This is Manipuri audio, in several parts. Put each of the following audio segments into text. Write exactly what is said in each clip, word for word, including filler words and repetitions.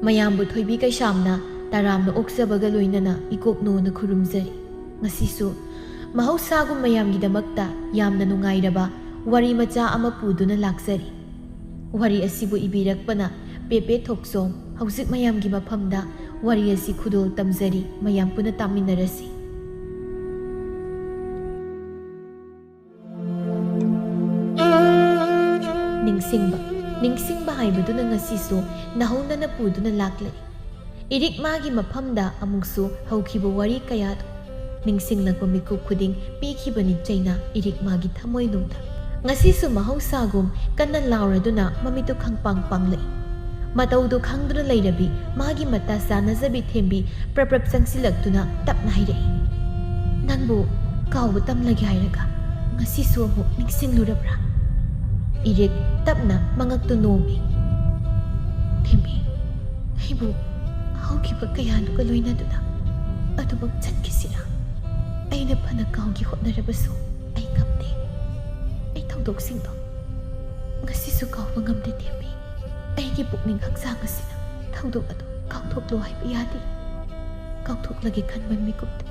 ꯃꯌꯥꯝꯕꯨ ꯊꯣꯏꯕꯤ ꯀꯩꯁꯥꯝꯅ ꯇꯔꯥꯝꯅ ꯑꯣꯛꯆꯕꯒ ꯂꯣꯏꯅꯅ ꯏꯀꯣꯛꯅꯣꯅ ꯈꯨꯔꯨꯝꯖꯔꯤ꯫ ꯉꯁꯤꯁꯨ ꯃꯍꯧꯁꯥꯒꯨꯝ ꯃꯌꯥꯝꯒꯤꯗꯃꯛꯇ ꯌꯥꯝꯅ ꯅꯨꯡꯉꯥꯏꯔꯕ ꯋꯥꯔꯤ ꯃꯆꯥ ꯑꯃ ꯄꯨꯗꯨꯅ ꯂꯥꯛꯆꯔꯤ꯫ ꯋꯥꯔꯤ ꯑꯁꯤꯕꯨ ꯏꯕꯤꯔꯛꯄꯅ ꯄꯦꯄꯦ ꯊꯣꯛꯆꯣꯝ꯫ ꯍꯧꯖꯤꯛ ꯃꯌꯥꯝꯒꯤ ꯃꯐꯝꯗ ꯋꯥꯔꯤ ꯑꯁꯤ ꯈꯨꯗꯣꯜ ꯇꯝꯖꯔꯤ, ꯃꯌꯥꯝ ꯄꯨꯟꯅ ꯇꯥꯃꯤꯟꯅꯔꯁꯤ꯫ ꯅꯤꯡꯁꯤꯡꯕ꯫ ꯅꯤꯡꯁꯤꯡꯕ ꯍꯥꯏꯕꯗꯨꯅ ꯉꯁꯤꯁꯨ ꯅꯧꯍꯧꯅꯅ ꯄꯨꯗꯨꯅ ꯂꯥꯛꯂꯦ꯫ ꯏꯔꯤꯛ ꯃꯥꯒꯤ ꯃꯐꯝꯗ ꯑꯃꯨꯛꯁꯨ ꯍꯧꯈꯤꯕ ꯋꯥꯔꯤ ꯀꯌꯥꯗꯨ ꯅꯤꯡꯁꯤꯡꯂꯛꯄ ꯃꯤꯀꯨꯞ ꯈꯨꯗꯤꯡ ꯄꯤꯈꯤꯕꯅꯤ ꯆꯩꯅꯥ ꯏꯔꯤꯛ ꯃꯥꯒꯤ ꯊꯃꯣꯏꯅꯨꯡꯗ꯫ ꯉꯁꯤꯁꯨ ꯃꯍꯧꯁꯥꯒꯨꯝ ꯀꯟꯅ ꯂꯥꯎꯔꯗꯨꯅ ꯃꯃꯤꯠꯇꯨ ꯈꯪꯄꯥꯡ ꯄꯥꯡꯂꯛꯏ꯫ ꯃꯇꯧꯗꯨ ꯈꯪꯗꯨꯅ ꯂꯩꯔꯕꯤ ꯃꯥꯒꯤ ꯃꯇꯥ ꯆꯥꯅꯖꯕꯤ ꯊꯦꯝꯕꯤ ꯄ꯭ꯔꯞ ꯄ꯭ꯔꯞ ꯆꯪꯁꯤꯜꯂꯛꯇꯨꯅ ꯇꯞꯅ ꯍꯥꯏꯔꯛꯏ, "ꯅꯪꯕꯨ ꯀꯥꯎꯕ ꯇꯝꯂꯒꯦ ꯍꯥꯏꯔꯒ ꯉꯁꯤꯁꯨ ꯑꯃꯨꯛ ꯅꯤꯡꯁꯤꯡꯂꯨꯔꯕ꯭ꯔꯥ?" ꯏꯔꯤꯛ ꯇꯞꯅ ꯃꯉꯛꯇꯨ ꯅꯣꯝꯃꯤ꯫ "ꯊꯦꯝꯕꯤ, ꯑꯩꯕꯨ ꯍꯧꯈꯤꯕ ꯀꯌꯥꯗꯨꯒ ꯂꯣꯏꯅꯗꯨꯅ ꯑꯗꯨꯃꯛ ꯆꯠꯈꯤꯁꯤꯔꯥ? ꯑꯩꯅ ꯐꯅ ꯀꯥꯎꯒꯦ ꯍꯣꯠꯅꯔꯕꯁꯨ ꯑꯩ ꯉꯝꯗꯦ꯫ ꯑꯩ ꯊꯧꯗꯣꯛꯁꯤꯡꯗꯣ ꯉꯁꯤꯁꯨ ꯀꯥꯎꯕ ꯉꯝꯗꯦ ꯊꯦꯝꯕꯤ꯫ ꯑꯩꯒꯤ ꯄꯨꯛꯅꯤꯡ ꯍꯛꯆꯥꯡ ꯑꯁꯤꯅ ꯊꯧꯗꯣꯛ ꯑꯗꯨ ꯀꯥꯎꯊꯣꯛꯂꯣ ꯍꯥꯏꯕ ꯌꯥꯗꯦ꯫ ꯀꯥꯎꯊꯣꯛꯂꯒꯦ ꯈꯟꯕ ꯃꯤꯀꯨꯞꯇ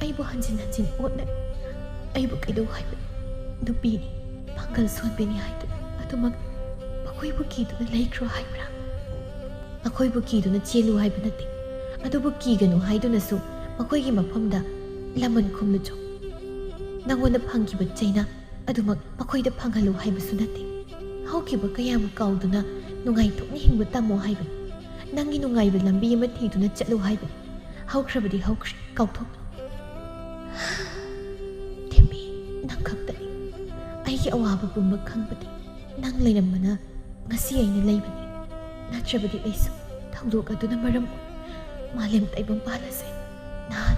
ꯑꯩꯕꯨ ꯍꯟꯖꯤꯟ ꯍꯟꯖꯤꯟ ꯑꯣꯠꯅ ꯑꯩꯕꯨ ꯀꯩꯗꯧ ꯍꯥꯏꯕꯅꯣ? ꯅꯨꯄꯤꯅꯤ, ꯄꯥꯡꯒꯜ ꯁꯣꯟꯕꯤꯅꯤ ꯍꯥꯏꯗꯨꯅ ꯑꯗꯨꯃꯛ ꯃꯈꯣꯏꯕꯨ ꯀꯤꯗꯨꯅ ꯂꯩꯈ꯭ꯔꯣ ꯍꯥꯏꯕ꯭ꯔꯥ? ꯃꯈꯣꯏꯕꯨ ꯀꯤꯗꯨꯅ ꯆꯦꯜꯂꯨ ꯍꯥꯏꯕ ꯅꯠꯇꯦ, ꯑꯗꯨꯕꯨ ꯀꯤꯒꯅꯨ ꯍꯥꯏꯗꯨꯅꯁꯨ ꯃꯈꯣꯏꯒꯤ ꯃꯐꯝꯗ ꯂꯃꯟ ꯈꯨꯝꯂꯨ ꯆꯣ꯫ ꯅꯉꯣꯟꯗ ꯐꯪꯈꯤꯕ ꯆꯩꯅꯥ ꯑꯗꯨꯃꯛ ꯃꯈꯣꯏꯗ ꯐꯪꯍꯜꯂꯨ ꯍꯥꯏꯕꯁꯨ ꯅꯠꯇꯦ꯫ ꯍꯧꯈꯤꯕ ꯀꯌꯥ ꯑꯃ ꯀꯥꯎꯗꯨꯅ ꯅꯨꯡꯉꯥꯏꯊꯣꯛꯅ ꯍꯤꯡꯕ ꯇꯝꯃꯣ ꯍꯥꯏꯕꯅꯤ꯫ ꯅꯪꯒꯤ ꯅꯨꯡꯉꯥꯏꯕ ꯂꯝꯕꯤ ꯑꯃ ꯊꯤꯗꯨꯅ ꯆꯠꯂꯨ ꯍꯥꯏꯕꯅꯤ꯫ ꯍꯧꯈ꯭ꯔꯕꯗꯤ ꯍꯧꯈ꯭ꯔꯦ, ꯀꯥꯎꯊꯣꯛꯂꯣ꯫ ꯊꯦꯝꯕꯤ, ꯅꯪ ꯈꯛꯇꯅꯤ꯫ ꯑꯩꯒꯤ ꯑꯋꯥꯕ ꯄꯨꯝꯕ ꯈꯪꯕꯗꯤ ꯅꯪ ꯂꯩꯔꯝꯕꯅ ꯉꯁꯤ ꯑꯩꯅ ꯂꯩꯕꯅꯤ꯫ ꯅꯠꯇ꯭ꯔꯕꯗꯤ ꯑꯩꯁꯨ ꯊꯧꯗꯣꯛ ꯑꯗꯨꯅ ꯃꯔꯝ ꯑꯣꯏ ꯃꯥꯂꯦꯝ ꯇꯥꯏꯕꯪ ꯄꯥꯜ ꯑꯁꯦ ꯅꯍꯥꯟ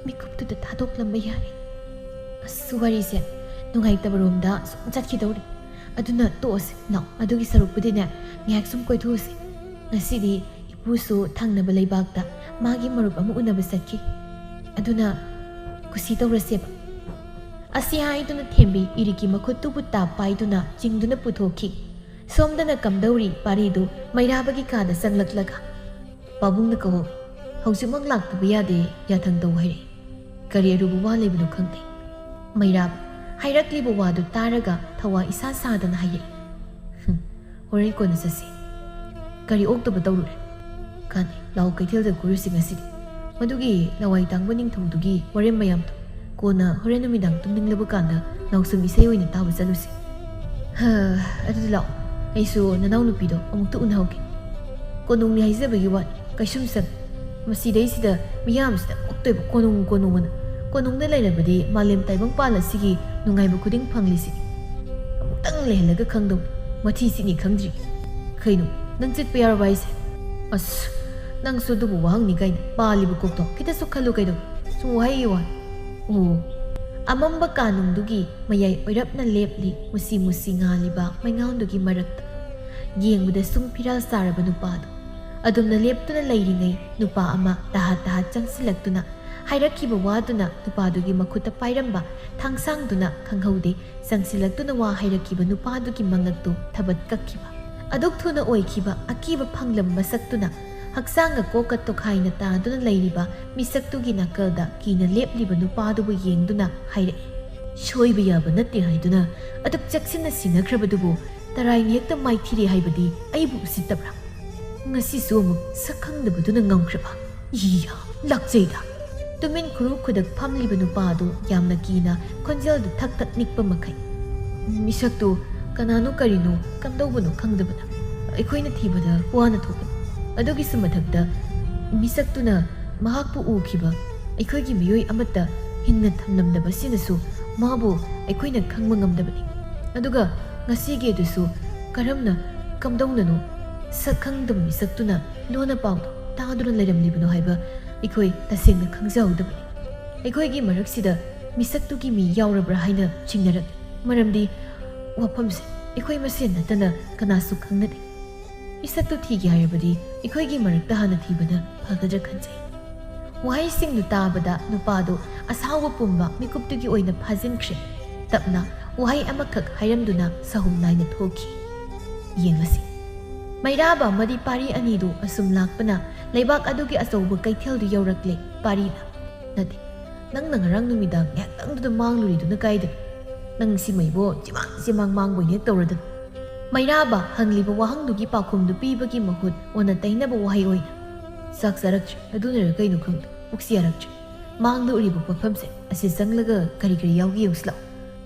ꯃꯤꯀꯨꯞꯇꯨꯗ ꯊꯥꯗꯣꯛꯂꯝꯕ ꯌꯥꯔꯦ꯫ ꯑꯁ, ꯋꯥꯔꯤꯁꯦ ꯅꯨꯡꯉꯥꯏꯇꯕꯔꯣꯝꯗ ꯁꯨꯝ ꯆꯠꯈꯤꯗꯧꯔꯤ꯫ ꯑꯗꯨꯅ ꯇꯣꯛꯑꯁꯤ꯫ ꯂꯥꯛꯑꯣ, ꯑꯗꯨꯒꯤ ꯁꯔꯨꯛꯄꯨꯗꯤꯅꯦ, ꯉꯥꯏꯍꯥꯛ ꯁꯨꯝ ꯀꯣꯏꯊꯣꯛꯎꯁꯤ꯫ ꯉꯁꯤꯗꯤ ꯏꯄꯨꯁꯨ ꯊꯪꯅꯕ ꯂꯩꯕꯥꯛꯇ ꯃꯥꯒꯤ ꯃꯔꯨꯞ ꯑꯃ ꯎꯅꯕ ꯆꯠꯈꯤ꯫ ꯑꯗꯨꯅ ꯀꯨꯁꯤ ꯇꯧꯔꯁꯦꯕ꯫" ꯑꯁꯤ ꯍꯥꯏꯗꯨꯅ ꯊꯦꯝꯕꯤ ꯏꯔꯤꯛꯀꯤ ꯃꯈꯨꯠꯇꯨꯕꯨ ꯇꯥꯞ ꯄꯥꯏꯗꯨꯅ ꯆꯤꯡꯗꯨꯅ ꯄꯨꯊꯣꯛꯈꯤ꯫ ꯁꯣꯝꯗꯅ ꯀꯝꯗꯧꯔꯤ ꯄꯥꯔꯤꯗꯨ ꯃꯩꯔꯥꯕꯒꯤ ꯀꯥꯗ ꯆꯪꯂꯛꯂꯒ ꯄꯥꯕꯨꯡꯅ ꯀꯧꯍꯧꯏ꯫ "ꯍꯧꯖꯤꯛꯃꯛ ꯂꯥꯛꯇꯕ ꯌꯥꯗꯦ, ꯌꯥꯊꯪ ꯇꯧ" ꯍꯥꯏꯔꯛꯏ꯫ ꯀꯔꯤ ꯑꯔꯨꯕ ꯋꯥ ꯂꯩꯕꯅꯣ ꯈꯪꯗꯦ꯫ ꯃꯩꯔꯥꯕ ꯍꯥꯏꯔꯛꯂꯤꯕ ꯋꯥꯗꯨ ꯇꯥꯔꯒ ꯊꯋꯥ ꯏꯁꯥ ꯁꯥꯗꯅ ꯍꯥꯏꯔꯛꯏ꯫ "ꯍꯨꯝ, ꯍꯣꯔꯦꯟ ꯀꯣꯟꯅ ꯆꯠꯁꯤ꯫ ꯀꯔꯤ ꯑꯣꯛꯇꯕ ꯇꯧꯔꯨꯔꯦ? ꯀꯥꯟꯅꯩ, ꯂꯥꯛꯑꯣ ꯀꯩꯊꯦꯜꯗ ꯀꯣꯏꯔꯨꯁꯤ ꯉꯁꯤꯗꯤ꯫ ꯃꯗꯨꯒꯤ ꯂꯋꯥꯏ ꯇꯥꯡꯕ ꯅꯤꯡꯊꯧꯗꯨꯒꯤ ꯋꯥꯔꯦꯝ ꯃꯌꯥꯝꯗꯣ ꯀꯣꯟꯅ ꯍꯣꯔꯦꯟ ꯅꯨꯃꯤꯗꯥꯡ ꯇꯨꯝꯅꯤꯡꯂꯕ ꯀꯥꯟꯗ ꯅꯥꯎꯁꯨꯝ ꯏꯁꯩ ꯑꯣꯏꯅ ꯇꯥꯕ ꯆꯠꯂꯨꯁꯤ꯫ ꯍꯥ, ꯑꯗꯨꯗꯤ ꯂꯥꯛꯑꯣ, ꯑꯩꯁꯨ ꯅꯅꯥꯎ ꯅꯨꯄꯤꯗꯣ ꯑꯃꯨꯛꯇ ꯎꯅꯍꯧꯒꯦ꯫ ꯀꯣꯅꯨꯡꯅꯤ ꯍꯥꯏꯖꯕꯒꯤ ꯋꯥꯅꯤ, ꯀꯩꯁꯨꯝꯁꯪ꯫ ꯃꯁꯤꯗꯩꯁꯤꯗ ꯃꯤꯌꯥꯝꯁꯤꯗ ꯑꯣꯛꯇꯣꯏꯕ ꯀꯣꯅꯨꯡ ꯀꯣꯅꯨꯡ ꯑꯅ꯫ ꯀꯣꯅꯨꯡꯗ ꯂꯩꯔꯕꯗꯤ ꯃꯥꯂꯦꯝ ꯇꯥꯏꯕꯪꯄꯥꯟ ꯑꯁꯤꯒꯤ ꯅꯨꯡꯉꯥꯏꯕ ꯈꯨꯗꯤꯡ ꯐꯪꯂꯤꯁꯤꯅꯤ꯫ ꯑꯃꯨꯛꯇꯪ ꯂꯩꯍꯜꯂꯒ ꯈꯪꯗꯧ꯫ ꯃꯊꯤ ꯆꯤꯠꯅꯤ ꯈꯪꯗ꯭ꯔꯤ꯫ ꯀꯩꯅꯣ, ꯅꯪ ꯆꯤꯠꯄ ꯌꯥꯎꯔꯕ ꯍꯥꯏꯁꯦ? ꯑꯁ, ꯅꯪꯁꯨ ꯑꯗꯨꯕꯨ ꯋꯥꯍꯪꯅꯤ ꯀꯥꯏꯅ ꯄꯥꯜꯂꯤꯕ ꯀꯣꯛꯇꯣ ꯈꯤꯇꯁꯨ ꯈꯜꯂꯨ ꯀꯩꯗꯧ꯫ ꯁꯨꯝ ꯋꯥꯍꯩꯒꯤ ꯋꯥꯅꯤ꯫ ꯑꯣ, ꯑꯃꯝꯕ ꯀꯥꯅꯨꯡꯗꯨꯒꯤ ꯃꯌꯥꯏ ꯑꯣꯏꯔꯞꯅ ꯂꯦꯞꯂꯤ ꯃꯨꯁꯤ ꯃꯨꯁꯤ ꯉꯥꯜꯂꯤꯕ ꯃꯩꯉꯥꯜꯗꯨꯒꯤ ꯃꯔꯛꯇ꯫ ꯌꯦꯡꯕꯗ ꯁꯨꯝ ꯐꯤꯔꯥꯜ ꯆꯥꯔꯕ ꯅꯨꯄꯥꯗꯨ꯫ ꯑꯗꯨꯝꯅ ꯂꯦꯞꯇꯨꯅ ꯂꯩꯔꯤꯉꯩ ꯅꯨꯄꯥ ꯑꯃ ꯇꯍꯥꯠ ꯇꯍꯥꯠ ꯆꯪꯁꯤꯜꯂꯛꯇꯨꯅ ꯍꯥꯏꯔꯛꯈꯤꯕ ꯋꯥꯗꯨꯅ ꯅꯨꯄꯥꯗꯨꯒꯤ ꯃꯈꯨꯠꯇ ꯄꯥꯏꯔꯝꯕ ꯊꯥꯡꯁꯥꯡꯗꯨꯅ ꯈꯪꯍꯧꯗꯦ ꯆꯪꯁꯤꯜꯂꯛꯇꯨꯅ ꯋꯥ ꯍꯥꯏꯔꯛꯈꯤꯕ ꯅꯨꯄꯥꯗꯨꯒꯤ ꯃꯉꯛꯇꯨ ꯊꯕꯠ ꯀꯛꯈꯤꯕ꯫ ꯑꯗꯨꯛ ꯊꯨꯅ ꯑꯣꯏꯈꯤꯕ ꯑꯀꯤꯕ ꯐꯪꯂꯝ ꯃꯁꯛꯇꯨꯅ ꯍꯛꯆꯥꯡꯒ ꯀꯣꯛꯀ ꯇꯣꯈꯥꯏꯅ ꯇꯥꯗꯨꯅ ꯂꯩꯔꯤꯕ ꯃꯤꯁꯛꯇꯨꯒꯤ ꯅꯥꯀꯜꯗ ꯀꯤꯅ ꯂꯦꯞꯂꯤꯕ ꯅꯨꯄꯥꯗꯨꯕꯨ ꯌꯦꯡꯗꯨꯅ ꯍꯥꯏꯔꯛꯏ, "ꯁꯣꯏꯕ ꯌꯥꯕ ꯅꯠꯇꯦ ꯍꯥꯏꯗꯨꯅ ꯑꯗꯨꯛ ꯆꯦꯛꯁꯤꯟꯅ ꯁꯤꯟꯅꯈ꯭ꯔꯕꯗꯨꯕꯨ ꯇꯔꯥꯏꯅ ꯍꯦꯛꯇ ꯃꯥꯏꯊꯤꯔꯦ ꯍꯥꯏꯕꯗꯤ ꯑꯩꯕꯨ ꯎꯁꯤꯠꯇꯕ꯭ꯔꯥ? ꯉꯁꯤꯁꯨ ꯑꯃꯨꯛ ꯁꯛ ꯈꯪꯗꯕꯗꯨꯅ ꯉꯝꯈ꯭ꯔꯕ? ꯏꯌꯥ, ꯂꯥꯛꯆꯩꯗ!" ꯇꯨꯃꯤꯟ ꯈꯨꯔꯨ ꯈꯨꯗꯛ ꯐꯝꯂꯤꯕ ꯅꯨꯄꯥ ꯑꯗꯨ ꯌꯥꯝꯅ ꯀꯤꯅ ꯈꯣꯟꯖꯦꯜꯗꯨ ꯊꯛ ꯊꯛ ꯅꯤꯛꯄ ꯃꯈꯩ, "ꯃꯤꯁꯛꯇꯨ ꯀꯅꯥꯅꯣ ꯀꯔꯤꯅꯣ ꯀꯝꯗꯧꯕꯅꯣ ꯈꯪꯗꯕꯅ ꯑꯩꯈꯣꯏꯅ ꯊꯤꯕꯗ ꯋꯥꯅ ꯊꯣꯛꯄꯅꯤ꯫ ꯑꯗꯨꯒꯤꯁꯨ ꯃꯊꯛꯇ ꯃꯤꯁꯛꯇꯨꯅ ꯃꯍꯥꯛꯄꯨ ꯎꯈꯤꯕ ꯑꯩꯈꯣꯏꯒꯤ ꯃꯤꯑꯣꯏ ꯑꯃꯠꯇ ꯍꯤꯡꯅ ꯊꯝꯂꯝꯗꯕꯁꯤꯅꯁꯨ ꯃꯥꯕꯨ ꯑꯩꯈꯣꯏꯅ ꯈꯪꯕ ꯉꯝꯗꯕꯅꯤ꯫ ꯑꯗꯨꯒ ꯉꯁꯤꯒꯤ ꯑꯗꯨꯁꯨ ꯀꯔꯝꯅ, ꯀꯝꯗꯧꯅꯅꯣ ꯁꯛ ꯈꯪꯗꯕ ꯃꯤꯁꯛꯇꯨꯅ ꯂꯣꯟꯅ ꯄꯥꯎꯗꯨ ꯇꯥꯗꯨꯅ ꯂꯩꯔꯝꯂꯤꯕꯅꯣ ꯍꯥꯏꯕ ꯑꯩꯈꯣꯏ ꯇꯁꯦꯡꯅ ꯈꯪꯖꯍꯧꯗꯕꯅꯤ꯫ ꯑꯩꯈꯣꯏꯒꯤ ꯃꯔꯛꯁꯤꯗ ꯃꯤꯁꯛꯇꯨꯒꯤ ꯃꯤ ꯌꯥꯎꯔꯕ꯭ꯔꯥ ꯍꯥꯏꯅ ꯆꯤꯡꯅꯔꯛꯂꯤ꯫ ꯃꯔꯝꯗꯤ ꯋꯥꯐꯝꯁꯦ ꯑꯩꯈꯣꯏ ꯃꯁꯦꯟ ꯅꯠꯇꯅ ꯀꯅꯥꯁꯨ ꯈꯪꯅꯗꯦ꯫ ꯃꯤꯁꯛꯇꯨ ꯊꯤꯒꯦ ꯍꯥꯏꯔꯕꯗꯤ ꯑꯩꯈꯣꯏꯒꯤ ꯃꯔꯛꯇ ꯍꯥꯟꯅ ꯊꯤꯕꯅ ꯐꯒꯗ꯭ꯔꯥ ꯈꯟꯖꯩ꯫" ꯋꯥꯍꯩꯁꯤꯡꯗꯨ ꯇꯥꯕꯗ ꯅꯨꯄꯥꯗꯨ ꯑꯁꯥꯎꯕ ꯄꯨꯝꯕ ꯃꯤꯀꯨꯞꯇꯨꯒꯤ ꯑꯣꯏꯅ ꯐꯥꯖꯤꯟꯈ꯭ꯔꯦ꯫ ꯇꯞꯅ ꯋꯥꯍꯩ ꯑꯃꯈꯛ ꯍꯥꯏꯔꯝꯗꯨꯅ ꯁꯍꯨꯝ ꯅꯥꯏꯅ ꯊꯣꯛꯈꯤ꯫ ꯌꯦꯡꯂꯁꯤ꯫ ꯃꯩꯔꯥꯕ ꯑꯃꯗꯤ ꯄꯥꯔꯤ ꯑꯅꯤꯗꯨ ꯑꯁꯨꯝ ꯂꯥꯛꯄꯅ ꯂꯩꯕꯥꯛ ꯑꯗꯨꯒꯤ ꯑꯆꯧꯕ ꯀꯩꯊꯦꯜꯗꯨ ꯌꯧꯔꯛꯂꯦ꯫ ꯄꯥꯔꯤꯅ, "ꯅꯠꯇꯦ, ꯅꯪꯅ ꯉꯔꯥꯡ ꯅꯨꯃꯤꯗꯥꯡ ꯉꯥꯏꯍꯥꯛꯇꯪꯗꯨꯗ ꯃꯥꯡꯂꯨꯔꯤꯗꯨꯅ ꯀꯥꯏꯗꯅꯣ? ꯅꯪ ꯁꯤꯃꯩꯕꯣ ꯆꯤꯃꯥꯡ ꯆꯤꯃꯥꯡ ꯃꯥꯡꯕꯣꯏ ꯍꯦꯛ ꯇꯧꯔꯗꯅ?" ꯃꯩꯔꯥꯕ ꯍꯪꯂꯤꯕ ꯋꯥꯍꯪꯗꯨꯒꯤ ꯄꯥꯎꯈꯨꯝꯗꯨ ꯄꯤꯕꯒꯤ ꯃꯍꯨꯠ ꯑꯣꯟꯅ ꯇꯩꯅꯕ ꯋꯥꯍꯩ ꯑꯣꯏꯅ, "ꯆꯥꯛ ꯆꯥꯔꯛꯇ꯭ꯔꯤ, ꯑꯗꯨꯅꯔ ꯀꯩꯅꯣ ꯈꯪꯗꯦ, ꯄꯨꯛꯁꯤ ꯌꯥꯔꯛꯇ꯭ꯔꯤ꯫ ꯃꯥꯡꯗ ꯎꯔꯤꯕ ꯄꯣꯠꯐꯝꯁꯦ ꯑꯁꯤ ꯆꯪꯂꯒ ꯀꯔꯤ ꯀꯔꯤ ꯌꯥꯎꯒꯦ ꯌꯦꯡꯁꯤ ꯂꯥꯛꯑꯣ"꯫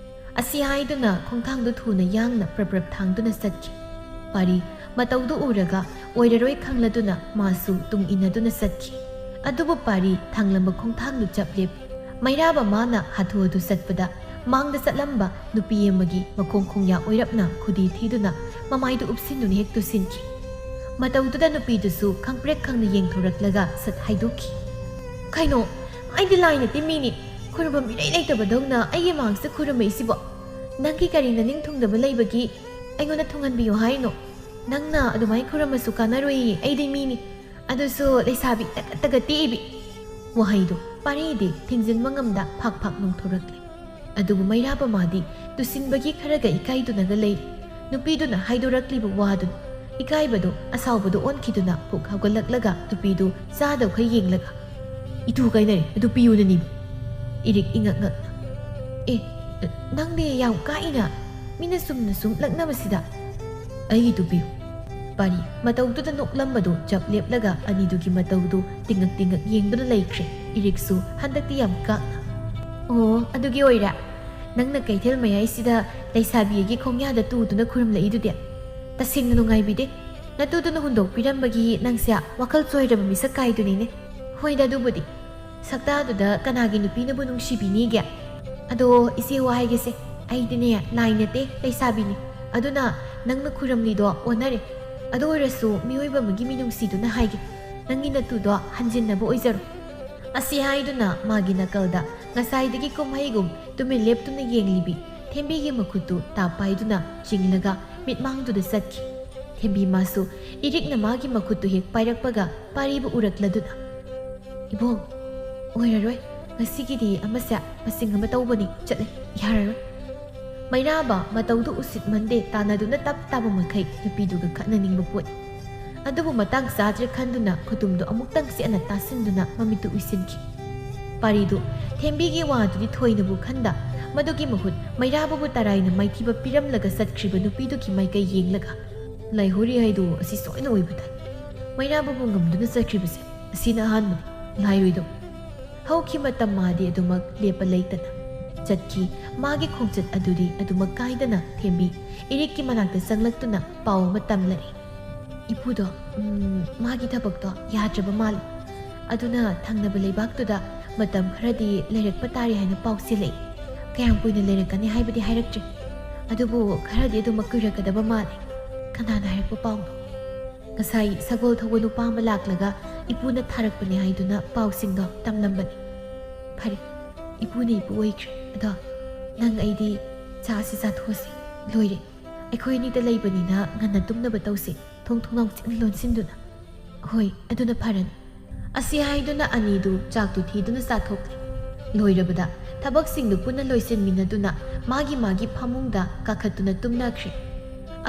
ꯑꯁꯤ ꯍꯥꯏꯗꯨꯅ ꯈꯣꯡꯊꯥꯡꯗꯨ ꯊꯨꯅ ꯌꯥꯡꯅ ꯄ꯭ꯔꯞ ꯄ꯭ꯔꯞ ꯊꯥꯡꯗꯨꯅ ꯆꯠꯈꯤ꯫ ꯄꯥꯔꯤ ꯃꯇꯧꯗꯨ ꯎꯔꯒ ꯑꯣꯏꯔꯔꯣꯏ ꯈꯪꯂꯗꯨꯅ ꯃꯥꯁꯨ ꯇꯨꯡ ꯏꯟꯅꯗꯨꯅ ꯆꯠꯈꯤ꯫ ꯑꯗꯨꯕꯨ ꯄꯥꯔꯤ ꯊꯥꯡꯂꯝꯕ ꯈꯣꯡꯊꯥꯡꯗꯨ ꯆꯞ ꯂꯦꯞ꯫ ꯃꯩꯔꯥꯕ ꯃꯥꯅ ꯍꯥꯊꯨ ꯍꯥꯊꯨ ꯆꯠꯄꯗ ꯃꯥꯡꯗ ꯆꯠꯂꯝꯕ ꯅꯨꯄꯤ ꯑꯃꯒꯤ ꯃꯈꯣꯡ ꯈꯣꯡꯌꯥ ꯑꯣꯏꯔꯞꯅ ꯈꯨꯗꯤ ꯊꯤꯗꯨꯅ ꯃꯃꯥꯏꯗꯨ ꯎꯞꯁꯤꯟꯗꯨꯅ ꯍꯦꯛ ꯇꯨꯁꯤꯟꯈꯤ꯫ ꯃꯇꯧꯗꯨꯗ ꯅꯨꯄꯤꯗꯨꯁꯨ ꯈꯪꯄ꯭ꯔꯦꯛ ꯈꯪꯅ ꯌꯦꯡꯊꯣꯔꯛꯂꯒ ꯁꯠ ꯍꯥꯏꯗꯣꯛꯈꯤ꯫ "ꯀꯩꯅꯣ? ꯑꯩꯗꯤ ꯂꯥꯏ ꯅꯠꯇꯦ, ꯃꯤꯅꯤ꯫ ꯈꯨꯔꯨꯝꯐꯝ ꯏꯔꯩ ꯂꯩꯇꯕꯗꯧꯅ ꯑꯩꯒꯤ ꯃꯥꯡꯁꯤꯗ ꯈꯨꯔꯨꯝꯃꯛꯏꯁꯤꯕꯣ? ꯅꯪꯒꯤ ꯀꯔꯤ ꯅꯅꯤꯡ ꯊꯨꯡꯗꯕ ꯂꯩꯕꯒꯤ ꯑꯩꯉꯣꯟꯗ ꯊꯨꯡꯍꯟꯕꯤꯌꯨ ꯍꯥꯏꯔꯤꯅꯣ? ꯅꯪꯅ ꯑꯗꯨꯃꯥꯏꯅ ꯈꯨꯔꯨꯝꯃꯁꯨ ꯀꯥꯟꯅꯔꯣꯏꯌꯦ, ꯑꯩꯗꯤ ꯃꯤꯅꯤ꯫ ꯑꯗꯨꯁꯨ ꯂꯩꯁꯥꯕꯤ ꯇꯒꯠ ꯇꯒꯠ ꯇꯦꯛꯏꯕꯤ"꯫ ꯋꯥꯍꯩꯗꯨ ꯄꯥꯔꯤꯗꯤ ꯊꯤꯡꯖꯤꯟꯕ ꯉꯝꯗ ꯐꯥꯛ ꯐꯥꯛ ꯅꯣꯡꯊꯣꯔꯛꯂꯦ꯫ ꯑꯗꯨꯕꯨ ꯃꯩꯔꯥꯕ ꯃꯥꯗꯤ ꯇꯨꯁꯤꯟꯕꯒꯤ ꯈꯔꯒ ꯏꯀꯥꯏꯗꯨꯅꯒ ꯂꯩꯔꯤ꯫ ꯅꯨꯄꯤꯗꯨꯅ ꯍꯥꯏꯗꯣꯔꯛꯂꯤꯕ ꯋꯥꯗꯨꯅ ꯏꯀꯥꯏꯕꯗꯨ ꯑꯁꯥꯎꯕꯗ ꯑꯣꯟꯈꯤꯗꯨꯅ ꯄꯨꯛ ꯍꯧꯒꯠꯂꯛꯂꯒ ꯅꯨꯄꯤꯗꯨ ꯆꯥꯗꯧꯈꯩ ꯌꯦꯡꯂꯒ, "ꯏꯇꯨ ꯀꯥꯏꯅꯔꯦ, ꯑꯗꯨ ꯄꯤꯌꯨꯅꯅꯤꯕ"꯫ ꯏꯔꯤꯛ ꯏꯉꯛ ꯉꯛꯅ, "ꯑꯦ, ꯅꯪꯗꯤ ꯌꯥꯝ ꯀꯥꯛꯏꯅ, ꯃꯤꯅ ꯆꯨꯝꯅ ꯁꯨꯝ ꯂꯛꯅꯕꯁꯤꯗ"꯫ "ꯑꯩꯒꯤꯗꯨ ꯄꯤꯌꯨ"꯫ ꯄꯥꯔꯤ ꯃꯇꯧꯗꯨꯗ ꯅꯣꯛꯂꯝꯕꯗꯨ ꯆꯞ ꯂꯦꯞꯂꯒ ꯑꯅꯤꯗꯨꯒꯤ ꯃꯇꯧꯗꯨ ꯇꯤꯡꯉꯛ ꯇꯤꯡꯉꯛ ꯌꯦꯡꯗꯨꯅ ꯂꯩꯈ꯭ꯔꯦ꯫ ꯏꯔꯤꯛꯁꯨ ꯍꯟꯗꯛꯇꯤ ꯌꯥꯝ ꯀꯥꯛꯅ, "ꯑꯣ, ꯑꯗꯨꯒꯤ ꯑꯣꯏꯔꯦ꯫ ꯅꯪꯅ ꯀꯩꯊꯦꯜ ꯃꯌꯥꯏꯁꯤꯗ ꯂꯩꯁꯥꯕꯤꯒꯤ ꯈꯣꯡꯌꯥꯗ ꯇꯨꯗꯨꯅ ꯈꯨꯔꯨꯝꯂꯛꯏꯗꯨꯗꯤ꯫ ꯇꯁꯦꯡꯅ ꯅꯨꯡꯉꯥꯏꯕꯤꯗꯦ꯫ ꯅꯇꯨꯗꯨꯅ ꯍꯨꯟꯗꯣꯛꯄꯤꯔꯝꯕꯒꯤ ꯅꯪꯁꯦ ꯋꯥꯈꯜ ꯆꯣꯏꯔꯕ ꯃꯤꯁꯛ ꯀꯥꯏꯗꯨꯅꯤꯅꯦ꯫ ꯍꯣꯏꯗ, ꯑꯗꯨꯕꯨꯗꯤ꯫ ꯁꯛꯇꯥꯗꯨꯗ ꯀꯅꯥꯒꯤ ꯅꯨꯄꯤꯅꯕꯨ ꯅꯨꯡꯁꯤꯕꯤꯅꯤꯒꯦ? ꯑꯗꯣ ꯏꯆꯦ, ꯋꯥ ꯍꯥꯏꯒꯦꯁꯦ, ꯑꯩꯗꯤꯅꯦ ꯂꯥꯏ ꯅꯠꯇꯦ, ꯂꯩꯁꯥꯕꯤꯅꯤ꯫ ꯑꯗꯨꯅ ꯅꯪꯅ ꯈꯨꯔꯝꯂꯤꯗꯣ ꯑꯣꯟꯅꯔꯦ꯫ ꯑꯗꯨ ꯑꯣꯏꯔꯁꯨ ꯃꯤꯑꯣꯏꯕ ꯑꯃꯒꯤ ꯃꯤꯅꯨꯡꯁꯤꯗꯨꯅ ꯍꯥꯏꯒꯦ, ꯅꯪꯒꯤ ꯅꯇꯨꯗꯣ ꯍꯟꯖꯤꯟꯅꯕ ꯑꯣꯏꯖꯔꯣ"꯫ ꯑꯁꯤ ꯍꯥꯏꯗꯨꯅ ꯃꯥꯒꯤ ꯅꯥꯀꯜꯗ ꯉꯁꯥꯏꯗꯒꯤ ꯀꯨꯝꯍꯩꯒꯨꯝ ꯇꯨꯃꯤꯟ ꯂꯦꯞꯇꯨꯅ ꯌꯦꯡꯂꯤꯕꯤ ꯊꯦꯝꯕꯤꯒꯤ ꯃꯈꯨꯠꯇꯨ ꯇꯥꯞ ꯄꯥꯏꯗꯨꯅ ꯆꯤꯡꯂꯒ ꯃꯤꯠꯃꯥꯡꯗꯨꯗ ꯆꯠꯈꯤ꯫ ꯊꯦꯝꯕꯤ ꯃꯥꯁꯨ ꯏꯔꯤꯛꯅ ꯃꯥꯒꯤ ꯃꯈꯨꯠꯇꯨ ꯍꯦꯛ ꯄꯥꯏꯔꯛꯄꯒ ꯄꯥꯔꯤꯕꯨ ꯎꯔꯛꯂꯗꯨꯅ, "ꯏꯕꯣꯛ, ꯑꯣꯏꯔꯔꯣꯏ꯫ ꯉꯁꯤꯒꯤꯗꯤ ꯑꯃꯁꯦ ꯃꯁꯤꯡ ꯑꯃ ꯇꯧꯕꯅꯤ꯫ ꯆꯠꯂꯦ꯫ ꯌꯥꯔꯔꯣꯏ"꯫ ꯃꯩꯔꯥꯕ ꯃꯇꯧꯗꯨ ꯎꯁꯤꯠꯃꯟꯗꯦ ꯇꯥꯟꯅꯗꯨꯅ ꯇꯞ ꯇꯥꯕ ꯃꯈꯩ ꯅꯨꯄꯤꯗꯨꯒ ꯈꯠꯅꯅꯤꯡꯕ ꯄꯣꯛꯏ꯫ ꯑꯗꯨꯕꯨ ꯃꯇꯥꯡ ꯆꯥꯗ꯭ꯔꯦ ꯈꯟꯗꯨꯅ ꯈꯨꯇꯨꯝꯗꯨ ꯑꯃꯨꯛꯇꯪ ꯆꯦꯠꯅ ꯇꯥꯁꯤꯟꯗꯨꯅ ꯃꯃꯤꯠꯇꯨ ꯎꯏꯁꯤꯟꯈꯤ꯫ ꯄꯥꯔꯤꯗꯨ ꯊꯦꯝꯕꯤꯒꯤ ꯋꯥꯗꯨꯗꯤ ꯊꯣꯏꯅꯕꯨ ꯈꯟꯗ, ꯃꯗꯨꯒꯤ ꯃꯍꯨꯠ ꯃꯩꯔꯥꯕꯕꯨ ꯇꯔꯥꯏꯅ ꯃꯥꯏꯊꯤꯕ ꯄꯤꯔꯝꯂꯒ ꯆꯠꯈ꯭ꯔꯤꯕ ꯅꯨꯄꯤꯗꯨꯒꯤ ꯃꯥꯏꯀꯩ ꯌꯦꯡꯂꯒ, "ꯂꯥꯏꯍꯣꯔꯤ ꯍꯥꯏꯗꯨ ꯑꯁꯤ ꯁꯣꯏꯅ ꯑꯣꯏꯕ ꯇꯥꯏ꯫ ꯃꯩꯔꯥꯕꯕꯨ ꯉꯝꯗꯨꯅ ꯆꯠꯈ꯭ꯔꯤꯕꯁꯦ ꯑꯁꯤꯅ ꯑꯍꯥꯟꯕꯅꯤ꯫ ꯂꯥꯏꯔꯣꯏꯗꯧ꯫ ꯍꯧꯈꯤ ꯃꯇꯝ ꯃꯥꯗꯤ ꯑꯗꯨꯃꯛ ꯂꯦꯞꯄ ꯂꯩꯇꯅ ꯆꯠꯈꯤ꯫ ꯃꯥꯒꯤ ꯈꯣꯡꯆꯠ ꯑꯗꯨꯗꯤ ꯑꯗꯨꯃꯛ ꯀꯥꯏꯗꯅ ꯊꯦꯝꯕꯤ ꯏꯔꯤꯛꯀꯤ ꯃꯅꯥꯛꯇ ꯆꯪꯂꯛꯇꯨꯅ ꯄꯥꯎ ꯑꯃ ꯇꯝꯂꯛꯏ꯫ ꯏꯄꯨꯗꯣ, ꯎꯝ, ꯃꯥꯒꯤ ꯊꯕꯛꯇꯣ ꯌꯥꯗ꯭ꯔꯕ ꯃꯥꯜꯂꯤ꯫ ꯑꯗꯨꯅ ꯊꯪꯅꯕ ꯂꯩꯕꯥꯛꯇꯨꯗ ꯃꯇꯝ ꯈꯔꯗꯤ ꯂꯩꯔꯛꯄ ꯇꯥꯔꯦ ꯍꯥꯏꯅ ꯄꯥꯎ ꯆꯦꯜꯂꯛꯏ꯫ ꯀꯌꯥꯝ ꯀꯨꯏꯅ ꯂꯩꯔꯛꯀꯅꯤ ꯍꯥꯏꯕꯗꯤ ꯍꯥꯏꯔꯛꯇ꯭ꯔꯤ꯫ ꯑꯗꯨꯕꯨ ꯈꯔꯗꯤ ꯑꯗꯨꯃꯛ ꯀꯨꯏꯔꯛꯀꯗꯕ ꯃꯥꯜꯂꯤ꯫ ꯀꯅꯥꯅ ꯍꯥꯏꯔꯛꯄ ꯄꯥꯎꯅꯣ? ꯉꯁꯥꯏ ꯁꯒꯣꯜ ꯊꯧꯕ ꯅꯨꯄꯥ ꯑꯃ ꯂꯥꯛꯂꯒ ꯏꯄꯨꯅ ꯊꯥꯔꯛꯄꯅꯦ ꯍꯥꯏꯗꯨꯅ ꯄꯥꯎꯁꯤꯡꯗꯣ ꯇꯝꯂꯝꯕꯅꯤ꯫ ꯐꯔꯦ, ꯏꯄꯨꯅ ꯏꯄꯨ ꯑꯣꯏꯈ꯭ꯔꯦ꯫ ꯑꯗꯣ ꯅꯪ ꯑꯩꯗꯤ ꯆꯥꯁꯤ ꯆꯥꯊꯣꯛꯑꯁꯤ꯫ ꯂꯣꯏꯔꯦ꯫ ꯑꯩꯈꯣꯏ ꯑꯅꯤꯗ ꯂꯩꯕꯅꯤꯅ ꯉꯟꯅ ꯇꯨꯝꯅꯕ ꯇꯧꯁꯤ꯫ ꯊꯣꯡ ꯊꯣꯡꯅꯥꯎ ꯆꯦꯠꯅ ꯂꯣꯟꯁꯤꯟꯗꯨꯅ꯫ ꯍꯣꯏ, ꯑꯗꯨꯅ ꯐꯔꯅꯤ꯫ ꯑꯁꯤ ꯍꯥꯏꯗꯨꯅ ꯑꯅꯤꯗꯨ ꯆꯥꯛꯇꯨ ꯊꯤꯗꯨꯅ ꯆꯥꯊꯣꯛꯂꯦ꯫ ꯂꯣꯏꯔꯕꯗ ꯊꯕꯛꯁꯤꯡꯗꯨ ꯄꯨꯟꯅ ꯂꯣꯏꯁꯤꯟꯃꯤꯟꯅꯗꯨꯅ ꯃꯥꯒꯤ ꯃꯥꯒꯤ ꯐꯃꯨꯡꯗ ꯀꯥꯈꯠꯇꯨꯅ ꯇꯨꯝꯅꯈ꯭ꯔꯦ꯫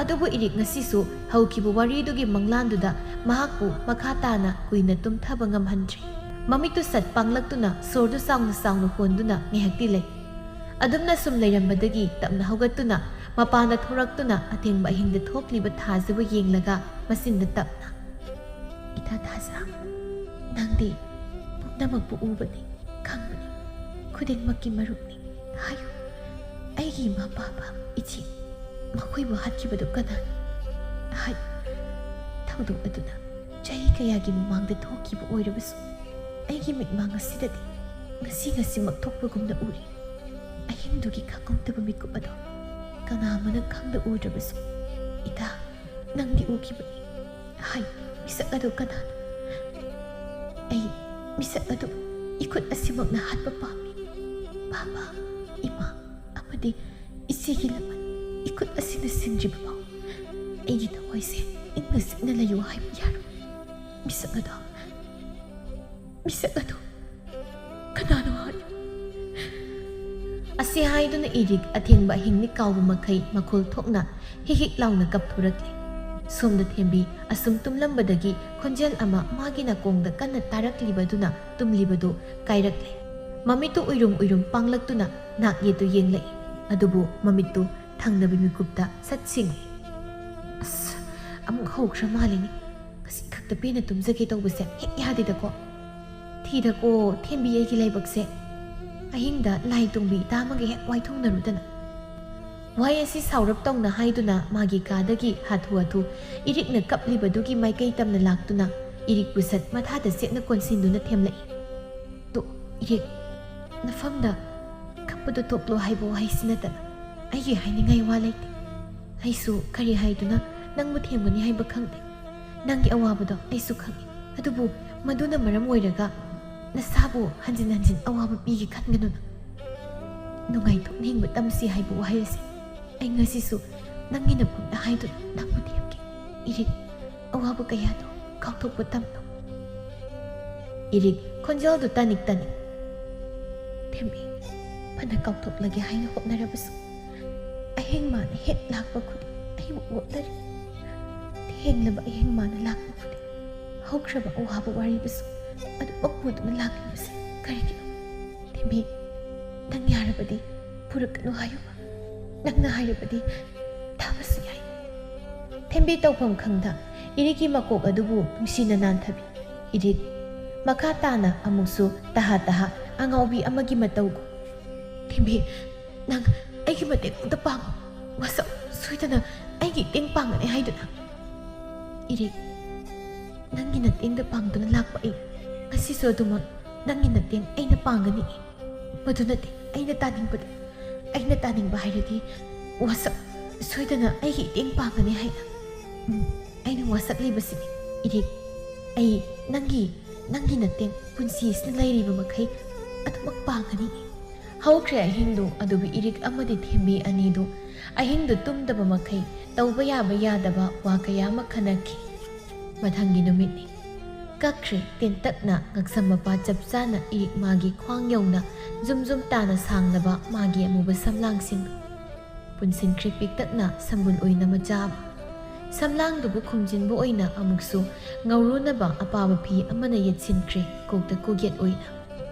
ꯑꯗꯨꯕꯨ ꯏꯔꯤꯛ ꯉꯁꯤꯁꯨ ꯍꯧꯈꯤꯕ ꯋꯥꯔꯤꯗꯨꯒꯤ ꯃꯪꯂꯥꯟꯗꯨꯗ ꯃꯍꯥꯛꯄꯨ ꯃꯈꯥ ꯇꯥꯅ ꯀꯨꯏꯅ ꯇꯨꯝꯊꯕ ꯉꯝꯍꯟꯗ꯭ꯔꯦ꯫ ꯃꯃꯤꯠꯇꯨ ꯁꯠ ꯄꯥꯡꯂꯛꯇꯨꯅ ꯁꯣꯔꯗꯨ ꯆꯥꯎꯅ ꯆꯥꯎꯅ ꯍꯣꯟꯗꯨꯅ ꯉꯥꯏꯍꯥꯛꯇꯤ ꯂꯩ꯫ ꯑꯗꯨꯝꯅ ꯁꯨꯝ ꯂꯩꯔꯝꯕꯗꯒꯤ ꯇꯞꯅ ꯍꯧꯒꯠꯇꯨꯅ ꯃꯄꯥꯟꯗ ꯊꯣꯔꯛꯇꯨꯅ ꯑꯊꯦꯡꯕ ꯑꯍꯤꯡꯗ ꯊꯣꯛꯂꯤꯕ ꯊꯥꯁꯤꯕꯨ ꯌꯦꯡꯂꯒ ꯃꯆꯤꯟꯗ ꯇꯞꯅ, "ꯏꯇꯥ ꯊꯥꯖ, ꯅꯪꯗꯤ ꯄꯨꯝꯅꯃꯛꯄꯨ ꯎꯕꯅꯤ, ꯈꯪꯕꯅꯤ, ꯈꯨꯗꯤꯡꯃꯛꯀꯤ ꯃꯔꯨꯞꯅꯤ꯫ ꯍꯥꯏꯌꯨ, ꯑꯩꯒꯤ ꯏꯃꯥ ꯄꯥꯕ ꯏꯆꯦ, ꯃꯈꯣꯏꯕꯨ ꯍꯥꯠꯈꯤꯕꯗꯨ ꯀꯅꯥꯅꯣ? ꯍꯥꯏꯌꯨ, ꯊꯧꯗꯣꯛ ꯑꯗꯨꯅ ꯆꯍꯤ ꯀꯌꯥꯒꯤ ꯃꯃꯥꯡꯗ ꯊꯣꯛꯈꯤꯕ ꯑꯣꯏꯔꯕꯁꯨ, ꯑꯩꯒꯤ ꯃꯤꯠꯃꯥꯡ ꯑꯁꯤꯗꯗꯤ ꯉꯁꯤ ꯉꯁꯤꯃꯛ ꯊꯣꯛꯄꯒꯨꯝꯅ ꯎꯔꯤ꯫ ꯑꯍꯤꯡꯗꯨꯒꯤ ꯈꯪꯍꯧꯗꯕ ꯃꯤꯀꯨꯞ ꯑꯗꯣ ꯀꯅꯥ ꯑꯃꯅ ꯈꯪꯗ ꯎꯗ꯭ꯔꯕꯁꯨ, ꯏꯇꯥ, ꯅꯪꯗꯤ ꯎꯈꯤꯕꯅꯤ꯫ ꯍꯥꯏ, ꯃꯤꯁꯛ ꯑꯗꯨ ꯀꯅꯥꯅꯣ? ꯑꯩ ꯃꯤꯁꯛ ꯑꯗꯨ ꯏꯈꯨꯠ ꯑꯁꯤꯃꯛꯅ ꯍꯥꯠꯄ ꯄꯥꯝꯃꯤ꯫ ꯄꯥꯕ, ꯏꯃꯥ ꯑꯃꯗꯤ ꯏꯆꯦꯒꯤ ꯂꯃꯟ ꯏꯈꯨꯠ ꯑꯁꯤꯅ ꯁꯤꯟꯗ꯭ꯔꯤꯕ ꯐꯥꯎ ꯑꯩꯒꯤ ꯊꯋꯥꯏꯁꯦ ꯏꯪꯅ ꯆꯤꯛꯅ ꯂꯩꯌꯨ ꯍꯥꯏꯕ ꯌꯥꯔꯣꯏ꯫ ꯃꯤꯁꯛ ꯑꯗꯣ, ꯃꯤꯁꯛ ꯑꯗꯨ ꯀꯅꯥꯅꯣ ꯍꯥꯏꯌꯨ?" ꯑꯁꯤ ꯍꯥꯏꯗꯨꯅ ꯏꯔꯤꯛ ꯑꯊꯦꯡꯕ ꯑꯍꯤꯡ ꯃꯤꯠ ꯀꯥꯎꯕ ꯃꯈꯩ ꯃꯈꯣꯜ ꯊꯣꯛꯅ ꯍꯤꯛ ꯍꯤꯛ ꯂꯥꯎꯅ ꯀꯞꯊꯣꯔꯛꯂꯤ꯫ ꯁꯣꯝꯗ ꯊꯦꯝꯕꯤ ꯑꯁꯨꯝ ꯇꯨꯝꯂꯝꯕꯗꯒꯤ ꯈꯣꯟꯖꯦꯜ ꯑꯃ ꯃꯥꯒꯤ ꯅꯥꯀꯣꯡꯗ ꯀꯟꯅ ꯇꯥꯔꯛꯂꯤꯕꯗꯨꯅ ꯇꯨꯝꯂꯤꯕꯗꯨ ꯀꯥꯏꯔꯛꯂꯦ꯫ ꯃꯃꯤꯠꯇꯨ ꯎꯏꯔꯨꯝ ꯎꯏꯔꯨꯝ ꯄꯥꯡꯂꯛꯇꯨꯅ ꯅꯥꯛ ꯌꯦꯠꯇꯨ ꯌꯦꯡꯂꯛꯏ꯫ ꯑꯗꯨꯕꯨ ꯃꯃꯤꯠꯇꯨ ꯊꯪꯅꯕ ꯃꯤꯀꯨꯞꯇ ꯁꯠ ꯁꯤꯡꯏ꯫ ꯑꯁ, ꯑꯃꯨꯛ ꯍꯧꯈ꯭ꯔ ꯃꯥꯜꯂꯤꯅꯦ꯫ ꯉꯁꯤ ꯈꯛꯇ ꯄꯦꯟꯅ ꯇꯨꯝꯖꯒꯦ ꯇꯧꯕꯁꯦ ꯍꯦꯛ ꯌꯥꯗꯦꯗꯀꯣ꯫ ꯊꯤꯗꯀꯣ, ꯊꯦꯝꯕꯤ ꯑꯩꯒꯤ ꯂꯥꯏꯕꯛꯁꯦ꯫ ꯑꯍꯤꯡꯗ ꯂꯥꯏ ꯇꯣꯡꯕꯤ ꯏꯇꯥ ꯑꯃꯒ ꯍꯦꯛ ꯋꯥꯏꯊꯣꯡꯅꯔꯨꯗꯅ꯫ ꯋꯥꯍꯩ ꯑꯁꯤ ꯁꯥꯎꯔꯞ ꯇꯧꯅ ꯍꯥꯏꯗꯨꯅ ꯃꯥꯒꯤ ꯀꯥꯗꯒꯤ ꯍꯥꯊꯨ ꯍꯥꯊꯨ ꯏꯔꯤꯛꯅ ꯀꯞꯂꯤꯕꯗꯨꯒꯤ ꯃꯥꯏꯀꯩ ꯇꯝꯅ ꯂꯥꯛꯇꯨꯅ ꯏꯔꯤꯛꯄꯨ ꯁꯠ ꯃꯊꯥꯗ ꯆꯦꯠꯅ ꯀꯣꯟꯁꯤꯟꯗꯨꯅ ꯊꯦꯝꯂꯛꯏ꯫ ꯇꯨ, ꯏꯔꯤꯛ, ꯅꯐꯝꯗ ꯀꯞꯄꯗꯨ ꯇꯣꯛꯂꯣ ꯍꯥꯏꯕ ꯋꯥꯍꯩꯁꯤ ꯅꯠꯇꯅ ꯑꯩꯒꯤ ꯍꯥꯏꯅꯤꯡꯉꯥꯏ ꯋꯥ ꯂꯩꯇꯦ꯫ ꯑꯩꯁꯨ ꯀꯔꯤ ꯍꯥꯏꯗꯨꯅ ꯅꯪꯕꯨ ꯊꯦꯝꯒꯅꯤ ꯍꯥꯏꯕ ꯈꯪꯗꯦ꯫ ꯅꯪꯒꯤ ꯑꯋꯥꯕꯗꯣ ꯑꯩꯁꯨ ꯈꯪꯏ꯫ ꯑꯗꯨꯕꯨ ꯃꯗꯨꯅ ꯃꯔꯝ ꯑꯣꯏꯔꯒ ꯅꯁꯥꯕꯨ ꯍꯟꯖꯤꯟ ꯍꯟꯖꯤꯟ ꯑꯋꯥꯕ ꯄꯤꯒꯦ ꯈꯟꯒꯅꯨ꯫ ꯅꯨꯡꯉꯥꯏꯊꯣꯛꯅ ꯍꯤꯡꯕ ꯇꯝꯁꯤ ꯍꯥꯏꯕ ꯋꯥꯍꯩ ꯑꯁꯤ ꯑꯩ ꯉꯁꯤꯁꯨ ꯅꯪꯒꯤ ꯅꯐꯝꯗ ꯍꯥꯏꯗꯨꯅ ꯅꯪꯕꯨ ꯊꯦꯝꯒꯦ꯫ ꯏꯔꯤꯛ, ꯑꯋꯥꯕ ꯀꯌꯥꯗꯣ ꯀꯥꯎꯊꯣꯛꯄ ꯇꯝꯂꯣ꯫ ꯏꯔꯤꯛ ꯈꯣꯟꯖꯦꯜꯗꯨ ꯇꯥꯅꯤꯛ ꯇꯥꯅꯤꯛ꯫ ꯊꯦꯝꯕꯤ, ꯐꯅ ꯀꯥꯎꯊꯣꯛꯂꯒꯦ ꯍꯥꯏꯅ ꯍꯣꯠꯅꯔꯕꯁꯨ ꯑꯍꯤꯡ ꯃꯥꯅ ꯍꯦꯛ ꯂꯥꯛꯄ ꯈꯨꯗꯤꯡ ꯑꯩꯕꯨ ꯑꯣꯠꯅꯔꯤ꯫ ꯊꯦꯡꯂꯕ ꯑꯍꯤꯡ ꯃꯥꯅ ꯂꯥꯛꯄ ꯈꯨꯗꯤꯡ ꯍꯧꯈ꯭ꯔꯕ ꯑꯋꯥꯕ ꯋꯥꯔꯤꯕꯨꯁꯨ ꯑꯗꯨꯃꯛ ꯄꯨꯗꯨꯅ ꯂꯥꯛꯂꯤꯕꯁꯦ ꯀꯔꯤꯒꯤꯅꯣ? ꯊꯦꯝꯕꯤ, ꯅꯪ ꯌꯥꯔꯕꯗꯤ ꯄꯨꯔꯛꯀꯅꯨ ꯍꯥꯏꯌꯨꯕ꯫ ꯅꯪꯅ ꯍꯥꯏꯔꯕꯗꯤ ꯊꯥꯕꯁꯨ ꯌꯥꯏ꯫ ꯊꯦꯝꯕꯤ ꯇꯧꯐꯝ ꯈꯪꯗ ꯏꯔꯤꯛꯀꯤ ꯃꯀꯣꯛ ꯑꯗꯨꯕꯨ ꯅꯨꯡꯁꯤꯅ ꯅꯥꯟꯊꯕꯤ꯫ ꯏꯔꯤꯛ ꯃꯈꯥ ꯇꯥꯅ ꯑꯃꯨꯛꯁꯨ ꯇꯍꯥ ꯇꯍꯥ ꯑꯉꯥꯎꯕꯤ ꯑꯃꯒꯤ ꯃꯇꯧꯒꯨꯝ꯫ ꯊꯦꯝꯕꯤ, ꯅꯪ ꯑꯩꯒꯤ ꯃꯇꯦꯡ ꯑꯝꯇ ꯄꯥꯡꯉꯨ꯫ ꯋꯥꯁꯛ ꯁꯣꯏꯗꯅ ꯑꯩꯒꯤ ꯏꯇꯦꯡ ꯄꯥꯡꯒꯅꯤ ꯍꯥꯏꯗꯨꯅ꯫ ꯏꯔꯤꯛ, ꯅꯪꯒꯤ ꯅꯇꯦꯡꯗ ꯄꯥꯡꯗꯨꯅ ꯂꯥꯛꯄ ꯑꯩ ꯉꯁꯤꯁꯨ ꯑꯗꯨꯃꯛ ꯅꯪꯒꯤ ꯅꯇꯦꯡ ꯑꯩꯅ ꯄꯥꯡꯒꯅꯤ꯫ ꯃꯗꯨ ꯅꯠꯇꯦ ꯑꯩꯅ ꯇꯥꯅꯤꯡꯕꯗꯤ꯫ ꯑꯩꯅ ꯇꯥꯅꯤꯡꯕ ꯍꯥꯏꯔꯗꯤ ꯋꯥꯁꯛ ꯁꯣꯏꯗꯅ ꯑꯩꯒꯤ ꯏꯇꯦꯡ ꯄꯥꯡꯒꯅꯤ ꯍꯥꯏꯅ꯫ ꯎꯝ, ꯑꯩꯅ ꯋꯥꯁꯛꯂꯤꯕꯁꯤꯅꯤ꯫ ꯏꯔꯤꯛ, ꯑꯩ ꯅꯪꯒꯤ, ꯅꯪꯒꯤ ꯅꯇꯦꯡ ꯄꯨꯟꯁꯤ ꯑꯁꯤꯅ ꯂꯩꯔꯤꯕ ꯃꯈꯩ ꯑꯗꯨꯃꯛ ꯄꯥꯡꯒꯅꯤ꯫ ꯍꯧꯈ꯭ꯔꯦ ꯑꯍꯤꯡꯗꯨ ꯑꯗꯨꯕꯨ ꯏꯔꯤꯛ ꯑꯃꯗꯤ ꯊꯦꯝꯕꯤ ꯑꯅꯤꯗꯨ ꯑꯍꯤꯡꯗꯨ ꯇꯨꯝꯗꯕ ꯃꯈꯩ ꯇꯧꯕ ꯌꯥꯕ ꯌꯥꯗꯕ ꯋꯥ ꯀꯌꯥ ꯑꯃ ꯈꯟꯅꯈꯤ꯫ ꯃꯊꯪꯒꯤ ꯅꯨꯃꯤꯠꯅꯤ꯫ ꯀꯛꯈ꯭ꯔꯦ ꯇꯦꯟꯇꯛꯅ ꯉꯛꯁꯝ ꯃꯄꯥ ꯆꯞ ꯆꯥꯅ ꯏꯔꯤꯛ ꯃꯥꯒꯤ ꯈ꯭ꯋꯥꯡ ꯌꯧꯅ ꯖꯨꯝ ꯖꯨꯝ ꯇꯥꯅ ꯁꯥꯡꯂꯕ ꯃꯥꯒꯤ ꯑꯃꯨꯕ ꯁꯝꯂꯥꯡꯁꯤꯡ꯫ ꯄꯨꯟꯁꯤꯟꯈ꯭ꯔꯦ ꯄꯤꯛꯇꯛꯅ ꯁꯝꯕꯨꯜ ꯑꯣꯏꯅ ꯃꯆꯥ ꯑꯃ꯫ ꯁꯝꯂꯥꯡꯗꯨꯕꯨ ꯈꯨꯝꯖꯤꯟꯕ ꯑꯣꯏꯅ ꯑꯃꯨꯛꯁꯨ ꯉꯧꯔꯨꯅꯕ ꯑꯄꯥꯕ ꯐꯤ ꯑꯃꯅ ꯌꯦꯠꯁꯤꯟꯈ꯭ꯔꯦ ꯀꯣꯛꯇ ꯀꯣꯛꯌꯦꯠ ꯑꯣꯏꯅ꯫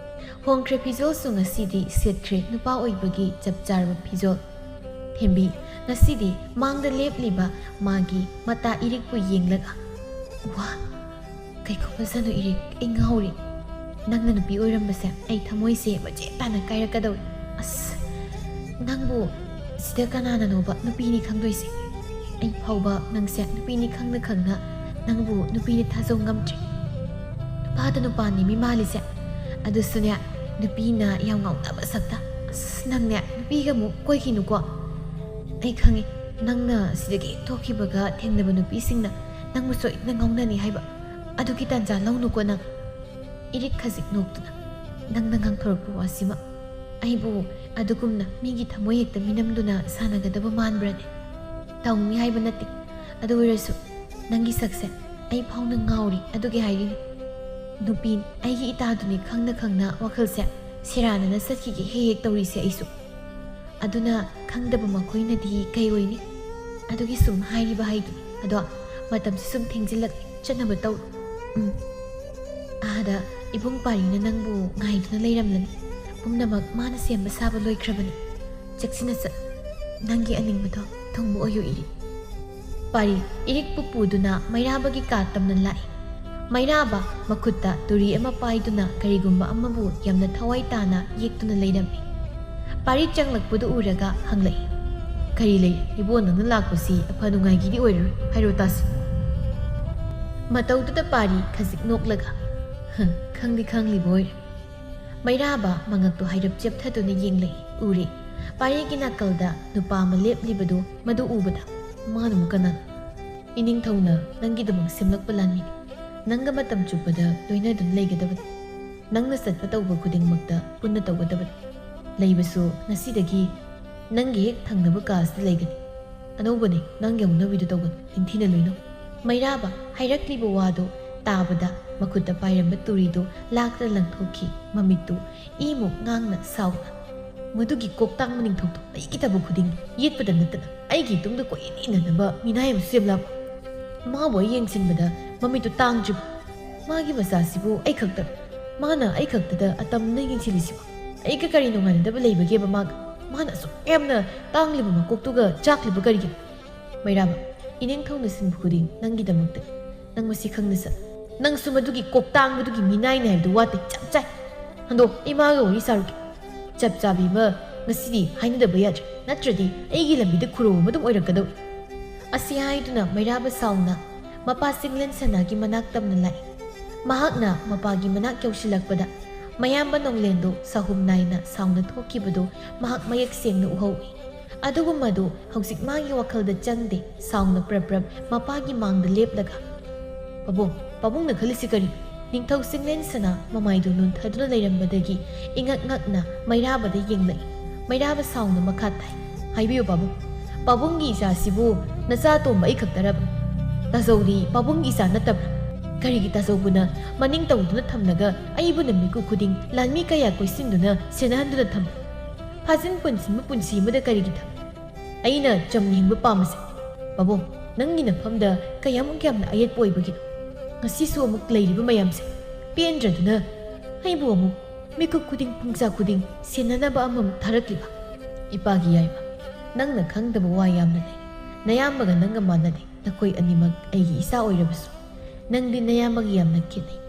ꯍꯣꯡꯈ꯭ꯔꯦ ꯐꯤꯖꯣꯜꯁꯨ ꯉꯁꯤꯗꯤ ꯁꯦꯠꯈ꯭ꯔꯦ ꯅꯨꯄꯥ ꯑꯣꯏꯕꯒꯤ ꯆꯞ ꯆꯥꯔꯕ ꯐꯤꯖꯣꯜ꯫ ꯊꯦꯝꯕꯤ, ꯉꯁꯤꯗꯤ ꯃꯥꯡꯗ ꯂꯦꯞꯂꯤꯕ ꯃꯥꯒꯤ ꯃꯇꯥ ꯏꯔꯤꯛꯄꯨ ꯌꯦꯡꯂꯒ, "ꯋꯥ, ꯀꯩ ꯈꯨꯐꯖꯅꯣ ꯏꯔꯤꯛ, ꯑꯩ ꯉꯥꯎꯔꯦ꯫ ꯅꯪꯅ ꯅꯨꯄꯤ ꯑꯣꯏꯔꯝꯕꯁꯦ ꯑꯩ ꯊꯃꯣꯏꯁꯦ ꯃꯆꯦꯠ ꯇꯥꯅ ꯀꯥꯏꯔꯛꯀꯗꯧꯔꯦ꯫ ꯑꯁ, ꯅꯪꯕꯨ ꯁꯤꯗ ꯀꯅꯥꯅꯅꯣꯕ ꯅꯨꯄꯤꯅꯤ ꯈꯪꯗꯣꯏꯁꯦ? ꯑꯩ ꯐꯥꯎꯕ ꯅꯪꯁꯦ ꯅꯨꯄꯤꯅꯤ ꯈꯪꯅ ꯈꯪꯅ ꯅꯪꯕꯨ ꯅꯨꯄꯤꯅꯤ ꯊꯥꯖꯧ ꯉꯝꯗ꯭ꯔꯦ꯫ ꯅꯨꯄꯥꯗ ꯅꯨꯄꯥꯅꯤ ꯃꯤ ꯃꯥꯜꯂꯤꯁꯦ, ꯑꯗꯨꯁꯨꯅꯦ ꯅꯨꯄꯤꯅ ꯌꯥꯝ ꯉꯥꯎꯅꯕ ꯁꯛꯇ꯫ ꯑꯁ, ꯅꯪꯅꯦ ꯅꯨꯄꯤꯒ ꯑꯃꯨꯛ ꯀꯣꯏꯈꯤꯅꯨꯀꯣ꯫ ꯑꯩ ꯈꯪꯉꯤ, ꯅꯪꯅ ꯁꯤꯗꯒꯤ ꯊꯣꯛꯈꯤꯕꯒ ꯊꯦꯡꯅꯕ ꯅꯨꯄꯤꯁꯤꯡꯅ ꯅꯪꯕꯨ ꯁꯣꯏꯗꯅ ꯉꯥꯎꯅꯅꯤ ꯍꯥꯏꯕ꯫ ꯑꯗꯨꯒꯤ ꯇꯥꯟꯖꯥ ꯂꯧꯅꯨꯀꯣ ꯅꯪ꯫ ꯏꯔꯤꯛ ꯈꯖꯤꯛ ꯅꯣꯛꯇꯨꯅ, "ꯅꯪꯅ ꯉꯥꯡꯊꯣꯔꯛꯄ ꯋꯥꯁꯤꯃ ꯑꯩꯕꯨ ꯑꯗꯨꯒꯨꯝꯅ ꯃꯤꯒꯤ ꯊꯃꯣꯏ ꯍꯦꯛꯇ ꯃꯤꯅꯝꯗꯨꯅ ꯁꯥꯟꯅꯒꯗꯕ ꯃꯥꯟꯕ꯭ꯔꯅꯦ? ꯇꯧꯅꯤ ꯍꯥꯏꯕ ꯅꯠꯇꯦ, ꯑꯗꯨ ꯑꯣꯏꯔꯁꯨ ꯅꯪꯒꯤ ꯁꯛꯁꯦ ꯑꯩ ꯐꯥꯎꯅ ꯉꯥꯎꯔꯤ, ꯑꯗꯨꯒꯤ ꯍꯥꯏꯔꯤꯅꯤ꯫ ꯅꯨꯄꯤ ꯑꯩꯒꯤ ꯏꯇꯥꯗꯨꯅꯤ ꯈꯪꯅ ꯈꯪꯅ ꯋꯥꯈꯜꯁꯦ ꯁꯦꯔꯥꯟꯅꯅ ꯆꯠꯈꯤꯒꯦ ꯍꯦꯛ ꯍꯦꯛ ꯇꯧꯔꯤꯁꯦ ꯑꯩꯁꯨ꯫ ꯑꯗꯨꯅ ꯈꯪꯗꯕ ꯃꯈꯣꯏꯅꯗꯤ ꯀꯩ ꯑꯣꯏꯅꯤ? ꯑꯗꯨꯒꯤ ꯁꯨꯝ ꯍꯥꯏꯔꯤꯕ ꯍꯥꯏꯗꯨꯅꯤ꯫ ꯑꯗꯣ ꯃꯇꯝꯁꯤ ꯁꯨꯝ ꯊꯦꯡꯖꯤꯜꯂꯛꯂꯦ, ꯆꯠꯅꯕ ꯇꯧꯔꯣ꯫ ꯎꯝ꯫ ꯑꯥꯗ ꯏꯕꯨꯡ ꯄꯥꯔꯤꯅ ꯅꯪꯕꯨ ꯉꯥꯏꯗꯨꯅ ꯂꯩꯔꯝꯂꯅꯤ꯫ ꯄꯨꯝꯅꯃꯛ ꯃꯥꯅ ꯁꯦꯝꯕ ꯁꯥꯕ ꯂꯣꯏꯈ꯭ꯔꯕꯅꯤ꯫ ꯆꯦꯛꯁꯤꯟꯅ ꯆꯠ꯫ ꯅꯪꯒꯤ ꯑꯅꯤꯡꯕꯗꯣ ꯊꯨꯡꯕ ꯑꯣꯏꯌꯨ ꯏꯔꯤꯛ꯫" ꯄꯥꯔꯤ ꯏꯔꯤꯛꯄꯨ ꯄꯨꯗꯨꯅ ꯃꯩꯔꯥꯕꯒꯤ ꯀꯥ ꯇꯝꯅ ꯂꯥꯛꯏ꯫ ꯃꯩꯔꯥꯕ ꯃꯈꯨꯠꯇ ꯇꯨꯔꯤ ꯑꯃ ꯄꯥꯏꯗꯨꯅ ꯀꯔꯤꯒꯨꯝꯕ ꯑꯃꯕꯨ ꯌꯥꯝꯅ ꯊꯋꯥꯏ ꯇꯥꯅ ꯌꯦꯛꯇꯨꯅ ꯂꯩꯔꯝꯃꯤ꯫ ꯄꯥꯔꯤ ꯆꯪꯂꯛꯄꯗꯨ ꯎꯔꯒ ꯍꯪꯂꯛꯏ, "ꯀꯔꯤ ꯂꯩ? ꯏꯕꯣ, ꯅꯪꯅ ꯂꯥꯛꯄꯁꯤ ꯑꯐ ꯅꯨꯡꯉꯥꯏꯒꯤꯗꯤ ꯑꯣꯏꯔꯔꯣꯏ, ꯍꯥꯏꯔꯣ ꯇꯥꯁꯤ꯫" ꯃꯇꯧꯗꯨꯗ ꯄꯥꯔꯤ ꯈꯖꯤꯛ ꯅꯣꯛꯂꯒ, "ꯍꯝ, ꯈꯪꯗꯤ ꯈꯪꯂꯤꯕ ꯑꯣꯏꯔꯦ꯫" ꯃꯩꯔꯥꯕ ꯃꯉꯛꯇꯨ ꯍꯥꯏꯔꯞ ꯆꯦꯞꯊꯗꯨꯅ ꯌꯦꯡꯂꯛꯏ꯫ ꯎꯔꯦ꯫ ꯄꯥꯔꯤꯒꯤ ꯅꯥꯀꯜꯗ ꯅꯨꯄꯥ ꯑꯃ ꯂꯦꯞꯂꯤꯕꯗꯨ ꯃꯗꯨ ꯎꯕꯗ, "ꯃꯥꯅꯕꯨ ꯀꯅꯥꯅꯣ? ꯏꯅꯤꯡꯊꯧꯅ ꯅꯪꯒꯤꯗꯃꯛ ꯁꯦꯝꯂꯛꯄ ꯂꯥꯟꯃꯤꯅꯤ꯫ ꯅꯪꯒ ꯃꯇꯝ ꯆꯨꯞꯄꯗ ꯂꯣꯏꯅꯗꯨꯅ ꯂꯩꯒꯗꯕꯅꯤ꯫ ꯅꯪꯅ ꯆꯠꯄ ꯇꯧꯕ ꯈꯨꯗꯤꯡꯃꯛꯇ ꯄꯨꯟꯅ ꯇꯧꯒꯗꯕꯅꯤ꯫ ꯂꯩꯕꯁꯨ ꯉꯁꯤꯗꯒꯤ ꯅꯪꯒꯤ ꯍꯦꯛ ꯊꯪꯅꯕ ꯀꯥ ꯑꯁꯤꯗ ꯂꯩꯒꯅꯤ꯫ ꯑꯅꯧꯕꯅꯤ, ꯅꯪꯒꯤ ꯍꯧꯅꯕꯤꯗꯨ ꯇꯧꯒꯅꯨ, ꯅꯤꯡꯊꯤꯅ ꯂꯣꯏꯅꯧ꯫" ꯃꯩꯔꯥꯕ ꯍꯥꯏꯔꯛꯂꯤꯕ ꯋꯥꯗꯨ ꯇꯥꯕꯗ ꯃꯈꯨꯠꯇ ꯄꯥꯏꯔꯝꯕ ꯇꯨꯔꯤꯗꯨ ꯂꯥꯛꯇ ꯂꯪꯊꯣꯛꯈꯤ꯫ ꯃꯃꯤꯠꯇꯨ ꯏꯃꯨꯛ ꯉꯥꯡꯅ ꯁꯥꯎꯅ, "ꯃꯗꯨꯒꯤ ꯀꯣꯛꯇꯥꯡꯕ ꯅꯤꯡꯊꯧꯗꯨ ꯑꯩꯒꯤ ꯊꯕꯛ ꯈꯨꯗꯤꯡꯒꯤ ꯌꯦꯠꯄꯗ ꯅꯠꯇꯅ ꯑꯩꯒꯤ ꯇꯨꯡꯗ ꯀꯣꯏꯏꯟ ꯏꯟꯅꯅꯕ ꯃꯤꯅꯥꯏ ꯑꯃ ꯁꯦꯝꯂꯕ꯫ ꯃꯥꯕꯨ ꯑꯩ ꯌꯦꯡꯁꯤꯟꯕꯗ ꯃꯃꯤꯠꯇꯨ ꯇꯥꯡꯗ꯭ꯔꯤꯕ꯫ ꯃꯥꯒꯤ ꯃꯆꯥꯁꯤꯕꯨ ꯑꯩ ꯈꯛꯇ, ꯃꯥꯅ ꯑꯩ ꯈꯛꯇꯗ ꯑꯇꯝꯅ ꯌꯦꯡꯁꯤꯜꯂꯤꯁꯤꯕꯨ꯫ ꯑꯩꯒ ꯀꯔꯤ ꯅꯨꯡꯉꯥꯏꯅꯗꯕ ꯂꯩꯕꯒꯦꯕ ꯃꯥꯒ? ꯃꯥꯅ ꯑꯁꯨꯛ ꯌꯥꯝꯅ ꯇꯥꯡꯂꯤꯕ ꯃꯀꯣꯛꯇꯨꯒ ꯆꯥꯛꯂꯤꯕ ꯀꯔꯤꯒꯤꯅꯣ? ꯃꯩꯔꯥꯕ, ꯏꯅꯤꯡꯊꯧꯅ ꯁꯤꯟꯕ ꯈꯨꯗꯤꯡ ꯅꯪꯒꯤꯗꯃꯛꯇ꯫ ꯅꯪ ꯃꯁꯤ ꯈꯪꯅ ꯁꯛ꯫ ꯅꯪꯁꯨ ꯃꯗꯨꯒꯤ ꯀꯣꯛꯇꯥꯡꯕꯗꯨꯒꯤ ꯃꯤꯅꯥꯏꯅꯤ ꯍꯥꯏꯕꯗꯨ ꯋꯥꯠꯇꯦ꯫ ꯆꯞ ꯆꯥꯏ꯫ ꯍꯟꯗꯣ, ꯏꯃꯥꯒ ꯋꯥꯔꯤ ꯁꯥꯔꯨꯒꯦ꯫ ꯆꯞ ꯆꯥꯕꯤ ꯑꯃ ꯉꯁꯤꯗꯤ ꯍꯥꯏꯅꯗꯕ ꯌꯥꯗ꯭ꯔꯦ꯫ ꯅꯠꯇ꯭ꯔꯗꯤ ꯑꯩꯒꯤ ꯂꯝꯕꯤꯗ ꯈꯨꯔꯧ ꯑꯃ ꯑꯗꯨꯝ ꯑꯣꯏꯔꯛꯀꯗꯧꯔꯤ꯫ ꯑꯁꯤ ꯍꯥꯏꯗꯨꯅ ꯃꯩꯔꯥꯕ ꯁꯥꯎꯅ ꯃꯄꯥ ꯆꯤꯡꯂꯦꯟ ꯁꯅꯥꯒꯤ ꯃꯅꯥꯛ ꯇꯝꯅ ꯂꯥꯛꯏ꯫ ꯃꯍꯥꯛꯅ ꯃꯄꯥꯒꯤ ꯃꯅꯥꯛ ꯌꯧꯁꯤꯜꯂꯛꯄꯗ ꯃꯌꯥꯝꯕ ꯅꯣꯡꯂꯦꯟꯗꯨ ꯁꯥꯍꯨꯝ ꯅꯥꯏꯅ ꯁꯥꯎꯅ ꯊꯣꯛꯈꯤꯕꯗꯨ ꯃꯍꯥꯛ ꯃꯌꯦꯛ ꯁꯦꯡꯅ ꯎꯍꯧꯏ꯫ ꯑꯗꯨꯒꯨꯝꯕꯗꯨ ꯍꯧꯖꯤꯛ ꯃꯥꯒꯤ ꯋꯥꯈꯜꯗ ꯆꯪꯗꯦ꯫ ꯁꯥꯎꯅ ꯄ꯭ꯔꯞ ꯄ꯭ꯔꯞ ꯃꯄꯥꯒꯤ ꯃꯥꯡꯗ ꯂꯦꯞꯂꯒ, "ꯄꯥꯕꯨꯡ, ꯄꯥꯕꯨꯡꯅ ꯈꯜꯂꯤꯁꯤ ꯀꯔꯤ?" ꯅꯤꯡꯊꯧ ꯆꯤꯡꯂꯦꯟ ꯁꯅꯥ ꯃꯃꯥꯏꯗꯨ ꯅꯣꯟꯊꯗꯨꯅ ꯂꯩꯔꯝꯕꯗꯒꯤ ꯏꯉꯛ ꯉꯛꯅ ꯃꯩꯔꯥꯕꯗ ꯌꯦꯡꯂꯛꯏ꯫ ꯃꯩꯔꯥꯕ ꯁꯥꯎꯅ ꯃꯈꯥ ꯇꯥꯏ, "ꯍꯥꯏꯕꯤꯌꯨ ꯄꯥꯕꯨꯡ, ꯄꯥꯕꯨꯡꯒꯤ ꯏꯆꯥꯁꯤꯕꯨ ꯅꯆꯥ ꯑꯇꯣꯝꯕ ꯑꯩ ꯈꯛꯇꯔꯕ? ꯇꯥꯖꯧꯗꯤ ꯄꯥꯕꯨꯡꯒꯤ ꯏꯆꯥ ꯅꯠꯇꯕ꯭ꯔꯥ? ꯀꯔꯤꯒꯤ ꯇꯥꯖꯧꯕꯨꯅ ꯃꯅꯤꯡ ꯇꯧꯗꯨꯅ ꯊꯝꯂꯒ ꯑꯩꯕꯨꯅ ꯃꯤꯀꯨꯞ ꯈꯨꯗꯤꯡ ꯂꯥꯟꯃꯤ ꯀꯌꯥ ꯀꯣꯏꯁꯤꯟꯗꯨꯅ ꯁꯦꯟꯅꯍꯟꯗꯨꯅ ꯊꯝꯕ? ꯐꯥꯖꯤꯟ ꯄꯨꯟꯁꯤꯟꯕ ꯄꯨꯟꯁꯤ ꯑꯃꯗ ꯀꯔꯤꯒꯤ ꯊꯝ-" ꯑꯩꯅ ꯆꯝꯅ ꯍꯤꯡꯕ ꯄꯥꯝꯕꯁꯦ꯫ ꯄꯥꯕꯨꯡ, ꯅꯪꯒꯤ ꯅꯐꯝꯗ ꯀꯌꯥꯃꯨꯛ ꯌꯥꯝꯅ ꯑꯌꯦꯠꯄ ꯑꯣꯏꯕꯒꯤꯅꯣ? ꯉꯁꯤꯁꯨ ꯑꯃꯨꯛ ꯂꯩꯔꯤꯕ ꯃꯌꯥꯝꯁꯦ ꯄꯦꯟꯗ꯭ꯔꯗꯨꯅ ꯑꯩꯕꯨ ꯑꯃꯨꯛ ꯃꯤꯀꯨꯞ ꯈꯨꯗꯤꯡ ꯄꯨꯡꯆꯥ ꯈꯨꯗꯤꯡ ꯁꯦꯟꯅꯅꯕ ꯑꯃꯃꯨꯛ ꯊꯥꯔꯛꯂꯤꯕ꯫ ꯏꯄꯥꯒꯤ ꯌꯥꯏꯃ, ꯅꯪꯅ ꯈꯪꯗꯕ ꯋꯥ ꯌꯥꯝꯅ ꯂꯩ꯫ ꯅꯌꯥꯝꯕꯒ ꯅꯪꯒ ꯃꯥꯟꯅꯗꯦ꯫ ꯅꯈꯣꯏ ꯑꯅꯤꯃꯛ ꯑꯩꯒꯤ ꯏꯆꯥ ꯑꯣꯏꯔꯕꯁꯨ ꯅꯪꯗꯤ ꯅꯌꯥꯝꯕꯒ ꯌꯥꯝꯅ ꯈꯦꯠꯅꯩ꯫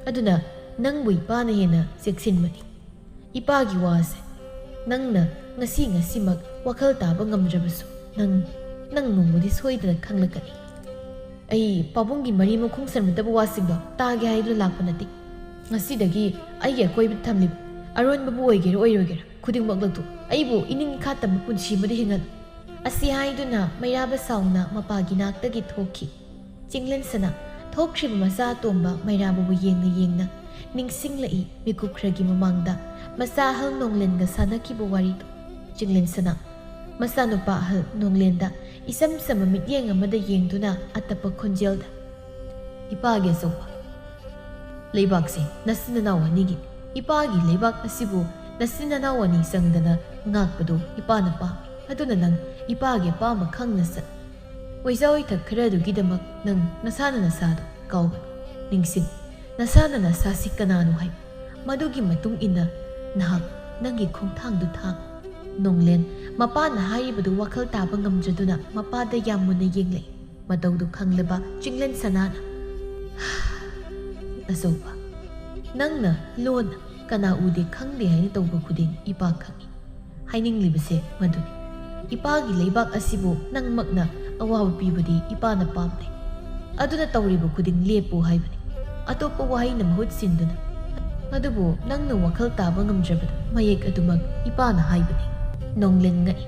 ꯑꯗꯨꯅ ꯅꯪꯕꯨ ꯏꯄꯥꯅ ꯍꯦꯟꯅ ꯆꯦꯛꯁꯤꯟꯕꯅꯤ꯫ ꯏꯄꯥꯒꯤ ꯋꯥꯁꯦ ꯅꯪꯅ ꯉꯁꯤ ꯉꯁꯤꯃꯛ ꯋꯥꯈꯜ ꯇꯥꯕ ꯉꯝꯗ꯭ꯔꯕꯁꯨ ꯅꯪ, ꯅꯪ ꯅꯣꯡꯃꯗꯤ ꯁꯣꯏꯗꯅ ꯈꯪꯂꯛꯀꯅꯤ꯫ ꯑꯩ ꯄꯥꯕꯨꯡꯒꯤ ꯃꯔꯤ ꯃꯈꯣꯡ ꯁꯝꯅꯗꯕ ꯋꯥꯁꯤꯡꯗꯣ ꯇꯥꯒꯦ ꯍꯥꯏꯗꯨꯅ ꯂꯥꯛꯄ ꯅꯠꯇꯦ꯫ ꯉꯁꯤꯗꯒꯤ ꯑꯩꯒꯤ ꯑꯀꯣꯏꯕꯗ ꯊꯝꯂꯤꯕ ꯑꯔꯣꯟꯕꯕꯨ ꯑꯣꯏꯒꯦꯔꯥ ꯑꯣꯏꯔꯣꯏꯒꯦꯔꯥ ꯈꯨꯗꯤꯡꯃꯛ ꯂꯧꯊꯣꯛ꯫ ꯑꯩꯕꯨ ꯏꯅꯤꯡ ꯏꯈꯥ ꯇꯝꯕ ꯄꯨꯟꯁꯤ ꯑꯃꯗ ꯍꯤꯡꯍꯜꯂꯨ꯫ ꯑꯁꯤ ꯍꯥꯏꯗꯨꯅ ꯃꯩꯔꯥꯕ ꯁꯥꯎꯅ ꯃꯄꯥꯒꯤ ꯅꯥꯛꯇꯒꯤ ꯊꯣꯛꯈꯤ꯫ ꯆꯤꯡꯂꯦꯟ ꯁꯅꯥ ꯊꯣꯛꯈ꯭ꯔꯤꯕ ꯃꯆꯥ ꯑꯇꯣꯝꯕ ꯃꯩꯔꯥꯕꯕꯨ ꯌꯦꯡꯅ ꯌꯦꯡꯅ ꯅꯤꯡꯁꯤꯡꯂꯛꯏ ꯃꯤꯀꯨꯞ ꯈꯔꯒꯤ ꯃꯃꯥꯡꯗ ꯃꯆꯥ ꯑꯍꯜ ꯅꯣꯡꯂꯦꯟꯒ ꯁꯥꯟꯅꯈꯤꯕ ꯋꯥꯔꯤꯗꯨ꯫ ꯆꯤꯡꯂꯦꯟ ꯁꯅꯥ ꯃꯆꯥꯅꯨꯄꯥ ꯑꯍꯜ ꯅꯣꯡꯂꯦꯟꯗ ꯏꯆꯝ ꯆꯝꯕ ꯃꯤꯠꯌꯦꯡ ꯑꯃꯗ ꯌꯦꯡꯗꯨꯅ ꯑꯇꯞꯄ ꯈꯣꯟꯖꯦꯜꯗ, "ꯏꯄꯥꯒꯤ ꯑꯆꯧꯕ ꯂꯩꯕꯥꯛꯁꯦ ꯅꯆꯤꯟ ꯅꯅꯥꯎ ꯑꯅꯤꯒꯤ꯫ ꯏꯄꯥꯒꯤ ꯂꯩꯕꯥꯛ ꯑꯁꯤꯕꯨ ꯅꯆꯤꯟ ꯅꯅꯥꯎ ꯑꯅꯤ ꯆꯪꯗꯅ ꯉꯥꯛꯄꯗꯨ ꯏꯄꯥꯅ ꯄꯥꯝꯃꯤ꯫ ꯑꯗꯨꯅ ꯅꯪ ꯏꯄꯥꯒꯤ ꯑꯄꯥꯝꯕ ꯈꯪꯅ ꯆꯠ꯫ ꯑꯣꯏꯖꯥ ꯑꯣꯏꯊꯛ ꯈꯔꯗꯨꯒꯤꯗꯃꯛ ꯅꯪ ꯅꯁꯥꯅ ꯅꯁꯥꯗꯣ ꯀꯥꯎꯒꯅꯨ꯫ ꯅꯤꯡꯁꯤꯡ, ꯅꯁꯥꯅ ꯅꯁꯥꯁꯤ ꯀꯅꯥꯅꯣ ꯍꯥꯏꯕ꯫ ꯃꯗꯨꯒꯤ ꯃꯇꯨꯡ ꯏꯟꯅ ꯅꯍꯥꯛ ꯅꯪꯒꯤ ꯈꯣꯡꯊꯥꯡꯗꯨ ꯊꯥꯡ꯫ ꯅꯣꯡꯂꯦꯟ ꯃꯄꯥꯅ ꯍꯥꯏꯔꯤꯕꯗꯨ ꯋꯥꯈꯜ ꯇꯥꯕ ꯉꯝꯗ꯭ꯔꯗꯨꯅ ꯃꯄꯥꯗ ꯌꯥꯝ ꯃꯨꯟꯅ ꯌꯦꯡꯂꯛꯏ꯫ ꯃꯇꯧꯗꯨ ꯈꯪꯂꯕ ꯆꯤꯡꯂꯦꯟ ꯁꯅꯥꯅ, "ꯑꯆꯧꯕ, ꯅꯪꯅ ꯂꯣꯟꯅ ꯀꯅꯥ ꯎꯗꯦ ꯈꯪꯗꯦ ꯍꯥꯏꯅ ꯇꯧꯕ ꯈꯨꯗꯤꯡ ꯏꯄꯥ ꯈꯪꯏ꯫ ꯍꯥꯏꯅꯤꯡꯂꯤꯕꯁꯦ ꯃꯗꯨꯅꯤ꯫ ꯏꯄꯥꯒꯤ ꯂꯩꯕꯥꯛ ꯑꯁꯤꯕꯨ ꯅꯪꯃꯛꯅ ꯑꯋꯥꯕ ꯄꯤꯕꯗꯤ ꯏꯄꯥꯅ ꯄꯥꯝꯗꯦ꯫ ꯑꯗꯨꯅ ꯇꯧꯔꯤꯕ ꯈꯨꯗꯤꯡ ꯂꯦꯞꯄꯨ ꯍꯥꯏꯕꯅꯤ꯫ ꯑꯇꯣꯞꯄ ꯋꯥꯍꯩꯅ ꯃꯍꯨꯠ ꯁꯤꯟꯗꯨꯅ꯫ ꯑꯗꯨꯕꯨ ꯅꯪꯅ ꯋꯥꯈꯜ ꯇꯥꯕ ꯉꯝꯗ꯭ꯔꯕꯗ ꯃꯌꯦꯛ ꯑꯗꯨꯃꯛ ꯏꯄꯥꯅ ꯍꯥꯏꯕꯅꯤ꯫" ꯅꯣꯡꯂꯦꯟ ꯉꯛꯏ꯫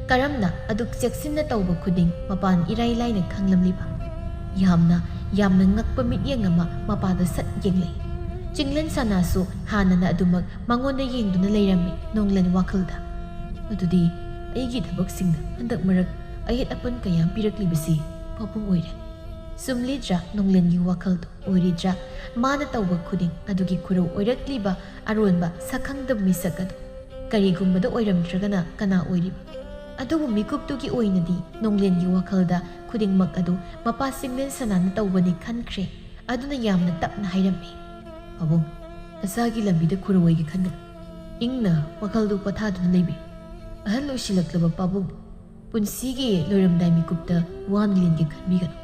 ꯀꯔꯝꯅ ꯑꯗꯨꯛ ꯆꯦꯛꯁꯤꯟꯅ ꯇꯧꯕ ꯈꯨꯗꯤꯡ ꯃꯄꯥꯟ ꯏꯔꯥꯏ ꯂꯥꯏꯅ ꯈꯪꯂꯝꯂꯤꯕ? ꯌꯥꯝꯅ, ꯌꯥꯝꯅ ꯉꯛꯄ ꯃꯤꯠꯌꯦꯡ ꯑꯃ ꯃꯄꯥꯗ ꯁꯠ ꯌꯦꯡꯂꯛꯏ꯫ ꯆꯤꯡꯂꯦꯟ ꯁꯅꯥꯁꯨ ꯍꯥꯟꯅꯅ ꯑꯗꯨꯃꯛ ꯃꯉꯣꯟꯗ ꯌꯦꯡꯗꯨꯅ ꯂꯩꯔꯝꯃꯤ ꯅꯣꯡꯂꯦꯟ ꯋꯥꯈꯜꯗ꯫ "ꯑꯗꯨꯗꯤ ꯑꯩꯒꯤ ꯊꯕꯛꯁꯤꯡꯗ ꯍꯟꯗꯛ ꯃꯔꯛ ꯑꯌꯦꯠ ꯑꯄꯟ ꯀꯌꯥ ꯄꯤꯔꯛꯂꯤꯕꯁꯤ ꯄꯥꯕꯨꯡ ꯑꯣꯏꯔꯦ꯫" ꯆꯨꯝꯂꯤꯗ꯭ꯔꯥ ꯅꯣꯡꯂꯦꯟꯒꯤ ꯋꯥꯈꯜꯗꯨ? ꯑꯣꯏꯔꯤꯗ꯭ꯔꯥ ꯃꯥꯅ ꯇꯧꯕ ꯈꯨꯗꯤꯡ ꯑꯗꯨꯒꯤ ꯈꯨꯔꯧ ꯑꯣꯏꯔꯛꯂꯤꯕ ꯑꯔꯣꯟꯕ ꯁꯛꯈꯪꯗꯕ ꯃꯤꯁꯛ ꯑꯗꯨ? ꯀꯔꯤꯒꯨꯝꯕꯗ ꯑꯣꯏꯔꯝꯗ꯭ꯔꯒꯅ ꯀꯅꯥ ꯑꯣꯏꯔꯤꯕ? ꯑꯗꯨꯕꯨ ꯃꯤꯀꯨꯞꯇꯨꯒꯤ ꯑꯣꯏꯅꯗꯤ ꯅꯣꯡꯂꯦꯟꯒꯤ ꯋꯥꯈꯜꯗ ꯈꯨꯗꯤꯡꯃꯛ ꯑꯗꯨ ꯃꯄꯥ ꯆꯤꯡꯂꯦꯟ ꯁꯅꯥꯅ ꯇꯧꯕꯅꯤ ꯈꯟꯈ꯭ꯔꯦ꯫ ꯑꯗꯨꯅ ꯌꯥꯝꯅ ꯇꯞꯅ ꯍꯥꯏꯔꯝꯃꯤ, "ꯄꯥꯕꯨꯡ, ꯅꯁꯥꯒꯤ ꯂꯝꯕꯤꯗ ꯈꯨꯔꯧ ꯑꯣꯏꯒꯦ ꯈꯟꯒꯅꯨ꯫ ꯏꯪꯅ ꯋꯥꯈꯜꯗꯨ ꯄꯣꯊꯥꯗꯨꯅ ꯂꯩꯕꯤꯌꯨ꯫ ꯑꯍꯜ ꯑꯣꯏꯁꯤꯜꯂꯛꯂꯕ ꯄꯥꯕꯨꯡ, ꯄꯨꯟꯁꯤꯒꯤ ꯂꯣꯏꯔꯝꯗꯥꯏ ꯃꯤꯀꯨꯞꯇ ꯋꯥꯅ ꯂꯦꯟꯒꯦ ꯈꯟꯕꯤꯒꯅꯨ꯫"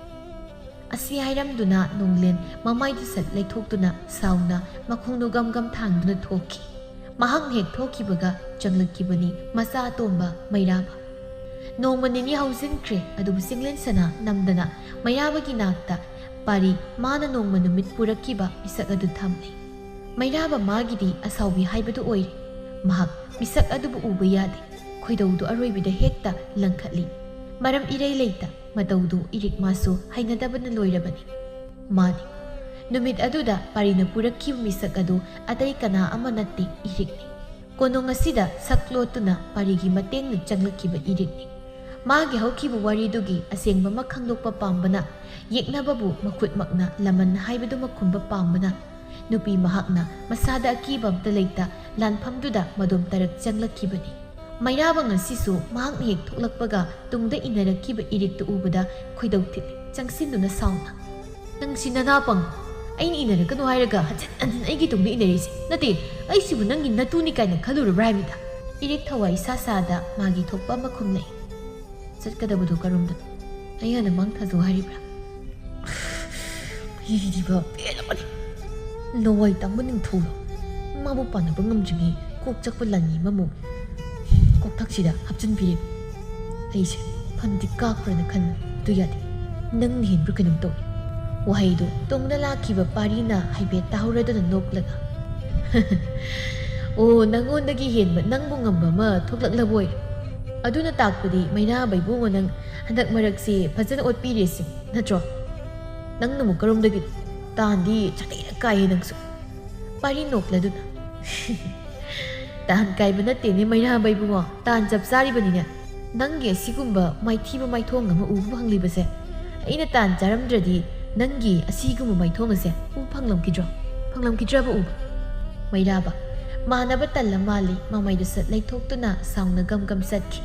ꯑꯁꯤ ꯍꯥꯏꯔꯝꯗꯨꯅ ꯅꯣꯡꯂꯦꯟ ꯃꯃꯥꯏꯗꯨ ꯁꯠ ꯂꯩꯊꯣꯛꯇꯨꯅ ꯁꯥꯎꯅ ꯃꯈꯣꯡꯗꯨ ꯒꯝ ꯒꯝ ꯊꯥꯡꯗꯨꯅ ꯊꯣꯛꯈꯤ꯫ ꯃꯍꯥꯛꯅ ꯍꯦꯛ ꯊꯣꯛꯈꯤꯕꯒ ꯆꯪꯂꯛꯈꯤꯕꯅꯤ ꯃꯆꯥ ꯑꯇꯣꯝꯕ ꯃꯩꯔꯥꯕ꯫ ꯅꯣꯡꯃ ꯅꯤꯅꯤ ꯍꯧꯖꯤꯟꯈ꯭ꯔꯦ, ꯑꯗꯨꯕꯨ ꯆꯤꯡꯂꯦꯟ ꯁꯅꯥ ꯅꯝꯗꯅ ꯃꯩꯔꯥꯕꯒꯤ ꯅꯥꯛꯇ ꯄꯥꯔꯤ ꯃꯥꯅ ꯅꯣꯡꯃ ꯅꯨꯃꯤꯠ ꯄꯨꯔꯛꯈꯤꯕ ꯃꯤꯁꯛ ꯑꯗꯨ ꯊꯝꯂꯤ꯫ ꯃꯩꯔꯥꯕ ꯃꯥꯒꯤꯗꯤ ꯑꯁꯥꯎꯕꯤ ꯍꯥꯏꯕꯗꯨ ꯑꯣꯏꯔꯦ꯫ ꯃꯍꯥꯛ ꯃꯤꯁꯛ ꯑꯗꯨꯕꯨ ꯎꯕ ꯌꯥꯗꯦ꯫ ꯈꯣꯏꯗꯧꯗꯨ ꯑꯔꯣꯏꯕꯤꯗ ꯍꯦꯛꯇ ꯂꯪꯈꯠꯂꯤ꯫ ꯃꯔꯝ ꯏꯔꯩ ꯂꯩꯇ ꯃꯇꯧꯗꯨ ꯏꯔꯤꯛ ꯃꯥꯁꯨ ꯍꯩꯅꯗꯕꯅ ꯂꯣꯏꯔꯕꯅꯤ꯫ ꯃꯥꯅꯤ, ꯅꯨꯃꯤꯠ ꯑꯗꯨꯗ ꯄꯥꯔꯤꯅ ꯄꯨꯔꯛꯈꯤꯕ ꯃꯤꯁꯛ ꯑꯗꯨ ꯑꯇꯩ ꯀꯅꯥ ꯑꯃ ꯅꯠꯇꯦ, ꯏꯔꯤꯛꯅꯤ꯫ ꯀꯣꯅꯨꯡ ꯑꯁꯤꯗ ꯁꯛ ꯂꯣꯠꯇꯨꯅ ꯄꯥꯔꯤꯒꯤ ꯃꯇꯦꯡꯅ ꯆꯪꯂꯛꯈꯤꯕ ꯏꯔꯤꯛꯅꯤ꯫ ꯃꯥꯒꯤ ꯍꯧꯈꯤꯕ ꯋꯥꯔꯤꯗꯨꯒꯤ ꯑꯁꯦꯡꯕ ꯑꯃ ꯈꯪꯗꯣꯛꯄ ꯄꯥꯝꯕꯅ ꯌꯦꯛꯅꯕꯕꯨ ꯃꯈꯨꯠꯃꯛꯅ ꯂꯃꯟ ꯍꯥꯏꯕꯗꯨꯃꯛ ꯈꯨꯝꯕ ꯄꯥꯝꯕꯅ ꯅꯨꯄꯤ ꯃꯍꯥꯛꯅ ꯃꯁꯥꯗ ꯑꯀꯤꯕ ꯑꯝꯇ ꯂꯩꯇ ꯂꯥꯟꯐꯝꯗꯨꯗ ꯃꯗꯣꯝ ꯇꯔꯛ ꯆꯪꯂꯛꯈꯤꯕꯅꯤ꯫ ꯃꯩꯔꯥꯕ ꯉꯁꯤꯁꯨ ꯃꯍꯥꯛꯅ ꯍꯦꯛ ꯊꯣꯛꯂꯛꯄꯒ ꯇꯨꯡꯗ ꯏꯟꯅꯔꯛꯈꯤꯕ ꯏꯔꯤꯛꯇꯨ ꯎꯕꯗ ꯈꯣꯏꯗꯧ ꯊꯤꯠꯂꯤ꯫ ꯆꯪꯁꯤꯟꯗꯨꯅ ꯁꯥꯎꯅ, "ꯅꯪꯁꯤ ꯅꯅꯥ ꯄꯪ! ꯑꯩꯅ ꯏꯟꯅꯔꯛꯀꯅꯨ ꯍꯥꯏꯔꯒ ꯍꯟꯖꯤꯟ ꯍꯟꯖꯤꯟ ꯑꯩꯒꯤ ꯇꯨꯡꯗ ꯏꯟꯅꯔꯤꯁꯦ꯫ ꯅꯠꯇꯦ, ꯑꯩꯁꯤꯕꯨ ꯅꯪꯒꯤ ꯅꯇꯨꯅꯤ ꯀꯥꯏꯅ ꯈꯜꯂꯨꯔꯕ꯭ꯔꯥ ꯍꯥꯏꯕꯅꯤꯗ?" ꯏꯔꯤꯛ ꯊꯋꯥꯏ ꯏꯁꯥ ꯁꯥꯗ ꯃꯥꯒꯤ ꯊꯣꯛꯄ ꯑꯃ ꯈꯨꯝꯂꯛꯏ꯫ "ꯆꯠꯀꯗꯕꯗꯨ ꯀꯔꯣꯝꯗꯅꯣ? ꯑꯩ ꯍꯥꯟꯅ ꯃꯥꯡ ꯊꯥꯖꯧ ꯍꯥꯏꯔꯤꯕ꯭ꯔꯥ?" ꯏꯔꯤꯕ ꯄꯦꯜꯂꯕꯅꯤ꯫ ꯂꯋꯥꯏ ꯇꯥꯡꯕ ꯅꯤꯡꯊꯧꯗꯣ ꯃꯥꯕꯨ ꯄꯥꯟꯅꯕ ꯉꯝꯗ꯭ꯔꯤꯉꯩ ꯀꯣꯛ ꯆꯛꯄ ꯂꯥꯟꯃꯤ ꯑꯃꯃꯨꯛ ꯀꯣꯛꯊꯛꯁꯤꯗ ꯍꯥꯞꯆꯤꯟꯕꯤꯔꯦ꯫ ꯑꯩꯁꯦ ꯐꯟꯗꯤ ꯀꯥꯞꯈ꯭ꯔꯅ ꯈꯟꯕ, ꯑꯗꯨ ꯌꯥꯗꯦ꯫ ꯅꯪꯅ ꯍꯦꯟꯕ꯭ꯔꯥ ꯀꯩꯅꯣꯝ ꯇꯧꯏ꯫ ꯋꯥꯍꯩꯗꯨ ꯇꯨꯡꯗ ꯂꯥꯛꯈꯤꯕ ꯄꯥꯔꯤꯅ ꯍꯥꯏꯐꯦꯠ ꯇꯥꯍꯧꯔꯗꯨꯅ ꯅꯣꯛꯂꯒ, "ꯑꯣ, ꯅꯪꯉꯣꯟꯗꯒꯤ ꯍꯦꯟꯕ, ꯅꯪꯕꯨ ꯉꯝꯕ ꯑꯃ ꯊꯣꯛꯂꯛꯂꯕꯣꯏ? ꯑꯗꯨꯅ ꯇꯥꯛꯄꯗꯤ ꯃꯩꯔꯥꯕ ꯏꯕꯨꯡꯉꯣ, ꯅꯪ ꯍꯟꯗꯛ ꯃꯔꯛꯁꯤ ꯐꯖꯅ ꯑꯣꯠꯄꯤꯔꯦꯁꯤ ꯅꯠꯇ꯭ꯔꯣ? ꯅꯪꯅ ꯑꯃꯨꯛ ꯀꯔꯣꯝꯗꯒꯤ? ꯇꯥꯟꯗꯤ ꯆꯥꯇꯩꯔ ꯀꯥꯏꯌꯦ ꯅꯪꯁꯨ꯫" ꯄꯥꯔꯤ ꯅꯣꯛꯂꯗꯨꯅ, "ꯇꯥꯟ ꯀꯥꯏꯕ ꯅꯠꯇꯦꯅꯦ ꯃꯩꯔꯥꯕ ꯏꯕꯨꯡꯉꯣ, ꯇꯥꯟ ꯆꯞ ꯆꯥꯔꯤꯕꯅꯤꯅꯦ꯫ ꯅꯪꯒꯤ ꯑꯁꯤꯒꯨꯝꯕ ꯃꯥꯏꯊꯤꯕ ꯃꯥꯏꯊꯣꯡ ꯑꯃ ꯎꯕ ꯐꯪꯂꯤꯕꯁꯦ, ꯑꯩꯅ ꯇꯥꯟ ꯆꯥꯔꯝꯗ꯭ꯔꯗꯤ ꯅꯪꯒꯤ ꯑꯁꯤꯒꯨꯝꯕ ꯃꯥꯏꯊꯣꯡ ꯑꯁꯦ ꯎꯕ ꯐꯪꯂꯝꯈꯤꯗ꯭ꯔꯣ? ꯐꯪꯂꯝꯈꯤꯗ꯭ꯔꯕ ꯎꯕ?" ꯃꯩꯔꯥꯕ ꯃꯥꯟꯅꯕ ꯇꯜꯂ ꯃꯥꯜꯂꯤ, ꯃꯃꯩꯗꯨ ꯁꯠ ꯂꯩꯊꯣꯛꯇꯨꯅ ꯁꯥꯎꯅ ꯒꯝ ꯒꯝ ꯆꯠꯈꯤ꯫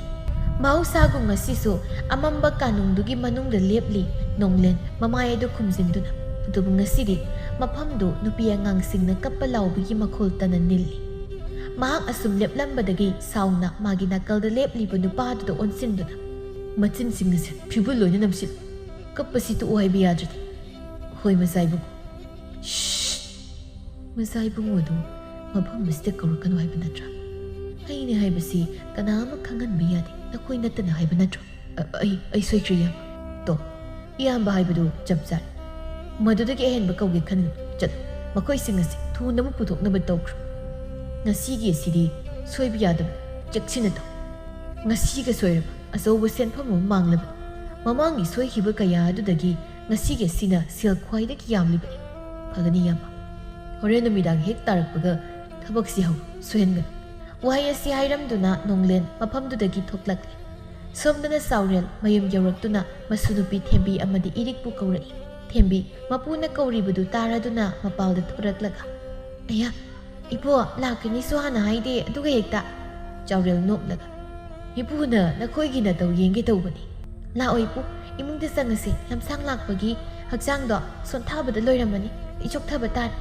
ꯃꯍꯧꯁꯥꯒꯨꯝ ꯉꯁꯤꯁꯨ ꯑꯃꯝꯕ ꯀꯥꯅꯨꯡꯗꯨꯒꯤ ꯃꯅꯨꯡꯗ ꯂꯦꯞꯂꯤ ꯅꯣꯡꯂꯦꯟ, ꯃꯃꯥꯏ ꯑꯗꯨ ꯈꯨꯝꯖꯤꯟꯗꯨꯅ꯫ ꯑꯗꯨꯕꯨ ꯉꯁꯤꯗꯤ ꯃꯐꯝꯗꯨ ꯅꯨꯄꯤ ꯑꯉꯥꯡꯁꯤꯡꯅ ꯀꯞꯄ ꯂꯥꯎꯕꯒꯤ ꯃꯈꯣꯜꯇꯅ ꯅꯤꯜꯂꯤ꯫ ꯃꯍꯥꯛ ꯑꯁꯨꯝ ꯂꯦꯞꯂꯝꯕꯗꯒꯤ ꯁꯥꯎꯅ ꯃꯥꯒꯤ ꯅꯥꯀꯜꯗ ꯂꯦꯞꯂꯤꯕ ꯅꯨꯄꯥꯗꯨꯗ ꯑꯣꯟꯁꯤꯟꯗꯨꯅ, "ꯃꯆꯤꯟꯁꯤꯡ ꯑꯁꯦ ꯐꯤꯕꯨꯜ ꯂꯣꯏꯅ ꯅꯝꯁꯤꯜꯂꯨ꯫ ꯀꯞꯄꯁꯤ ꯇꯣꯛꯑꯣ ꯍꯥꯏꯕ ꯌꯥꯗ꯭ꯔꯗꯤ꯫ ꯍꯣꯏ, ꯃꯆꯥ ꯏꯕꯨꯡꯉꯣ꯫" "ꯁ꯭ꯁ! ꯃꯆꯥ ꯏꯕꯨꯡꯉꯣꯗꯨ ꯃꯐꯝ ꯑꯁꯤꯗ ꯀꯧꯔꯛꯀꯅꯨ ꯍꯥꯏꯕ ꯅꯠꯇ꯭ꯔꯥ? ꯑꯩꯅ ꯍꯥꯏꯕꯁꯤ ꯀꯅꯥ ꯑꯃ ꯈꯪꯍꯟꯕ ꯌꯥꯗꯦ, ꯅꯈꯣꯏ ꯅꯠꯇꯅ ꯍꯥꯏꯕ ꯅꯠꯇ꯭ꯔꯣ?" "ꯑ, ꯑꯩ, ꯑꯩ ꯁꯣꯏꯈ꯭ꯔꯦ, ꯏꯌꯥꯝꯕ꯫ ꯇꯣ, ꯏꯌꯥꯝꯕ ꯍꯥꯏꯕꯗꯨ ꯆꯞ ꯆꯥꯔꯦ꯫ ꯃꯗꯨꯗꯒꯤ ꯑꯍꯦꯟꯕ ꯀꯧꯒꯦ ꯈꯟꯒꯅꯨ꯫ ꯆꯠꯂꯨ, ꯃꯈꯣꯏꯁꯤꯡ ꯑꯁꯤ ꯊꯨꯅ ꯑꯃꯨꯛ ꯄꯨꯊꯣꯛꯅꯕ ꯇꯧꯈ꯭ꯔꯣ꯫ ꯉꯁꯤꯒꯤ ꯑꯁꯤꯗꯤ ꯁꯣꯏꯕ ꯌꯥꯗꯕ, ꯆꯦꯛꯁꯤꯟꯅ ꯇꯧ꯫ ꯉꯁꯤꯒ ꯁꯣꯏꯔꯕ ꯑꯆꯧꯕ ꯁꯦꯟꯐꯝ ꯑꯃ ꯃꯥꯡꯂꯕꯅꯤ꯫ ꯃꯃꯥꯡꯒꯤ ꯁꯣꯏꯈꯤꯕ ꯀꯌꯥ ꯑꯗꯨꯗꯒꯤ ꯉꯁꯤꯒꯤ ꯑꯁꯤꯅ ꯁꯦꯜ ꯈ꯭ꯋꯥꯏꯗꯒꯤ ꯌꯥꯝꯂꯤꯕꯅꯤ꯫ ꯐꯒꯅꯤ, ꯏꯌꯥꯝꯕ꯫ ꯍꯣꯔꯦꯟ ꯅꯨꯃꯤꯗꯥꯡ ꯍꯦꯛ ꯇꯥꯔꯛꯄꯒ ꯊꯕꯛꯁꯤ ꯍꯧ, ꯁꯣꯏꯍꯟꯒꯅꯨ꯫" ꯋꯥꯍꯩ ꯑꯁꯤ ꯍꯥꯏꯔꯝꯗꯨꯅ ꯅꯣꯡꯂꯦꯟ ꯃꯐꯝꯗꯨꯗꯒꯤ ꯊꯣꯛꯂꯛꯂꯦ꯫ ꯁꯣꯝꯗꯅ ꯆꯥꯎꯔꯦꯜ ꯃꯌꯨꯝ ꯌꯧꯔꯛꯇꯨꯅ ꯃꯁꯨ ꯅꯨꯄꯤ ꯊꯦꯝꯕꯤ ꯑꯃꯗꯤ ꯏꯔꯤꯛꯄꯨ ꯀꯧꯔꯛꯏ꯫ ꯊꯦꯝꯕꯤ ꯃꯄꯨꯅ ꯀꯧꯔꯤꯕꯗꯨ ꯇꯥꯔꯗꯨꯅ ꯃꯄꯥꯜꯗ ꯊꯣꯔꯛꯂꯒ, "ꯑꯌꯥ, ꯏꯕꯣ, ꯂꯥꯛꯀꯅꯤꯁꯨ ꯍꯥꯟꯅ ꯍꯥꯏꯗꯦ, ꯑꯗꯨꯒ ꯍꯦꯛꯇ!" ꯆꯥꯎꯔꯦꯜ ꯅꯣꯛꯂꯒ, "ꯏꯄꯨꯅ ꯅꯈꯣꯏꯒꯤ ꯅꯇꯧ ꯌꯦꯡꯒꯦ ꯇꯧꯕꯅꯤ꯫ ꯂꯥꯛꯑꯣ ꯏꯄꯨ, ꯏꯃꯨꯡꯗ ꯆꯪꯉꯁꯤ꯫ ꯂꯝꯁꯥꯡ ꯂꯥꯛꯄꯒꯤ ꯍꯛꯆꯥꯡꯗꯣ ꯁꯣꯟꯊꯥꯕꯗ ꯂꯣꯏꯔꯝꯃꯅꯤ꯫ ꯑꯩ ꯆꯣꯛꯊꯕ ꯇꯥꯔꯦ꯫"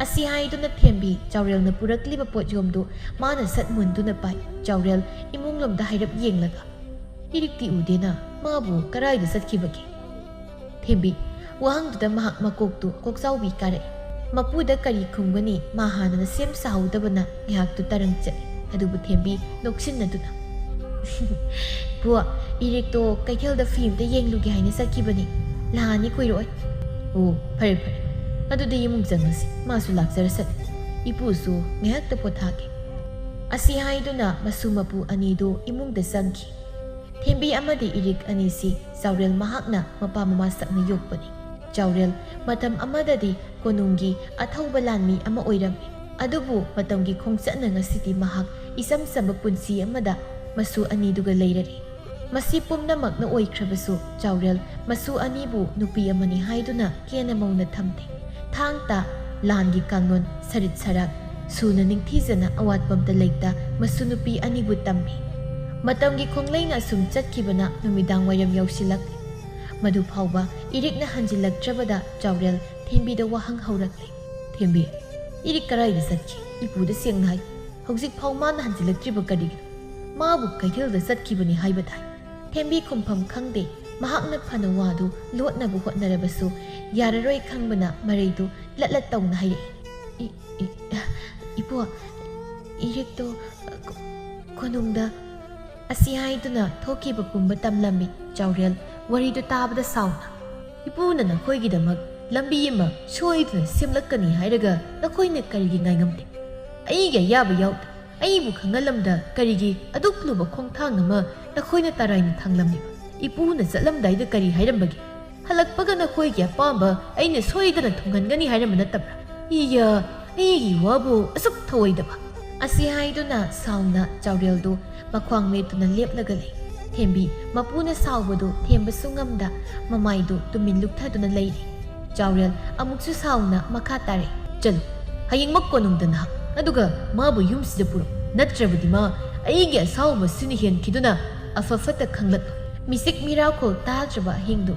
ꯑꯁꯤ ꯍꯥꯏꯗꯨꯅ ꯊꯦꯝꯕꯤ ꯆꯥꯎꯔꯦꯜꯅ ꯄꯨꯔꯛꯂꯤꯕ ꯄꯣꯠꯌꯣꯝꯗꯨ ꯃꯥꯅ ꯁꯠ ꯃꯨꯟꯗꯨꯅ ꯄꯥꯏ꯫ ꯆꯥꯎꯔꯦꯜ ꯏꯃꯨꯡꯂꯣꯝꯗ ꯍꯥꯏꯔꯞ ꯌꯦꯡꯂꯒ, "ꯏꯔꯤꯛꯇꯤ ꯎꯗꯦꯅ, ꯃꯥꯕꯨ ꯀꯔꯥꯏꯗ ꯆꯠꯈꯤꯕꯒꯦ?" ꯊꯦꯝꯕꯤ, ꯋꯥꯍꯪꯗꯨꯗ ꯃꯍꯥꯛ ꯃꯀꯣꯛꯇꯨ ꯀꯣꯛꯆꯥꯎꯕꯤ ꯀꯥꯔꯛꯏ꯫ ꯃꯄꯨꯗ ꯀꯔꯤ ꯈꯨꯝꯒꯅꯤ ꯃꯥ ꯍꯥꯟꯅꯅ ꯁꯦꯝ ꯁꯥꯍꯧꯗꯕꯅ ꯉꯥꯏꯍꯥꯛꯇꯨ ꯇꯔꯪ ꯆꯠꯂꯤ꯫ ꯑꯗꯨꯕꯨ ꯊꯦꯝꯕꯤ ꯅꯣꯛꯁꯤꯟꯅꯗꯨꯅ, "ꯏꯄꯨ, ꯏꯔꯤꯛꯇꯣ ꯀꯩꯊꯦꯜꯗ ꯐꯤ ꯑꯝꯇ ꯌꯦꯡꯂꯨꯒꯦ ꯍꯥꯏꯅ ꯆꯠꯈꯤꯕꯅꯤ꯫ ꯂꯥꯛꯑꯅꯤ ꯀꯨꯏꯔꯣꯏ꯫" "ꯑꯣ, ꯐꯔꯦ ꯐꯔꯦ, ꯑꯗꯨꯗꯤ ꯏꯃꯨꯡ ꯆꯪꯉꯁꯤ, ꯃꯥꯁꯨ ꯂꯥꯛꯆꯔꯁꯅꯨ꯫ ꯏꯄꯨꯁꯨ ꯉꯥꯏꯍꯥꯛꯇ ꯄꯣꯊꯥꯒꯦ꯫" ꯑꯁꯤ ꯍꯥꯏꯗꯨꯅ ꯃꯁꯨ ꯃꯄꯨ ꯑꯅꯤꯗꯨ ꯏꯃꯨꯡꯗ ꯆꯪꯈꯤ꯫ ꯊꯦꯝꯕꯤ ꯑꯃꯗꯤ ꯏꯔꯤꯛ ꯑꯅꯤꯁꯤ ꯆꯥꯎꯔꯦꯜ ꯃꯍꯥꯛꯅ ꯃꯄꯥ ꯃꯃꯥ ꯁꯛꯅ ꯌꯣꯛꯄꯅꯤ꯫ ꯆꯥꯎꯔꯦꯜ ꯃꯇꯝ ꯑꯃꯗꯗꯤ ꯀꯣꯅꯨꯡꯒꯤ ꯑꯊꯧꯕ ꯂꯥꯟꯃꯤ ꯑꯃ ꯑꯣꯏꯔꯝꯃꯤ꯫ ꯑꯗꯨꯕꯨ ꯃꯇꯝꯒꯤ ꯈꯣꯡꯆꯠꯅ ꯉꯁꯤꯗꯤ ꯃꯍꯥꯛ ꯏꯆꯝ ꯆꯝꯕ ꯄꯨꯟꯁꯤ ꯑꯃꯗ ꯃꯁꯨ ꯑꯅꯤꯗꯨꯒ ꯂꯩꯔꯔꯤ꯫ ꯃꯁꯤ ꯄꯨꯝꯅꯃꯛꯅ ꯑꯣꯏꯈ꯭ꯔꯕꯁꯨ ꯆꯥꯎꯔꯦꯜ ꯃꯁꯨ ꯑꯅꯤꯕꯨ ꯅꯨꯄꯤ ꯑꯃꯅꯤ ꯍꯥꯏꯗꯨꯅ ꯀꯦꯅ ꯃꯧꯅ ꯊꯝꯗꯦ꯫ ꯊꯥꯡ ꯇꯥ ꯂꯥꯟꯒꯤ ꯀꯥꯡꯂꯣꯟ ꯁꯔꯤꯠ ꯁꯔꯥꯛ ꯁꯨꯅ ꯅꯤꯡꯊꯤꯖꯅ ꯑꯋꯥꯠꯄ ꯑꯝꯇ ꯂꯩꯇ ꯃꯁꯨ ꯅꯨꯄꯤ ꯑꯅꯤꯕꯨ ꯇꯝꯃꯤ꯫ ꯃꯇꯝꯒꯤ ꯈꯣꯡꯂꯩꯅ ꯑꯁꯨꯝ ꯆꯠꯈꯤꯕꯅ ꯅꯨꯃꯤꯗꯥꯡ ꯋꯥꯏꯔꯝ ꯌꯧꯁꯤꯜꯂꯛꯂꯦ꯫ ꯃꯗꯨ ꯐꯥꯎꯕ ꯏꯔꯤꯛꯅ ꯍꯟꯖꯤꯜꯂꯛꯇ꯭ꯔꯕꯗ ꯆꯥꯎꯔꯦꯜ ꯊꯦꯝꯕꯤꯗ ꯋꯥꯍꯪ ꯍꯧꯔꯛꯂꯦ꯫ "ꯊꯦꯝꯕꯤ, ꯏꯔꯤꯛ ꯀꯔꯥꯏꯗ ꯆꯠꯈꯤ? ꯏꯄꯨꯗ ꯁꯦꯡꯅ ꯍꯥꯏ꯫ ꯍꯧꯖꯤꯛ ꯐꯥꯎ ꯃꯥꯅ ꯍꯟꯖꯤꯜꯂꯛꯇ꯭ꯔꯤꯕ ꯀꯔꯤꯒꯤꯅꯣ? ꯃꯥꯕꯨ ꯀꯩꯊꯦꯜꯗ ꯆꯠꯈꯤꯕꯅꯤ ꯍꯥꯏꯕ ꯇꯥꯏ꯫" ꯊꯦꯝꯕꯤ ꯈꯨꯝꯐꯝ ꯈꯪꯗꯦ꯫ ꯃꯍꯥꯛꯅ ꯐꯅ ꯋꯥꯗꯨ ꯂꯣꯠꯅꯕ ꯍꯣꯠꯅꯔꯕꯁꯨ ꯌꯥꯔꯔꯣꯏ ꯈꯪꯕꯅ ꯃꯔꯩꯗꯨ ꯂꯠ ꯂꯠ ꯇꯧꯅ ꯍꯥꯏꯔꯛꯏ꯫ "ꯏ-, ꯏ-, ꯏꯄꯨ, ꯏꯔꯤꯛꯇꯣ ꯀꯣ-, ꯀꯣꯅꯨꯡꯗ" ꯑꯁꯤ ꯍꯥꯏꯗꯨꯅ ꯊꯣꯛꯈꯤꯕ ꯄꯨꯝꯕ ꯇꯝꯂꯝꯃꯤ꯫ ꯆꯥꯎꯔꯦꯜ ꯋꯥꯔꯤꯗꯨ ꯇꯥꯕꯗ ꯁꯥꯎꯅ, "ꯏꯄꯨꯅ ꯅꯈꯣꯏꯒꯤꯗꯃꯛ ꯂꯝꯕꯤ ꯑꯃ ꯁꯣꯏꯗꯅ ꯁꯦꯝꯂꯛꯀꯅꯤ ꯍꯥꯏꯔꯒ ꯅꯈꯣꯏꯅ ꯀꯔꯤꯒꯤ ꯉꯥꯏꯉꯝꯗꯦ? ꯑꯩꯒꯤ ꯑꯌꯥꯕ ꯌꯥꯎꯗꯦ꯫ ꯑꯩꯕꯨ ꯈꯪꯍꯜꯂꯝꯗ ꯀꯔꯤꯒꯤ ꯑꯗꯨꯛ ꯂꯨꯕ ꯈꯣꯡꯊꯥꯡ ꯑꯃ ꯅꯈꯣꯏꯅ ꯇꯔꯥꯏꯅ ꯊꯥꯡꯂꯝꯂꯤꯕ? ꯏꯄꯨꯅ ꯆꯠꯂꯝꯗꯥꯏꯗ ꯀꯔꯤ ꯍꯥꯏꯔꯝꯕꯒꯦ? ꯍꯜꯂꯛꯄꯒ ꯅꯈꯣꯏꯒꯤ ꯑꯄꯥꯝꯕ ꯑꯩꯅ ꯁꯣꯏꯗꯅ ꯊꯨꯡꯍꯟꯒꯅꯤ ꯍꯥꯏꯔꯝꯕ ꯅꯠꯇꯕ꯭ꯔꯥ? ꯏꯌꯥ, ꯑꯩꯒꯤ ꯋꯥꯕꯨ ꯑꯁꯨꯛ ꯊꯧꯑꯣꯏꯗꯕ!" ꯑꯁꯤ ꯍꯥꯏꯗꯨꯅ ꯁꯥꯎꯅ ꯆꯥꯎꯔꯦꯜꯗꯨ ꯃꯈ꯭ꯋꯥꯡ ꯃꯦꯠꯇꯨꯅ ꯂꯦꯞꯂꯒ ꯂꯩ꯫ ꯊꯦꯝꯕꯤ ꯃꯄꯨꯅ ꯁꯥꯎꯕꯗꯨ ꯊꯦꯝꯕꯁꯨ ꯉꯝꯗ ꯃꯃꯥꯏꯗꯨ ꯇꯨꯃꯤꯟ ꯂꯨꯞꯊꯗꯨꯅ ꯂꯩꯔꯤ꯫ ꯆꯥꯎꯔꯦꯜ ꯑꯃꯨꯛꯁꯨ ꯁꯥꯎꯅ ꯃꯈꯥ ꯇꯥꯔꯛꯏ, "ꯆꯠꯂꯨ, ꯍꯌꯦꯡꯃꯛ ꯀꯣꯅꯨꯡꯗ ꯅꯍꯥꯛ, ꯑꯗꯨꯒ ꯃꯥꯕꯨ ꯌꯨꯝꯁꯤꯗ ꯄꯨꯔꯛꯎ, ꯅꯠꯇ꯭ꯔꯕꯗꯤ ꯃꯥ ꯑꯩꯒꯤ ꯑꯁꯥꯎꯕꯁꯤꯅ ꯍꯦꯟꯈꯤꯗꯨꯅ ꯑꯐ ꯐꯠꯇ ꯈꯪꯂꯛ꯫ ꯃꯤꯆꯤꯛ ꯃꯤꯔꯥꯈꯣꯜ ꯇꯥꯗ꯭ꯔꯕ ꯑꯍꯤꯡꯗꯨ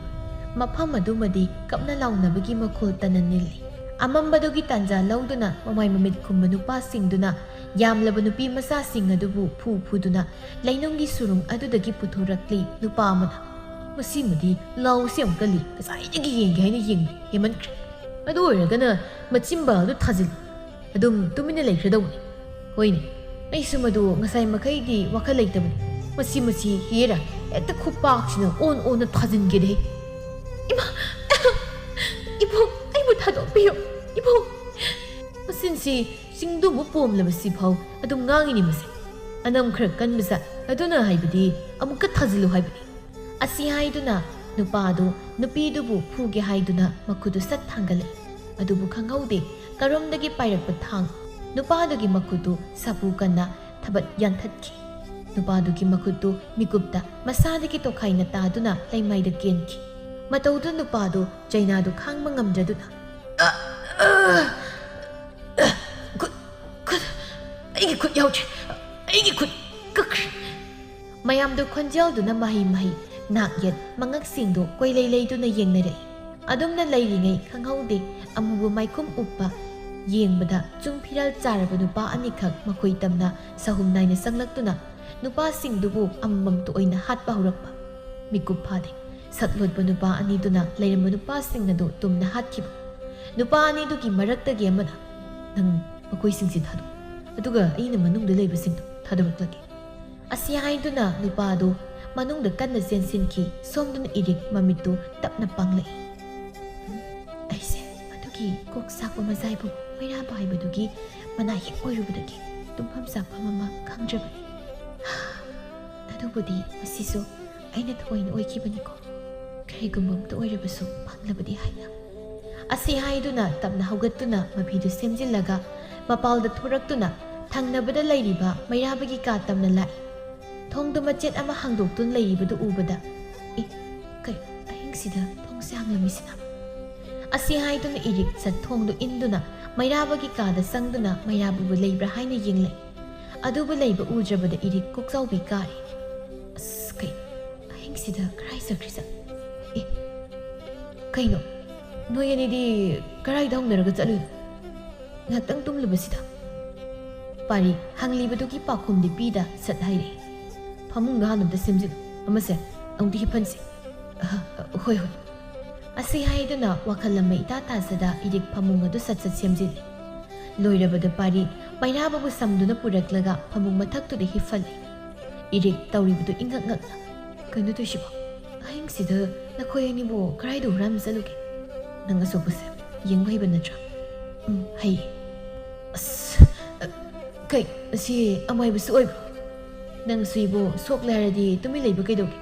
ꯃꯐꯝ ꯑꯗꯨꯃꯗꯤ ꯀꯞꯅ ꯂꯥꯎꯅꯕꯒꯤ ꯃꯈꯣꯜꯇꯅ ꯅꯤꯜꯂꯤ꯫ ꯑꯃꯝꯕꯗꯨꯒꯤ ꯇꯥꯟꯖꯥ ꯂꯧꯗꯨꯅ ꯃꯃꯥꯏ ꯃꯃꯤꯠ ꯈꯨꯝꯕ ꯅꯨꯄꯥꯁꯤꯡꯗꯨꯅ ꯌꯥꯝꯂꯕ ꯅꯨꯄꯤ ꯃꯆꯥꯁꯤꯡ ꯑꯗꯨꯕꯨ ꯐꯨ ꯐꯨꯗꯨꯅ ꯂꯩꯅꯨꯡꯒꯤ ꯁꯨꯔꯨꯡ ꯑꯗꯨꯗꯒꯤ ꯄꯨꯊꯣꯔꯛꯂꯤ ꯅꯨꯄꯥ ꯑꯃꯅ꯫ "ꯃꯁꯤꯃꯗꯤ ꯂꯥꯎꯁꯤ ꯌꯥꯝ ꯀꯜꯂꯤ, ꯉꯁꯥꯏꯗꯒꯤ ꯌꯦꯡꯒꯦ ꯍꯥꯏꯅ ꯌꯦꯡꯉꯤ, ꯍꯦꯟꯃꯟꯈ꯭ꯔꯦ꯫ ꯑꯗꯨ ꯑꯣꯏꯔꯒꯅ ꯃꯆꯤꯟꯕꯥꯜꯗꯨ ꯊꯥꯖꯤꯜꯂꯨ, ꯑꯗꯨꯝ ꯇꯨꯃꯤꯟꯅ ꯂꯩꯈ꯭ꯔꯗꯧꯕꯅꯤ꯫ ꯍꯣꯏꯅꯦ, ꯑꯩꯁꯨ ꯃꯗꯨ ꯉꯁꯥꯏ ꯃꯈꯩꯗꯤ ꯋꯥꯈꯜ ꯂꯩꯇꯕꯅꯤ꯫ ꯃꯁꯤ, ꯃꯁꯤ ꯍꯦꯔꯥ, ꯍꯦꯛꯇ ꯈꯨꯄꯥꯛꯁꯤꯅ ꯑꯣꯟ ꯑꯣꯟꯅ ꯊꯥꯖꯤꯟꯒꯦꯗꯦ꯫ ꯏꯃꯥ! ꯏꯕꯨꯡ, ꯑꯩꯕꯨ ꯊꯥꯗꯣꯛꯄꯤꯌꯨ, ꯏꯕꯨꯡ!" ꯃꯆꯤꯟꯁꯤ ꯆꯤꯡꯗꯨꯃꯨꯛ ꯄꯣꯝꯂꯕꯁꯤ ꯐꯥꯎ ꯑꯗꯨꯝ ꯉꯥꯡꯉꯤꯅꯤ ꯃꯁꯦ꯫ ꯑꯅꯝ ꯈꯔ ꯀꯟꯕ ꯖꯥꯠ ꯑꯗꯨꯅ ꯍꯥꯏꯕꯗꯤ ꯑꯃꯨꯛꯀ ꯊꯥꯖꯤꯜꯂꯨ ꯍꯥꯏꯕꯅꯤ꯫ ꯑꯁꯤ ꯍꯥꯏꯗꯨꯅ ꯅꯨꯄꯥꯗꯨ ꯅꯨꯄꯤꯗꯨꯕꯨ ꯐꯨꯒꯦ ꯍꯥꯏꯗꯨꯅ ꯃꯈꯨꯠꯇꯨ ꯁꯠ ꯊꯥꯡꯒꯠꯂꯛꯏ꯫ ꯑꯗꯨꯕꯨ ꯈꯪꯍꯧꯗꯦ, ꯀꯔꯣꯝꯗꯒꯤ ꯄꯥꯏꯔꯛꯄ ꯊꯥꯡ ꯅꯨꯄꯥꯗꯨꯒꯤ ꯃꯈꯨꯠꯇꯨ ꯁꯥꯐꯨ ꯀꯟꯅ ꯊꯕꯠ ꯌꯥꯟꯊꯠꯈꯤ꯫ ꯅꯨꯄꯥꯗꯨꯒꯤ ꯃꯈꯨꯠꯇꯨ ꯃꯤꯀꯨꯞꯇ ꯃꯁꯥꯗꯒꯤ ꯇꯣꯈꯥꯏꯅ ꯇꯥꯗꯨꯅ ꯂꯩꯃꯥꯏꯗ ꯀꯦꯟꯈꯤ꯫ ꯃꯇꯧꯗꯨ ꯅꯨꯄꯥꯗꯨ ꯆꯩꯅꯥꯗꯨ ꯈꯥꯡꯕ ꯉꯝꯗ꯭ꯔꯗꯨꯅ, "ꯑ, ꯑ, ꯑ, ꯈꯨꯠ, ꯈꯨꯠ, ꯑꯩꯒꯤ ꯈꯨꯠ ꯌꯥꯎꯗ꯭ꯔꯦ, ꯑꯩꯒꯤ ꯈꯨꯠ ꯀꯛꯈ꯭ꯔꯦ!" ꯃꯌꯥꯝꯗꯨ ꯈꯣꯟꯖꯦꯜꯗꯨꯅ ꯃꯍꯩ ꯃꯍꯩ, ꯅꯥꯛ ꯌꯦꯠ ꯃꯉꯛꯁꯤꯡꯗꯨ ꯀꯣꯏꯂꯩ ꯂꯩꯗꯨꯅ ꯌꯦꯡꯅꯔꯛꯏ꯫ ꯑꯗꯨꯝꯅ ꯂꯩꯔꯤꯉꯩ ꯈꯪꯍꯧꯗꯦ, ꯑꯃꯨꯕ ꯃꯥꯏꯈꯨꯝ ꯎꯞꯄ ꯌꯦꯡꯕꯗ ꯆꯨꯡ ꯐꯤꯔꯥꯜ ꯆꯥꯔꯕ ꯅꯨꯄꯥ ꯑꯅꯤꯈꯛ ꯃꯈꯣꯏ ꯇꯝꯅ ꯁꯍꯨꯝ ꯅꯥꯏꯅ ꯆꯪꯂꯛꯇꯨꯅ ꯅꯨꯄꯥꯁꯤꯡꯗꯨꯕꯨ ꯑꯃꯃꯝꯇ ꯑꯣꯏꯅ ꯍꯥꯠꯄ ꯍꯧꯔꯛꯄ꯫ ꯃꯤꯀꯨꯞ ꯐꯥꯗꯦ, ꯁꯛ ꯂꯣꯠꯄ ꯅꯨꯄꯥ ꯑꯅꯤꯗꯨꯅ ꯂꯩꯔꯝꯕ ꯅꯨꯄꯥꯁꯤꯡ ꯑꯗꯨ ꯇꯨꯝꯅ ꯍꯥꯠꯈꯤꯕ꯫ ꯅꯨꯄꯥ ꯑꯅꯤꯗꯨꯒꯤ ꯃꯔꯛꯇꯒꯤ ꯑꯃꯅ, "ꯅꯪ ꯃꯈꯣꯏꯁꯤꯡꯁꯤ ꯊꯥꯗꯣꯛ, ꯑꯗꯨꯒ ꯑꯩꯅ ꯃꯅꯨꯡꯗ ꯂꯩꯕꯁꯤꯡꯗꯨ ꯊꯥꯗꯣꯔꯛꯂꯒꯦ꯫" ꯑꯁꯤ ꯍꯥꯏꯗꯨꯅ ꯅꯨꯄꯥ ꯑꯗꯨ ꯃꯅꯨꯡꯗ ꯀꯟꯅ ꯆꯦꯟꯁꯤꯟꯈꯤ, ꯁꯣꯝꯗꯅ ꯏꯔꯤꯛ ꯃꯃꯤꯠꯇꯨ ꯇꯞꯅ ꯄꯥꯡꯂꯛꯏ꯫ "ꯑꯩꯁꯦ ꯑꯗꯨꯒꯤ ꯀꯣꯛ ꯆꯥꯛꯄ ꯃꯖꯥꯏꯕꯨ ꯃꯩꯔꯥꯕ ꯍꯥꯏꯕꯗꯨꯒꯤ ꯃꯅꯥ ꯍꯦꯛ ꯑꯣꯏꯔꯨꯕꯗꯒꯤ ꯇꯨꯝꯐꯝ ꯆꯥꯐꯝ ꯑꯃ ꯈꯪꯗ꯭ꯔꯕꯅꯤ꯫ ꯑꯗꯨꯕꯨꯗꯤ ꯃꯁꯤꯁꯨ ꯑꯩꯅ ꯊꯑꯣꯏꯅ ꯑꯣꯏꯈꯤꯕꯅꯤꯀꯣ, ꯀꯔꯤꯒꯨꯝꯕ ꯑꯝꯇ ꯑꯣꯏꯔꯕꯁꯨ ꯐꯪꯂꯕꯗꯤ ꯍꯥꯏꯅ꯫" ꯑꯁꯤ ꯍꯥꯏꯗꯨꯅ ꯇꯞꯅ ꯍꯧꯒꯠꯇꯨꯅ ꯃꯐꯤꯗꯨ ꯁꯦꯝꯖꯤꯜꯂꯒ ꯃꯄꯥꯜꯗ ꯊꯣꯔꯛꯇꯨꯅ ꯊꯪꯅꯕꯗ ꯂꯩꯔꯤꯕ ꯃꯩꯔꯥꯕꯒꯤ ꯀꯥ ꯇꯝꯅ ꯂꯥꯛꯏ꯫ ꯊꯣꯡꯗꯨ ꯃꯆꯦꯠ ꯑꯃ ꯍꯥꯡꯗꯣꯛꯇꯨꯅ ꯂꯩꯔꯤꯕꯗꯨ ꯎꯕꯗ, "ꯑꯦ, ꯀꯩꯅꯣ ꯑꯍꯤꯡꯁꯤꯗ ꯊꯣꯡꯁꯦ ꯍꯥꯡꯂꯝꯃꯤꯁꯤꯅ?" ꯑꯁꯤ ꯍꯥꯏꯗꯨꯅ ꯏꯔꯤꯛ ꯁꯠ ꯊꯣꯡꯗꯨ ꯏꯟꯗꯨꯅ ꯃꯩꯔꯥꯕꯒꯤ ꯀꯥꯗ ꯆꯪꯗꯨꯅ ꯃꯩꯔꯥꯕꯕꯨ ꯂꯩꯕ꯭ꯔꯥ ꯍꯥꯏꯅ ꯌꯦꯡꯂꯛꯏ꯫ ꯑꯗꯨꯕꯨ ꯂꯩꯕ ꯎꯗ꯭ꯔꯕꯗ ꯏꯔꯤꯛ ꯀꯣꯛꯆꯥꯎꯕꯤ ꯀꯥꯔꯦ꯫ ꯑꯁ, ꯀꯩ, ꯑꯍꯤꯡꯁꯤꯗ ꯀꯔꯥꯏ ꯆꯠꯈ꯭ꯔꯤꯖꯥꯠ? ꯑꯦ, ꯀꯩꯅꯣ? ꯅꯣꯏ ꯑꯅꯤꯗꯤ ꯀꯔꯥꯏꯗ ꯍꯧꯅꯔꯒ ꯆꯠꯂꯨꯏꯅꯣ? ꯉꯥꯏꯍꯥꯛꯇꯪ ꯇꯨꯝꯂꯨꯕꯁꯤꯗ꯫ ꯄꯥꯔꯤ ꯍꯪꯂꯤꯕꯗꯨꯒꯤ ꯄꯥꯎꯈꯨꯝꯗꯤ ꯄꯤꯗ ꯁꯠ ꯍꯥꯏꯔꯛꯏ꯫ "ꯐꯃꯨꯡꯗ ꯍꯥꯟꯅ ꯑꯝꯇ ꯁꯦꯝꯖꯤꯜꯂꯨ꯫ ꯑꯃꯁꯦ, ꯑꯃꯨꯛꯇ ꯍꯤꯞꯍꯟꯁꯤ꯫" "ꯑꯍ, ꯍꯣꯏ, ꯍꯣꯏ꯫" ꯑꯁꯤ ꯍꯥꯏꯗꯨꯅ ꯋꯥꯈꯜ ꯑꯃ ꯏꯇꯥ ꯇꯥꯖꯗ ꯏꯔꯤꯛ ꯐꯃꯨꯡ ꯑꯗꯨ ꯁꯠ ꯁꯠ ꯁꯦꯝꯖꯤꯜꯂꯤ꯫ ꯂꯣꯏꯔꯕꯗ ꯄꯥꯔꯤ ꯃꯩꯔꯥꯕꯕꯨ ꯁꯝꯗꯨꯅ ꯄꯨꯔꯛꯂꯒ ꯐꯃꯨꯡ ꯃꯊꯛꯇꯨꯗ ꯍꯤꯞꯍꯜꯂꯤ꯫ ꯏꯔꯤꯛ ꯇꯧꯔꯤꯕꯗꯨ ꯏꯉꯛ ꯉꯛꯅ, "ꯀꯩꯅꯣ ꯇꯧꯏꯁꯤꯕꯣ? ꯑꯍꯤꯡꯁꯤꯗ ꯅꯈꯣꯏ ꯑꯅꯤꯕꯨ ꯀꯗꯥꯏꯗ ꯍꯨꯔꯥꯟꯕ ꯆꯠꯂꯨꯒꯦ? ꯅꯪ ꯑꯁꯣꯛꯄꯁꯦ ꯌꯦꯡꯕ ꯍꯩꯕ ꯅꯠꯇ꯭ꯔꯥ?" "ꯎꯝ, ꯍꯩꯌꯦ꯫" "ꯑꯁ, ꯑ, ꯀꯩ, ꯑꯁꯤ ꯑꯃꯥꯏꯕꯁꯨ ꯑꯣꯏꯕ꯭ꯔꯣ? ꯅꯪꯁꯨ ꯏꯕꯣ ꯁꯣꯛꯂꯦ ꯍꯥꯏꯔꯗꯤ ꯇꯨꯃꯤꯟ ꯂꯩꯕ ꯀꯩꯗꯧꯒꯦ?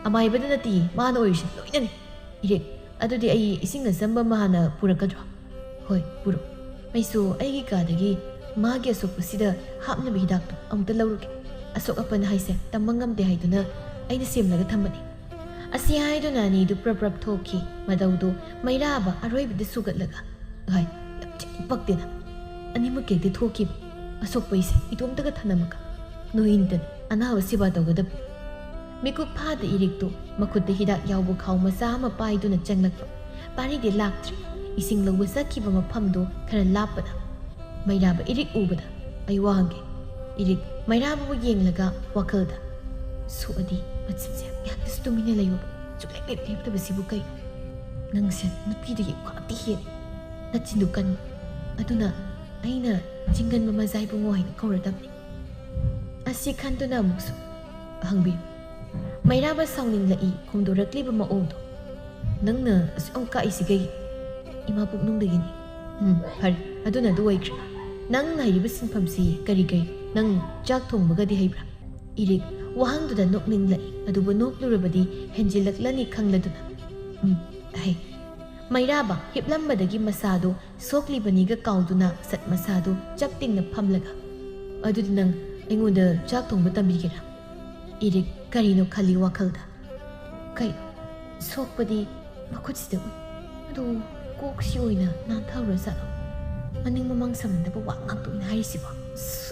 ꯑꯃꯥꯏꯕꯗ ꯅꯠꯇꯤꯌꯦ, ꯃꯥꯅ ꯑꯣꯏꯔꯤꯁꯦ ꯂꯣꯏꯅꯅꯤ꯫" "ꯏꯔꯤꯛ, ꯑꯗꯨꯗꯤ ꯑꯩ ꯏꯁꯤꯡ ꯑꯆꯝꯕ ꯑꯃ ꯍꯥꯟꯅ ꯄꯨꯔꯛꯀꯗ꯭ꯔꯣ?" "ꯍꯣꯏ, ꯄꯨꯔꯛꯑꯣ꯫ ꯑꯩꯁꯨ ꯑꯩꯒꯤ ꯀꯥꯗꯒꯤ ꯃꯥꯒꯤ ꯑꯁꯣꯛꯄꯁꯤꯗ ꯍꯥꯞꯅꯕ ꯍꯤꯗꯥꯛꯇꯣ ꯑꯃꯨꯛꯇ ꯂꯧꯔꯨꯒꯦ꯫ ꯑꯁꯣꯛ ꯑꯄꯟ ꯍꯥꯏꯁꯦ ꯇꯝꯕ ꯉꯝꯗꯦ ꯍꯥꯏꯗꯨꯅ ꯑꯩꯅ ꯁꯦꯝꯂꯒ ꯊꯝꯕꯅꯤ꯫" ꯑꯁꯤ ꯍꯥꯏꯗꯨꯅ ꯑꯅꯤꯗꯨ ꯄ꯭ꯔꯞ ꯄ꯭ꯔꯞ ꯊꯣꯛꯈꯤ꯫ ꯃꯗꯧꯗꯨ ꯃꯩꯔꯥꯕ ꯑꯔꯣꯏꯕꯗ ꯁꯨꯒꯠꯂꯒ, "ꯍꯥꯏ, ꯌꯥꯝ ꯊꯤꯅ ꯄꯛꯇꯦꯅ꯫ ꯑꯅꯤꯃꯛ ꯍꯦꯛꯇ ꯊꯣꯛꯈꯤꯕ꯫ ꯑꯁꯣꯛꯄ ꯑꯩꯁꯦ ꯏꯇꯣꯝꯇꯒ ꯊꯅꯝꯃꯒ꯫ ꯅꯣꯏ ꯑꯅꯤꯇꯅꯤ ꯑꯅꯥꯕ ꯁꯦꯕꯥ ꯇꯧꯒꯗꯕ꯫" ꯃꯤꯀꯨꯞ ꯐꯥꯗ ꯏꯔꯤꯛꯇꯨ ꯃꯈꯨꯠꯇ ꯍꯤꯗꯥꯛ ꯌꯥꯎꯕ ꯈꯥꯎ ꯃꯆꯥ ꯑꯃ ꯄꯥꯏꯗꯨꯅ ꯆꯪꯂꯛꯄ꯫ ꯄꯥꯔꯤꯗꯤ ꯂꯥꯛꯇ꯭ꯔꯤ꯫ ꯏꯁꯤꯡ ꯂꯧꯕ ꯆꯠꯈꯤꯕ ꯃꯐꯝꯗꯨ ꯈꯔ ꯂꯥꯞꯄꯗ꯫ "ꯃꯩꯔꯥꯕ, ꯏꯔꯤꯛ ꯎꯕꯗ ꯑꯩ ꯋꯥ ꯍꯪꯒꯦ꯫" ꯏꯔꯤꯛ ꯃꯩꯔꯥꯕꯕꯨ ꯌꯦꯡꯂꯒ ꯋꯥꯈꯜꯗ, "ꯁꯣꯛꯑꯗꯤ ꯃꯆꯤꯟꯁꯦ ꯉꯥꯏꯍꯥꯛꯇꯁꯨ ꯇꯨꯃꯤꯟꯅ ꯂꯩꯌꯣꯕ꯫ ꯁꯨꯛꯂꯦꯞ ꯂꯦꯞ ꯂꯦꯞꯇꯕꯁꯤꯕꯨ ꯀꯩ? ꯅꯪꯁꯦ ꯅꯨꯄꯤꯗꯒꯤ ꯈ꯭ꯋꯥꯏꯗꯒꯤ ꯍꯦꯜꯂꯦ꯫ ꯅꯆꯤꯟꯗꯨ ꯀꯟꯕ꯫ ꯑꯗꯨꯅ ꯑꯩꯅ ꯆꯤꯡꯒꯟꯕ ꯃꯖꯥꯏꯕꯨꯡꯉꯣ ꯍꯥꯏꯅ ꯀꯧꯔꯗꯕꯅꯤ꯫" ꯑꯁꯤ ꯈꯟꯗꯨꯅ ꯑꯃꯨꯛꯁꯨ ꯍꯪꯕꯤꯌꯨ꯫ ꯃꯩꯔꯥꯕ ꯁꯥꯎꯅꯤꯡꯂꯛꯏ ꯈꯣꯡꯗꯣꯔꯛꯂꯤꯕ ꯃꯑꯣꯡꯗꯣ꯫ "ꯅꯪꯅ ꯑꯁꯨꯛ ꯌꯥꯝ ꯀꯥꯛꯏꯁꯤ ꯀꯩꯒꯤ?" "ꯏꯃꯥ ꯄꯨꯛꯅꯨꯡꯗꯒꯤꯅꯤ꯫" "ꯎꯝ, ꯐꯔꯦ꯫ ꯑꯗꯨꯅ ꯑꯗꯨ ꯑꯣꯏꯈ꯭ꯔꯦ꯫ ꯅꯪ ꯍꯥꯏꯔꯤꯕ ꯁꯤꯟꯐꯝꯁꯤ ꯀꯔꯤ ꯀꯔꯤ? ꯅꯪ ꯆꯥꯛ ꯊꯣꯡꯕꯒꯗꯤ ꯍꯩꯕ꯭ꯔꯥ?" ꯏꯔꯤꯛ ꯋꯥꯍꯪꯗꯨꯗ ꯅꯣꯛꯅꯤꯡꯂꯛꯏ, ꯑꯗꯨꯕꯨ ꯅꯣꯛꯂꯨꯔꯕꯗꯤ ꯍꯦꯟꯖꯤꯜꯂꯛꯂꯅꯤ ꯈꯪꯂꯗꯨꯅ, "ꯎꯝ, ꯍꯩ꯫" ꯃꯩꯔꯥꯕ ꯍꯤꯞꯂꯝꯕꯗꯒꯤ ꯃꯁꯥꯗꯨ ꯁꯣꯛꯂꯤꯕꯅꯤꯒ ꯀꯥꯎꯗꯨꯅ ꯁꯠ ꯃꯁꯥꯗꯨ ꯆꯞ ꯇꯤꯡꯅ ꯐꯝꯂꯒ, "ꯑꯗꯨꯗꯤ ꯅꯪ ꯑꯩꯉꯣꯟꯗ ꯆꯥꯛ ꯊꯣꯡꯕ ꯇꯝꯕꯤꯒꯦꯔꯥ?" ꯏꯔꯤꯛ ꯀꯔꯤꯅꯣ ꯈꯜꯂꯤ ꯋꯥꯈꯜꯗ꯫ "ꯀꯩ, ꯁꯣꯛꯄꯗꯤ ꯃꯈꯨꯠꯁꯤꯗ ꯎꯏ꯫ ꯑꯗꯨ ꯀꯣꯛꯁꯤ ꯑꯣꯏꯅ ꯅꯥꯟꯊꯍꯧꯔ ꯖꯥꯠꯂꯣ? ꯃꯅꯤꯡ ꯃꯃꯥꯡ ꯁꯝꯅꯗꯕ ꯋꯥ ꯉꯥꯛꯇ ꯑꯣꯏꯅ ꯍꯥꯏꯔꯤꯁꯤꯕꯣ?"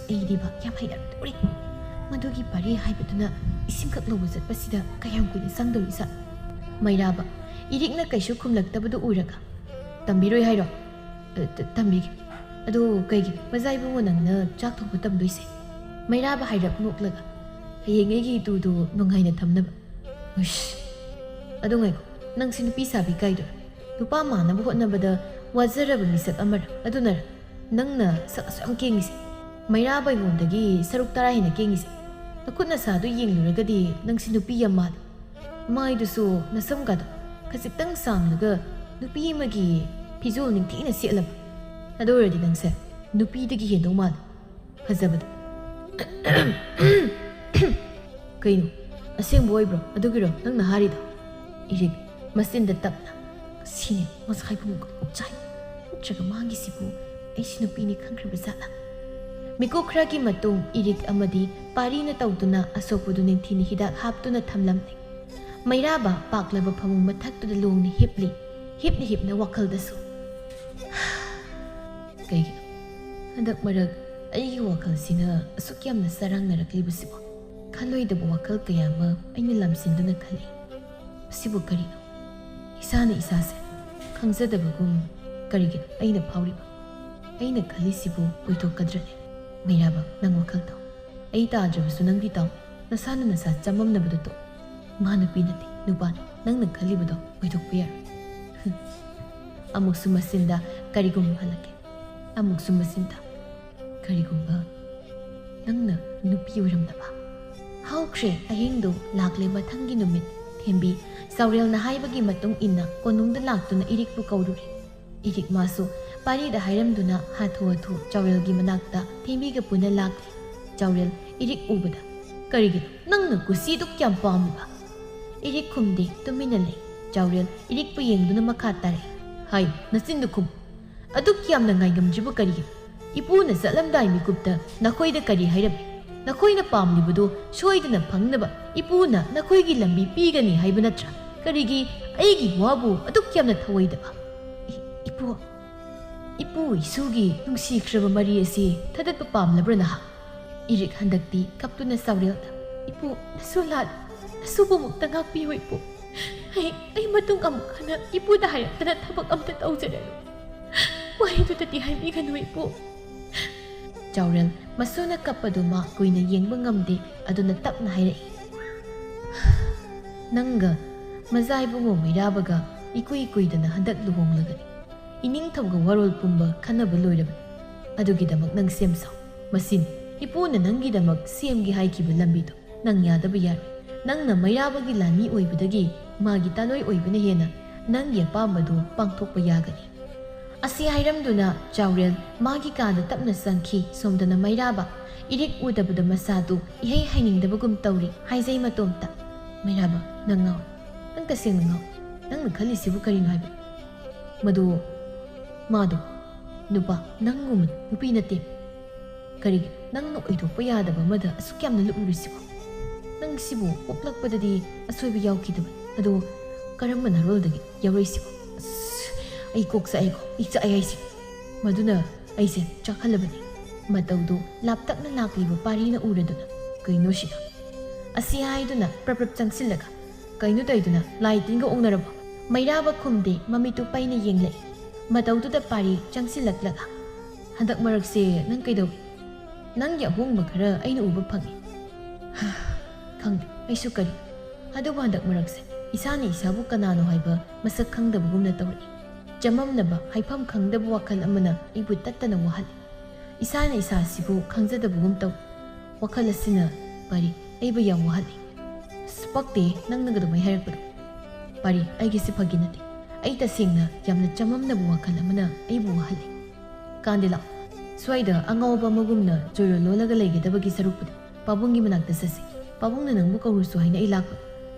ꯑꯩꯗꯤꯕ ꯌꯥꯝ ꯍꯩꯅꯔꯣꯏꯗꯧꯔꯤ꯫ ꯃꯗꯨꯒꯤ ꯄꯥꯔꯤ ꯍꯥꯏꯕꯗꯨꯅ ꯏꯁꯤꯡꯈꯛ ꯂꯧꯕ ꯆꯠꯄꯁꯤꯗ ꯀꯌꯥꯝ ꯀꯨꯏꯅ ꯆꯪꯗꯧꯔꯤꯖꯥꯠ? ꯃꯩꯔꯥꯕ, ꯏꯔꯤꯛꯅ ꯀꯩꯁꯨ ꯈꯨꯝꯂꯛꯇꯕꯗꯨ ꯎꯔꯒ, "ꯇꯝꯕꯤꯔꯣꯏ ꯍꯥꯏꯔꯣ?" "ꯑ, ꯇ-, ꯇꯝꯕꯤꯒꯦ꯫ ꯑꯗꯣ ꯀꯩꯒꯤꯅꯣ ꯃꯖꯥ ꯏꯕꯨꯡꯉꯣ ꯅꯪꯅ ꯆꯥꯛ ꯊꯣꯡꯕ ꯇꯝꯗꯣꯏꯁꯦ?" ꯃꯩꯔꯥꯕ ꯍꯥꯏꯔꯞ ꯅꯣꯛꯂꯒ, "ꯍꯌꯦꯡ ꯑꯩꯒꯤ ꯏꯇꯨꯗꯨ ꯅꯨꯡꯉꯥꯏꯅ ꯊꯝꯅꯕ꯫" "ꯎꯁ, ꯑꯗꯨ ꯉꯥꯏꯈꯣ, ꯅꯪꯁꯤ ꯅꯨꯄꯤ ꯁꯥꯕꯤ ꯀꯥꯏꯗꯨꯔ? ꯅꯨꯄꯥ ꯃꯥꯟꯅꯕ ꯍꯣꯠꯅꯕꯗ ꯋꯥꯖꯔꯕ ꯃꯤꯁꯛ ꯑꯃꯔ? ꯑꯗꯨꯅꯔ ꯅꯪꯅ ꯁꯛ ꯑꯁꯨꯛ ꯌꯥꯝ ꯀꯦꯡꯉꯤꯁꯦ?" "ꯃꯩꯔꯥꯕ ꯑꯩꯉꯣꯟꯗꯒꯤ ꯁꯔꯨꯛ ꯇꯔꯥ ꯍꯦꯟꯅ ꯀꯦꯡꯉꯤꯁꯦ꯫ ꯅꯈꯨꯠ ꯅꯁꯥꯗꯨ ꯌꯦꯡꯂꯨꯔꯒꯗꯤ ꯅꯪꯁꯤ ꯅꯨꯄꯤ ꯌꯥꯝ ꯃꯥꯜꯂꯤ꯫ ꯃꯥꯏꯗꯨꯁꯨ ꯅꯁꯝꯒꯗꯣ ꯈꯖꯤꯛꯇꯪ ꯁꯥꯡꯂꯒ ꯅꯨꯄꯤ ꯑꯃꯒꯤ ꯐꯤꯖꯣꯜ ꯅꯤꯡꯊꯤꯅ ꯁꯦꯠꯂꯕ꯫ ꯑꯗꯨ ꯑꯣꯏꯔꯗꯤ ꯅꯪꯁꯦ ꯅꯨꯄꯤꯗꯒꯤ ꯍꯦꯟꯗꯧ ꯃꯥꯜꯂꯤ ꯐꯖꯕꯗ꯫" "ꯀꯩꯅꯣ? ꯑꯁꯦꯡꯕ ꯑꯣꯏꯕ꯭ꯔꯣ? ꯑꯗꯨꯒꯤꯔꯣ ꯅꯪꯅ ꯍꯥꯏꯔꯤꯗꯣ?" ꯏꯔꯤꯛ, ꯃꯆꯤꯟꯗ ꯇꯞꯅ, "ꯁꯤꯅꯦ ꯉꯁꯥꯏ ꯄꯨꯡ ꯀꯣꯛ ꯆꯥꯏ꯫ ꯅꯠꯇ꯭ꯔꯒ ꯃꯥꯒꯤꯁꯤꯕꯨ ꯑꯩꯁꯤ ꯅꯨꯄꯤꯅꯤ ꯈꯪꯈ꯭ꯔꯕ ꯖꯥꯠꯂꯥ?" ꯃꯤꯀꯨꯞ ꯈꯔꯒꯤ ꯃꯇꯨꯡ ꯏꯔꯤꯛ ꯑꯃꯗꯤ ꯄꯥꯔꯤꯅ ꯇꯧꯗꯨꯅ ꯑꯁꯣꯛꯄꯗꯨ ꯅꯤꯡꯊꯤꯅ ꯍꯤꯗꯥꯛ ꯍꯥꯞꯇꯨꯅ ꯊꯝꯂꯝꯂꯦ꯫ ꯃꯩꯔꯥꯕ ꯄꯥꯛꯂꯕ ꯐꯃꯨꯡ ꯃꯊꯛꯇꯨꯗ ꯂꯣꯡꯅ ꯍꯤꯞꯂꯤ꯫ ꯍꯤꯞꯅ ꯍꯤꯞꯅ ꯋꯥꯈꯜꯗꯁꯨ, "ꯀꯩꯒꯤꯅꯣ ꯍꯟꯗꯛ ꯃꯔꯛ ꯑꯩꯒꯤ ꯋꯥꯈꯜꯁꯤꯅ ꯑꯁꯨꯛ ꯌꯥꯝꯅ ꯆꯔꯥꯡꯅꯔꯛꯂꯤꯕꯁꯤꯕꯣ? ꯈꯜꯂꯣꯏꯗꯕ ꯋꯥꯈꯜ ꯀꯌꯥ ꯑꯃ ꯑꯩꯅ ꯂꯝꯁꯤꯟꯗꯨꯅ ꯈꯜꯂꯤ꯫ ꯁꯤꯕꯨ ꯀꯔꯤꯅꯣ? ꯏꯁꯥꯅ ꯏꯁꯥꯁꯦ ꯈꯪꯖꯗꯕꯒꯨꯝ ꯀꯔꯤꯒꯤꯅꯣ ꯑꯩꯅ ꯐꯥꯎꯔꯤꯕ? ꯑꯩꯅ ꯈꯜꯂꯤꯁꯤꯕꯨ ꯑꯣꯏꯊꯣꯛꯀꯗ꯭ꯔꯅꯦ?" "ꯃꯩꯔꯥꯕ, ꯅꯪ ꯋꯥꯈꯜ ꯇꯧ꯫ ꯑꯩ ꯇꯥꯗ꯭ꯔꯕꯁꯨ ꯅꯪꯗꯤ ꯇꯥꯎ꯫ ꯅꯁꯥꯅ ꯅꯁꯥ ꯆꯃꯝꯅꯕꯗꯨ ꯇꯣꯛ꯫ ꯃꯥ ꯅꯨꯄꯤ ꯅꯠꯇꯦ, ꯅꯨꯄꯥꯅꯤ꯫ ꯅꯪꯅ ꯈꯜꯂꯤꯕꯗꯣ ꯑꯣꯏꯊꯣꯛꯄ ꯌꯥꯔꯣꯏ꯫" ꯑꯃꯨꯛꯁꯨ ꯃꯆꯤꯟꯗ ꯀꯔꯤꯒꯨꯝꯕ ꯍꯜꯂꯛꯀꯦ꯫ ꯑꯃꯨꯛꯁꯨ ꯃꯆꯤꯟꯗ, "ꯀꯔꯤꯒꯨꯝꯕ ꯅꯪꯅ ꯅꯨꯄꯤ ꯑꯣꯏꯔꯝꯗꯕ꯫" ꯍꯧꯈ꯭ꯔꯦ ꯑꯍꯤꯡꯗꯨ꯫ ꯂꯥꯛꯂꯦ ꯃꯊꯪꯒꯤ ꯅꯨꯃꯤꯠ꯫ ꯊꯦꯝꯕꯤ ꯆꯥꯎꯔꯦꯜꯅ ꯍꯥꯏꯕꯒꯤ ꯃꯇꯨꯡ ꯏꯟꯅ ꯀꯣꯅꯨꯡꯗ ꯂꯥꯛꯇꯨꯅ ꯏꯔꯤꯛꯄꯨ ꯀꯧꯔꯨꯔꯦ꯫ ꯏꯔꯤꯛ ꯃꯥꯁꯨ ꯄꯥꯔꯤꯗ ꯍꯥꯏꯔꯝꯗꯨꯅ ꯍꯥꯊꯨ ꯍꯥꯊꯨ ꯆꯥꯎꯔꯦꯜꯒꯤ ꯃꯅꯥꯛꯇ ꯊꯦꯝꯕꯤꯒ ꯄꯨꯟꯅ ꯂꯥꯛꯂꯦ꯫ ꯆꯥꯎꯔꯦꯜ ꯏꯔꯤꯛ ꯎꯕꯗ, "ꯀꯔꯤꯒꯤꯅꯣ ꯅꯪꯅ ꯀꯨꯁꯤ ꯑꯗꯨꯛ ꯌꯥꯝ ꯄꯥꯝꯂꯤꯕ?" ꯏꯔꯤꯛ ꯈꯨꯝꯗꯦ, ꯇꯨꯃꯤꯟꯅ ꯂꯩ꯫ ꯆꯥꯎꯔꯦꯜ ꯏꯔꯤꯛꯄꯨ ꯌꯦꯡꯗꯨꯅ ꯃꯈꯥ ꯇꯥꯔꯛꯏ, "ꯍꯥꯏꯌꯨ, ꯅꯆꯤꯟꯗꯨ ꯈꯨꯝ꯫ ꯑꯗꯨꯛ ꯌꯥꯝꯅ ꯉꯥꯏꯉꯝꯗ꯭ꯔꯤꯕ ꯀꯔꯤꯒꯤꯅꯣ? ꯏꯄꯨꯅ ꯆꯠꯂꯝꯗꯥꯏ ꯃꯤꯀꯨꯞꯇ ꯅꯈꯣꯏꯗ ꯀꯔꯤ ꯍꯥꯏꯔꯝꯃꯤ? ꯅꯈꯣꯏꯅ ꯄꯥꯝꯂꯤꯕꯗꯨ ꯁꯣꯏꯗꯅ ꯐꯪꯅꯕ ꯏꯄꯨꯅ ꯅꯈꯣꯏꯒꯤ ꯂꯝꯕꯤ ꯄꯤꯒꯅꯤ ꯍꯥꯏꯕ ꯅꯠꯇ꯭ꯔꯥ? ꯀꯔꯤꯒꯤ ꯑꯩꯒꯤ ꯋꯥꯕꯨ ꯑꯗꯨꯛ ꯌꯥꯝꯅ ꯊꯧꯑꯣꯏꯗꯕ?" "ꯏ-, ꯏꯄꯨ, ꯏꯄꯨ ꯏꯁꯨꯒꯤ ꯅꯨꯡꯁꯤꯈ꯭ꯔꯕ ꯃꯔꯤ ꯑꯁꯤ ꯊꯗꯠꯄ ꯄꯥꯝꯂꯕ꯭ꯔꯥ ꯅꯍꯥꯛ? ꯏꯔꯤꯛ ꯍꯟꯗꯛꯇꯤ ꯀꯞꯇꯨꯅ ꯆꯥꯎꯔꯦꯜꯗ, "ꯏꯄꯨ, ꯅꯁꯨ ꯂꯥꯠ, ꯅꯁꯨꯕꯨ ꯑꯃꯨꯛꯇ ꯉꯥꯛꯄꯤꯌꯨ ꯏꯄꯨ꯫ ꯑꯩ, ꯑꯩ ꯃꯇꯨꯡ ꯑꯃꯨꯛ ꯍꯟꯅ ꯏꯄꯨꯗ ꯍꯥꯏꯔꯛꯇꯅ ꯊꯕꯛ ꯑꯝꯇ ꯇꯧꯖꯔꯔꯣꯏ꯫ ꯋꯥꯍꯩꯗꯨꯗꯗꯤ ꯍꯥꯏꯕꯤꯒꯅꯨ ꯏꯄꯨ꯫" ꯆꯥꯎꯔꯦꯜ ꯃꯁꯨꯅ ꯀꯞꯄꯗꯨ ꯃꯥ ꯀꯨꯏꯅ ꯌꯦꯡꯕ ꯉꯝꯗꯦ, ꯑꯗꯨꯅ ꯇꯞꯅ ꯍꯥꯏꯔꯛꯏ, "ꯅꯪꯒ ꯃꯖꯥ ꯏꯕꯨꯡꯉꯣ ꯃꯩꯔꯥꯕꯒ ꯏꯀꯨꯏ ꯀꯨꯏꯗꯅ ꯍꯟꯗꯛ ꯂꯨꯍꯣꯡꯂꯒꯅꯤ꯫ ꯏꯅꯤꯡꯊꯧꯒ ꯋꯥꯔꯣꯜ ꯄꯨꯝꯕ ꯈꯟꯅꯕ ꯂꯣꯏꯔꯕꯅꯤ꯫ ꯑꯗꯨꯒꯤꯗꯃꯛ ꯅꯪ ꯁꯦꯝ ꯁꯥꯎ꯫ ꯃꯁꯤꯅꯤ ꯏꯄꯨꯅ ꯅꯪꯒꯤꯗꯃꯛ ꯁꯦꯝꯒꯦ ꯍꯥꯏꯈꯤꯕ ꯂꯝꯕꯤꯗꯣ꯫ ꯅꯪ ꯌꯥꯗꯕ ꯌꯥꯔꯣꯏ꯫ ꯅꯪꯅ ꯃꯩꯔꯥꯕꯒꯤ ꯂꯥꯟꯃꯤ ꯑꯣꯏꯕꯗꯒꯤ ꯃꯥꯒꯤ ꯇꯥꯂꯣꯏ ꯑꯣꯏꯕꯅ ꯍꯦꯟꯅ ꯅꯪꯒꯤ ꯑꯄꯥꯝꯕꯗꯨ ꯄꯥꯡꯊꯣꯛꯄ ꯌꯥꯒꯅꯤ꯫" ꯑꯁꯤ ꯍꯥꯏꯔꯝꯗꯨꯅ ꯆꯥꯎꯔꯦꯜ ꯃꯥꯒꯤ ꯀꯥꯗ ꯇꯞꯅ ꯆꯪꯈꯤ꯫ ꯁꯣꯝꯗꯅ ꯃꯩꯔꯥꯕ ꯏꯔꯤꯛ ꯎꯗꯕꯗ ꯃꯁꯥꯗꯨ ꯏꯍꯩ ꯍꯩꯅꯤꯡꯗꯕꯒꯨꯝ ꯇꯧꯔꯤ꯫ ꯍꯥꯏꯖꯩ ꯃꯇꯣꯝꯇ, "ꯃꯩꯔꯥꯕ, ꯅꯪ ꯉꯥꯎꯔꯦ꯫ ꯅꯪ ꯇꯁꯦꯡꯅ ꯉꯥꯎꯔꯦ꯫ ꯅꯪꯅ ꯈꯜꯂꯤꯁꯤꯕꯨ ꯀꯔꯤꯅꯣ ꯍꯥꯏꯕ?" "ꯃꯗꯨ, ꯃꯥꯗꯣ ꯅꯨꯄꯥ, ꯅꯪꯒꯨꯝꯕ ꯅꯨꯄꯤ ꯅꯠꯇꯦ꯫ ꯀꯔꯤꯒꯤ ꯅꯪꯅ ꯑꯣꯏꯊꯣꯛꯄ ꯌꯥꯗꯕ ꯑꯃꯗ ꯑꯁꯨꯛ ꯌꯥꯝꯅ ꯂꯨꯞꯂꯨꯔꯤꯁꯤꯕꯣ? ꯅꯪ ꯁꯤꯕꯨ ꯄꯣꯛꯂꯛꯄꯗꯗꯤ ꯑꯁꯣꯏꯕ ꯌꯥꯎꯈꯤꯗꯕꯅꯤ, ꯑꯗꯨ ꯀꯔꯝꯕ ꯅꯔꯣꯜꯗꯒꯤ ꯌꯥꯎꯔꯛꯏꯁꯤꯕꯣ? ꯑꯁ, ꯑꯩ ꯀꯣꯛ ꯆꯥꯛꯑꯦꯀꯣ, ꯑꯩ ꯆꯥꯛꯑꯦ ꯍꯥꯏꯁꯦ꯫" ꯃꯗꯨꯅ ꯑꯩꯁꯦ ꯆꯥꯛꯍꯜꯂꯕꯅꯤ꯫ ꯃꯇꯧꯗꯨ ꯂꯥꯞꯇꯛꯅ ꯂꯥꯛꯂꯤꯕ ꯄꯥꯔꯤꯅ ꯎꯔꯗꯨꯅ, "ꯀꯩꯅꯣ ꯁꯤꯅ?" ꯑꯁꯤ ꯍꯥꯏꯗꯨꯅ ꯄ꯭ꯔꯞ ꯄ꯭ꯔꯞ ꯆꯪꯁꯤꯜꯂꯒ, "ꯀꯩꯅꯣ ꯇꯧꯏꯗꯨꯅ? ꯂꯥꯏ ꯇꯤꯟꯒ ꯑꯣꯛꯅꯔꯕꯣ?" ꯃꯩꯔꯥꯕ ꯈꯨꯝꯗꯦ, ꯃꯃꯤꯠꯇꯨ ꯄꯩꯅ ꯌꯦꯡꯂꯛꯏ꯫ ꯃꯇꯧꯗꯨꯗ ꯄꯥꯔꯤ ꯆꯪꯁꯤꯜꯂꯛꯂꯒ, "ꯍꯟꯗꯛ ꯃꯔꯛꯁꯦ ꯅꯪ ꯀꯩꯗꯧꯏ? ꯅꯪꯒꯤ ꯑꯍꯣꯡꯕ ꯈꯔ ꯑꯩꯅ ꯎꯕ ꯐꯪꯏ꯫" "ꯈꯪꯗꯦ ꯑꯩꯁꯨ ꯀꯔꯤ꯫ ꯑꯗꯨꯕꯨ ꯍꯟꯗꯛ ꯃꯔꯛꯁꯦ ꯏꯁꯥꯅ ꯏꯁꯥꯕꯨ ꯀꯅꯥꯅꯣ ꯍꯥꯏꯕ ꯃꯁꯛ ꯈꯪꯗꯕꯒꯨꯝꯅ ꯇꯧꯔꯛꯏ꯫ ꯆꯃꯝꯅꯕ, ꯍꯥꯏꯐꯝ ꯈꯪꯗꯕ ꯋꯥꯈꯜ ꯑꯃꯅ ꯑꯩꯕꯨ ꯇꯠꯇꯅ ꯋꯥꯍꯜꯂꯤ꯫ ꯏꯁꯥꯅ ꯏꯁꯥꯁꯤꯕꯨ ꯈꯪꯖꯗꯕꯒꯨꯝ ꯇꯧꯏ꯫ ꯋꯥꯈꯜ ꯑꯁꯤꯅ ꯄꯥꯔꯤ ꯑꯩꯕꯨ ꯌꯥꯝ ꯋꯥꯍꯜꯂꯤ꯫" "ꯑꯁ, ꯄꯛꯇꯦ ꯅꯪꯅꯒ ꯑꯗꯨꯃꯥꯏ ꯍꯥꯏꯔꯛꯄꯗꯣ꯫" "ꯄꯥꯔꯤ, ꯑꯩꯒꯤꯁꯤ ꯐꯥꯒꯤ ꯅꯠꯇꯦ꯫ ꯑꯩ ꯇꯁꯦꯡꯅ ꯌꯥꯝꯅ ꯆꯃꯝꯅꯕ ꯋꯥꯈꯜ ꯑꯃꯅ ꯑꯩꯕꯨ ꯋꯥꯍꯜꯂꯤ꯫ ꯀꯥꯟꯗꯦ ꯂꯥꯛꯑꯣ, ꯁ꯭ꯋꯥꯏꯗ ꯑꯉꯥꯎꯕ ꯑꯃꯒꯨꯝꯅ ꯆꯣꯏꯔꯣꯜ ꯂꯣꯜꯂꯒ ꯂꯩꯒꯗꯕꯒꯤ ꯁꯔꯨꯛꯄꯨꯗꯤ ꯄꯥꯕꯨꯡꯒꯤ ꯃꯅꯥꯛꯇ ꯆꯠꯁꯤ꯫ ꯄꯥꯕꯨꯡꯅ ꯅꯪꯕꯨ ꯀꯧꯔꯨꯁꯨ ꯍꯥꯏꯅ ꯑꯩ ꯂꯥꯛꯄꯅꯤ꯫"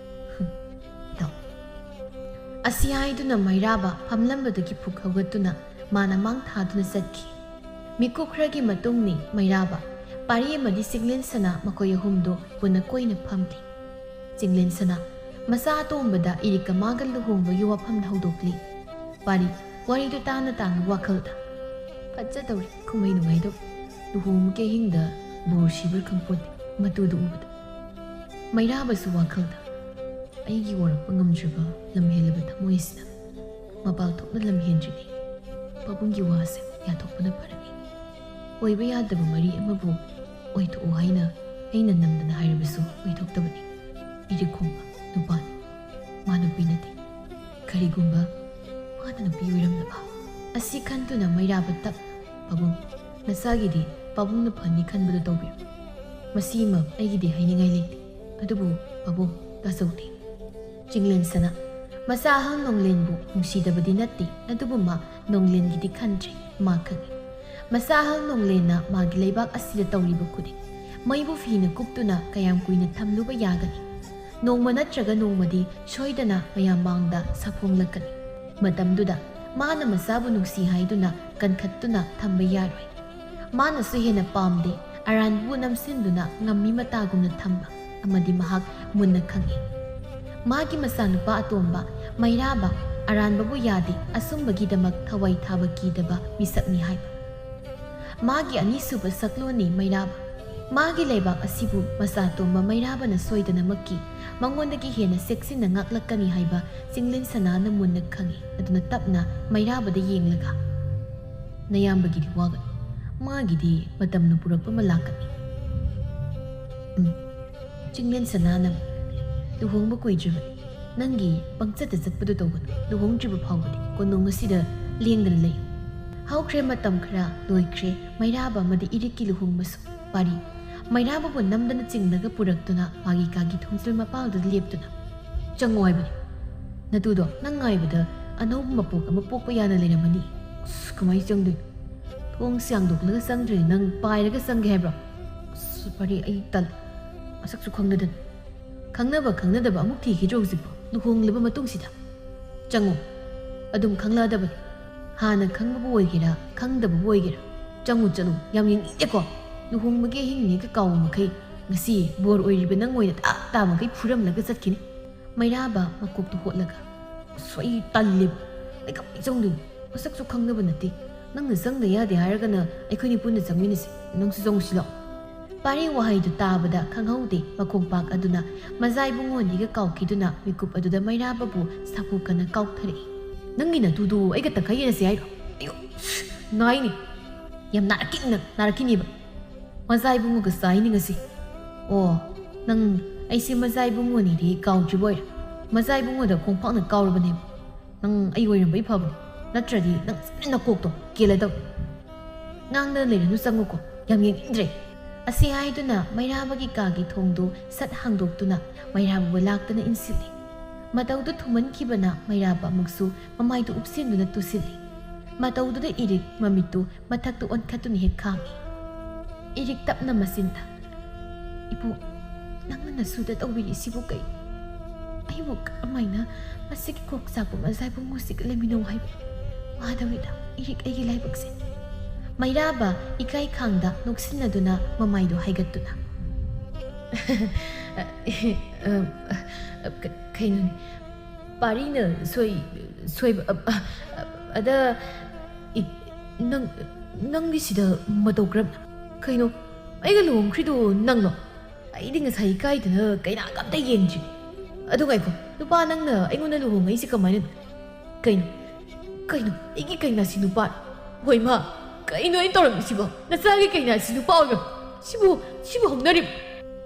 "ꯍꯨꯝ, ꯏꯇꯥꯎ꯫" ꯑꯁꯤ ꯍꯥꯏꯗꯨꯅ ꯃꯩꯔꯥꯕ ꯐꯝꯂꯝꯕꯗꯒꯤ ꯐꯨꯛ ꯍꯧꯒꯠꯇꯨꯅ ꯃꯥꯅ ꯃꯥꯡ ꯊꯥꯗꯨꯅ ꯆꯠꯈꯤ꯫ ꯃꯤꯀꯨꯞ ꯈꯔꯒꯤ ꯃꯇꯨꯡꯅꯤ ꯃꯩꯔꯥꯕ, ꯄꯥꯔꯤ ꯑꯃꯗꯤ ꯆꯤꯡꯂꯦꯟ ꯁꯅꯥ ꯃꯈꯣꯏ ꯑꯍꯨꯝꯗꯨ ꯄꯨꯟꯅ ꯀꯣꯏꯅ ꯐꯝꯂꯤ꯫ ꯆꯤꯡꯂꯦꯟ ꯁꯅꯥ ꯃꯆꯥ ꯑꯇꯣꯝꯕꯗ ꯏꯔꯤꯛꯀ ꯃꯥꯒ ꯂꯨꯍꯣꯡꯕꯒꯤ ꯋꯥꯐꯝ ꯍꯧꯗꯣꯛꯂꯤ꯫ ꯄꯥꯔꯤ ꯋꯥꯔꯤꯗꯨ ꯇꯥꯅ ꯇꯥꯅ ꯋꯥꯈꯜꯗ, ꯐꯠꯖꯗꯧꯔꯤ꯫ ꯀꯨꯝꯍꯩ ꯅꯨꯡꯉꯥꯏꯗꯧꯔꯤ꯫ ꯂꯨꯍꯣꯡꯕꯒꯤ ꯑꯍꯤꯡꯗ ꯕꯣꯔ ꯁꯤꯕ꯭ꯔꯥ ꯈꯪꯄꯣꯠꯇꯦ ꯃꯇꯨꯗꯨ ꯎꯕꯗ꯫ ꯃꯩꯔꯥꯕꯁꯨ ꯋꯥꯈꯜꯗ ꯑꯩꯒꯤ ꯑꯣꯏꯔꯛꯄ ꯉꯝꯗ꯭ꯔꯕ ꯂꯝꯍꯦꯜꯂꯕ ꯊꯃꯣꯏ ꯑꯁꯤꯅ ꯃꯄꯥꯜ ꯊꯣꯛꯅ ꯂꯝꯍꯦꯟꯗ꯭ꯔꯤꯉꯩ ꯄꯥꯕꯨꯡꯒꯤ ꯋꯥꯁꯦ ꯌꯥꯊꯣꯛꯄꯅ ꯐꯔꯅꯤ꯫ ꯑꯣꯏꯕ ꯌꯥꯗꯕ ꯃꯔꯤ ꯑꯃꯕꯨ ꯑꯣꯏꯊꯣꯛꯎ ꯍꯥꯏꯅ ꯑꯩꯅ ꯅꯝꯗꯅ ꯍꯥꯏꯔꯕꯁꯨ ꯑꯣꯏꯊꯣꯛꯇꯕꯅꯤ꯫ ꯏꯔꯤꯛ ꯈꯣꯡꯕ ꯅꯨꯄꯥꯅꯤ꯫ ꯃꯥ ꯅꯨꯄꯤ ꯅꯠꯇꯦ꯫ ꯀꯔꯤꯒꯨꯝꯕ ꯃꯥꯅ ꯅꯨꯄꯤ ꯑꯣꯏꯔꯝꯂꯕ? ꯑꯁꯤ ꯈꯟꯗꯨꯅ ꯃꯩꯔꯥꯕ ꯇꯞ, "ꯄꯥꯕꯨꯡ, ꯅꯆꯥꯒꯤꯗꯤ ꯄꯥꯕꯨꯡꯅ ꯐꯅꯤ ꯈꯟꯕꯗꯨ ꯇꯧꯕꯤꯔꯣ꯫ ꯃꯁꯤꯃ ꯑꯩꯒꯤꯗꯤ ꯍꯥꯏꯅꯤꯡꯉꯥꯏ ꯂꯩꯇꯦ꯫ ꯑꯗꯨꯕꯨ ꯄꯥꯕꯨꯡ, ꯇꯥꯖꯧꯗꯦ꯫ ꯆꯤꯡꯂꯦꯟ ꯁꯅꯥ, ꯃꯆꯥ ꯑꯍꯜ ꯅꯣꯡꯂꯦꯟꯕꯨ ꯅꯨꯡꯁꯤꯗꯕꯗꯤ ꯅꯠꯇꯦ, ꯑꯗꯨꯕꯨ ꯃꯥ ꯅꯣꯡꯂꯦꯟꯒꯤꯗꯤ ꯈꯟꯗ꯭ꯔꯦ꯫ ꯃꯥ ꯈꯪꯏ꯫ ꯃꯆꯥ ꯑꯍꯜ ꯅꯣꯡꯂꯦꯟꯅ ꯃꯥꯒꯤ ꯂꯩꯕꯥꯛ ꯑꯁꯤꯗ ꯇꯧꯔꯤꯕ ꯈꯨꯗꯤꯡ, ꯃꯩꯕꯨ ꯐꯤꯅ ꯀꯨꯞꯇꯨꯅ ꯀꯌꯥꯝ ꯀꯨꯏꯅ ꯊꯝꯂꯨꯕ ꯌꯥꯒꯅꯤ? ꯅꯣꯡꯃ ꯅꯠꯇ꯭ꯔꯒ ꯅꯣꯡꯃꯗꯤ ꯁꯣꯏꯗꯅ ꯃꯌꯥꯝ ꯃꯥꯡꯗ ꯁꯥꯐꯣꯡꯂꯛꯀꯅꯤ꯫ ꯃꯇꯝꯗꯨꯗ ꯃꯥꯅ ꯃꯆꯥꯕꯨ ꯅꯨꯡꯁꯤ ꯍꯥꯏꯗꯨꯅ ꯀꯟꯈꯠꯇꯨꯅ ꯊꯝꯕ ꯌꯥꯔꯣꯏ꯫ ꯃꯥꯅꯁꯨ ꯍꯦꯟꯅ ꯄꯥꯝꯗꯦ ꯑꯔꯥꯟꯕꯕꯨ ꯅꯝꯁꯤꯟꯗꯨꯅ ꯉꯝꯃꯤ ꯃꯇꯥꯒꯨꯝꯅ ꯊꯝꯕ ꯑꯃꯗꯤ ꯃꯍꯥꯛ ꯃꯨꯟꯅ ꯈꯪꯏ꯫ ꯃꯥꯒꯤ ꯃꯆꯥꯅꯨꯄꯥ ꯑꯇꯣꯝꯕ ꯃꯩꯔꯥꯕ ꯑꯔꯥꯟꯕꯕꯨ ꯌꯥꯗꯦ, ꯑꯆꯨꯝꯕꯒꯤꯗꯃꯛ ꯊꯋꯥꯏ ꯊꯥꯕ ꯀꯤꯗꯕ ꯃꯤꯁꯛꯅꯤ ꯍꯥꯏꯕ꯫ ꯃꯥꯒꯤ ꯑꯅꯤꯁꯨꯕ ꯁꯛꯂꯣꯟꯅꯤ ꯃꯩꯔꯥꯕ꯫ ꯃꯥꯒꯤ ꯂꯩꯕꯥꯛ ꯑꯁꯤꯕꯨ ꯃꯆꯥ ꯇꯣꯝꯕ ꯃꯩꯔꯥꯕꯅ ꯁꯣꯏꯗꯅꯃꯛꯀꯤ ꯃꯉꯣꯟꯗꯒꯤ ꯍꯦꯟꯅ ꯆꯦꯛꯁꯤꯟꯅ ꯉꯥꯛꯂꯛꯀꯅꯤ ꯍꯥꯏꯕ ꯆꯤꯡꯂꯦꯟ ꯁꯅꯥꯅ ꯃꯨꯟꯅ ꯈꯪꯏ꯫ ꯑꯗꯨꯅ ꯇꯞꯅ ꯃꯩꯔꯥꯕꯗ ꯌꯦꯡꯂꯒ, "ꯅꯌꯥꯝꯕꯒꯤꯗꯤ ꯋꯥꯒꯅꯨ, ꯃꯥꯒꯤꯗꯤ ꯃꯇꯝꯅ ꯄꯨꯔꯛꯄ ꯑꯃ ꯂꯥꯛꯀꯅꯤ꯫" ꯎꯝ, ꯆꯤꯡꯂꯦꯟ ꯁꯅꯥꯅ, "ꯂꯨꯍꯣꯡꯕ ꯀꯨꯏꯗ꯭ꯔꯤꯕꯅꯤ꯫ ꯅꯪꯒꯤ ꯄꯪꯆꯠꯇ ꯆꯠꯄꯗꯨ ꯇꯧꯒꯅꯨ꯫ ꯂꯨꯍꯣꯡꯗ꯭ꯔꯤꯕ ꯐꯥꯎꯕꯗꯤ ꯀꯣꯅꯨꯡ ꯑꯁꯤꯗ ꯂꯦꯡꯗꯅ ꯂꯩꯌꯨ꯫" ꯍꯧꯈ꯭ꯔꯦ ꯃꯇꯝ ꯈꯔ, ꯂꯣꯏꯈ꯭ꯔꯦ ꯃꯩꯔꯥꯕ ꯑꯃꯗꯤ ꯏꯔꯤꯛꯀꯤ ꯂꯨꯍꯣꯡꯕꯁꯨ꯫ ꯄꯥꯔꯤ, ꯃꯩꯔꯥꯕꯕꯨ ꯅꯝꯗꯅ ꯆꯤꯡꯂꯒ ꯄꯨꯔꯛꯇꯨꯅ ꯃꯥꯒꯤ ꯀꯥꯒꯤ ꯊꯣꯡꯖꯤꯜ ꯃꯄꯥꯜꯗꯨꯗ ꯂꯦꯞꯇꯨꯅ, "ꯆꯪꯉꯣ ꯍꯥꯏꯕꯅꯤ꯫ ꯅꯇꯨꯗꯣ ꯅꯪ ꯉꯥꯏꯕꯗ ꯑꯅꯧꯕ ꯃꯄꯣꯛ ꯑꯃ ꯄꯣꯛꯄ ꯌꯥꯅ ꯂꯩꯔꯝꯃꯅꯤ꯫ ꯑꯁ, ꯀꯃꯥꯏꯅ ꯆꯪꯗꯣꯏꯅꯣ? ꯊꯣꯡ ꯁꯤ ꯍꯥꯡꯗꯣꯛꯂꯒ ꯆꯪꯗ꯭ꯔꯗꯤ ꯅꯪ ꯄꯥꯏꯔꯒ ꯆꯪꯒꯦ ꯍꯥꯏꯕ꯭ꯔꯣ? ꯑꯁ, ꯄꯥꯔꯤ, ꯑꯩ ꯇꯜꯂꯦ꯫ ꯃꯁꯛꯁꯨ ꯈꯪꯅꯗꯅ꯫ ꯈꯪꯅꯕ ꯈꯪꯅꯗꯕ ꯑꯃꯨꯛ ꯊꯤꯈꯤꯗ꯭ꯔꯣ ꯍꯧꯖꯤꯛꯄꯨ? ꯂꯨꯍꯣꯡꯂꯕ ꯃꯇꯨꯡꯁꯤꯗ꯫ ꯆꯪꯉꯨ꯫ ꯑꯗꯨꯝ ꯈꯪꯂꯛꯑꯗꯕꯅꯤ꯫ ꯍꯥꯟꯅ ꯈꯪꯕꯕꯨ ꯑꯣꯏꯒꯦꯔꯥ, ꯈꯪꯗꯕꯕꯨ ꯑꯣꯏꯒꯦꯔꯥ꯫ ꯆꯪꯉꯨ, ꯆꯠꯂꯨ꯫ ꯌꯥꯝ ꯌꯦꯡꯅꯤꯡꯗꯦꯀꯣ꯫ ꯂꯨꯍꯣꯡꯕꯒꯤ ꯑꯍꯤꯡꯅꯦꯒ ꯀꯥꯎꯕ ꯃꯈꯩ ꯉꯁꯤ ꯕꯣꯔ ꯑꯣꯏꯔꯤꯕ ꯅꯪ ꯑꯣꯏꯅ ꯇꯥ ꯇꯥ ꯃꯈꯩ ꯐꯨꯔꯝꯂꯒ ꯆꯠꯈꯤꯅꯤ꯫" ꯃꯩꯔꯥꯕ ꯃꯀꯣꯛꯇꯨ ꯍꯣꯠꯂꯒ, "ꯑꯁ, ꯑꯩ ꯇꯜꯂꯦꯕ꯫ ꯑꯩ ꯀꯃꯥꯏꯅ ꯆꯪꯗꯣꯏꯅꯣ? ꯃꯁꯛꯁꯨ ꯈꯪꯅꯕ ꯅꯠꯇꯦ꯫ "ꯅꯪꯅ ꯆꯪꯗ ꯌꯥꯗꯦ ꯍꯥꯏꯔꯒꯅ ꯑꯩꯈꯣꯏꯅꯤ ꯄꯨꯟꯅ ꯆꯪꯃꯤꯟꯅꯁꯤ꯫ ꯅꯪꯁꯨ ꯆꯪꯉꯨꯁꯤ ꯂꯥꯛꯑꯣ꯫" ꯄꯥꯔꯤ ꯋꯥꯍꯩꯗꯨ ꯇꯥꯕꯗ ꯈꯪꯍꯧꯗꯦ, ꯃꯈꯣꯡꯄꯥꯛ ꯑꯗꯨꯅ ꯃꯖꯥ ꯏꯕꯨꯡꯉꯣ ꯑꯅꯤꯒ ꯀꯥꯎꯈꯤꯗꯨꯅ ꯃꯤꯀꯨꯞ ꯑꯗꯨꯗ ꯃꯩꯔꯥꯕꯕꯨ ꯁꯥꯐꯨ ꯀꯟꯅ ꯀꯥꯎꯊꯔꯛꯏ꯫ "ꯅꯪꯒꯤ ꯅꯇꯨꯗꯨ ꯑꯩꯒ ꯇꯪꯈꯥꯏ ꯌꯦꯟꯅꯁꯤ ꯍꯥꯏꯔꯣ? ꯑꯌꯣ, ꯅꯥꯏꯅꯤ꯫ ꯌꯥꯝ ꯅꯥꯔꯛꯈꯤꯅꯤ ꯅꯪ, ꯅꯥꯔꯛꯈꯤꯅꯦꯕ꯫ ꯃꯖꯥ ꯏꯕꯨꯡꯉꯣꯒ ꯆꯥꯏꯅꯤ ꯉꯁꯤ꯫ ꯑꯣ, ꯅꯪ ꯑꯩꯁꯦ ꯃꯖꯥ ꯏꯕꯨꯡꯉꯣꯅꯤꯗꯤ ꯀꯥꯎꯗ꯭ꯔꯤꯕ ꯑꯣꯏꯔꯦ꯫ ꯃꯖꯥ ꯏꯕꯨꯡꯉꯣꯗ ꯈꯣꯡꯄꯥꯛꯅ ꯀꯥꯎꯔꯕꯅꯦꯕ꯫ ꯅꯪ ꯑꯩ ꯑꯣꯏꯔꯝꯕꯩ ꯐꯕꯅꯦ꯫ ꯅꯠꯇ꯭ꯔꯗꯤ ꯅꯪ ꯁꯣꯏꯗꯅ ꯅꯀꯣꯛꯇꯣ ꯀꯦꯜꯂꯗꯕꯅꯤ꯫ ꯉꯥꯡꯗꯅ ꯂꯩꯔꯅꯨ, ꯆꯪꯉꯨꯀꯣ꯫ ꯌꯥꯝ ꯌꯦꯡꯅꯤꯡꯗ꯭ꯔꯦ꯫" ꯑꯁꯤ ꯍꯥꯏꯗꯨꯅ ꯃꯩꯔꯥꯕꯒꯤ ꯀꯥꯒꯤ ꯊꯣꯡꯗꯨ ꯁꯠ ꯍꯥꯡꯗꯣꯛꯇꯨꯅ ꯃꯩꯔꯥꯕꯕꯨ ꯂꯥꯛꯇꯅ ꯏꯟꯁꯤꯜꯂꯤ꯫ ꯃꯇꯧꯗꯨ ꯊꯨꯃꯟꯈꯤꯕꯅ ꯃꯩꯔꯥꯕ ꯑꯃꯨꯛꯁꯨ ꯃꯃꯥꯏꯗꯨ ꯎꯞꯁꯤꯟꯗꯨꯅ ꯇꯨꯁꯤꯜꯂꯤ꯫ ꯃꯇꯧꯗꯨꯗ ꯏꯔꯤꯛ ꯃꯃꯤꯠꯇꯨ ꯃꯊꯛꯇ ꯑꯣꯟꯈꯠꯇꯨꯅ ꯍꯦꯛ ꯈꯥꯡꯏ꯫ ꯏꯔꯤꯛ ꯇꯞꯅ ꯃꯆꯤꯟꯗ, "ꯏꯕꯨ, ꯅꯪꯅ ꯅꯁꯨꯗ ꯇꯧꯕꯤꯔꯤꯁꯤꯕꯨ ꯀꯩ? ꯑꯩꯕꯨ ꯀꯔꯝꯍꯥꯏꯅ ꯃꯁꯤꯒꯤ ꯀꯣꯛ ꯆꯥꯛꯄ ꯃꯖꯥ ꯏꯕꯨꯡꯉꯣꯁꯤꯒ ꯂꯩꯃꯤꯟꯅꯧ ꯍꯥꯏꯕ? ꯋꯥꯗꯧꯔꯤꯗ, ꯏꯔꯤꯛ ꯑꯩꯒꯤ ꯂꯥꯏꯕꯛꯁꯦ꯫" ꯃꯩꯔꯥꯕ ꯏꯀꯥꯏ ꯈꯥꯡꯗ ꯅꯣꯛꯁꯤꯟꯅꯗꯨꯅ ꯃꯃꯥꯏꯗꯨ ꯍꯥꯏꯒꯠꯇꯨꯅ, "ꯀꯩꯅꯣꯅꯦ, ꯄꯥꯔꯤꯅ ꯁꯣꯏ-, ꯁꯣꯏꯕ, ꯑ, ꯑ, ꯑꯗ, ꯏ-, ꯅꯪ, ꯅꯪꯗꯤ ꯁꯤꯗ ꯃꯇꯧ ꯀꯔꯝ-, ꯀꯩꯅꯣ, ꯑꯩꯒ ꯂꯨꯍꯣꯡꯈ꯭ꯔꯤꯗꯣ ꯅꯪꯂꯣ? ꯑꯩꯗꯤ ꯉꯁꯥꯏ ꯏꯀꯥꯏꯗꯅ ꯀꯩꯅꯥꯒ ꯑꯝꯇ ꯌꯦꯡꯗ꯭ꯔꯤ꯫ ꯑꯗꯨ ꯉꯥꯏꯈꯣ, ꯅꯨꯄꯥ ꯅꯪꯅ ꯑꯩꯉꯣꯟꯗ ꯂꯨꯍꯣꯡꯉꯛꯏꯁꯦ ꯀꯃꯥꯏꯅꯅꯣ? ꯀꯩꯅꯣ, ꯀꯩꯅꯣ, ꯑꯩꯒꯤ ꯀꯩꯅꯥꯁꯤ ꯅꯨꯄꯥ? ꯍꯣꯏ ꯃꯥ, ꯀꯩꯅꯣ ꯑꯩꯅ ꯇꯧꯔꯝꯃꯤꯁꯤꯕꯣ? ꯅꯆꯥꯒꯤ ꯀꯩꯅꯥꯁꯤ ꯅꯨꯄꯥ ꯑꯣꯏꯕ? ꯁꯤꯕꯨ, ꯁꯤꯕꯨ ꯍꯧꯅꯔꯤꯕ?"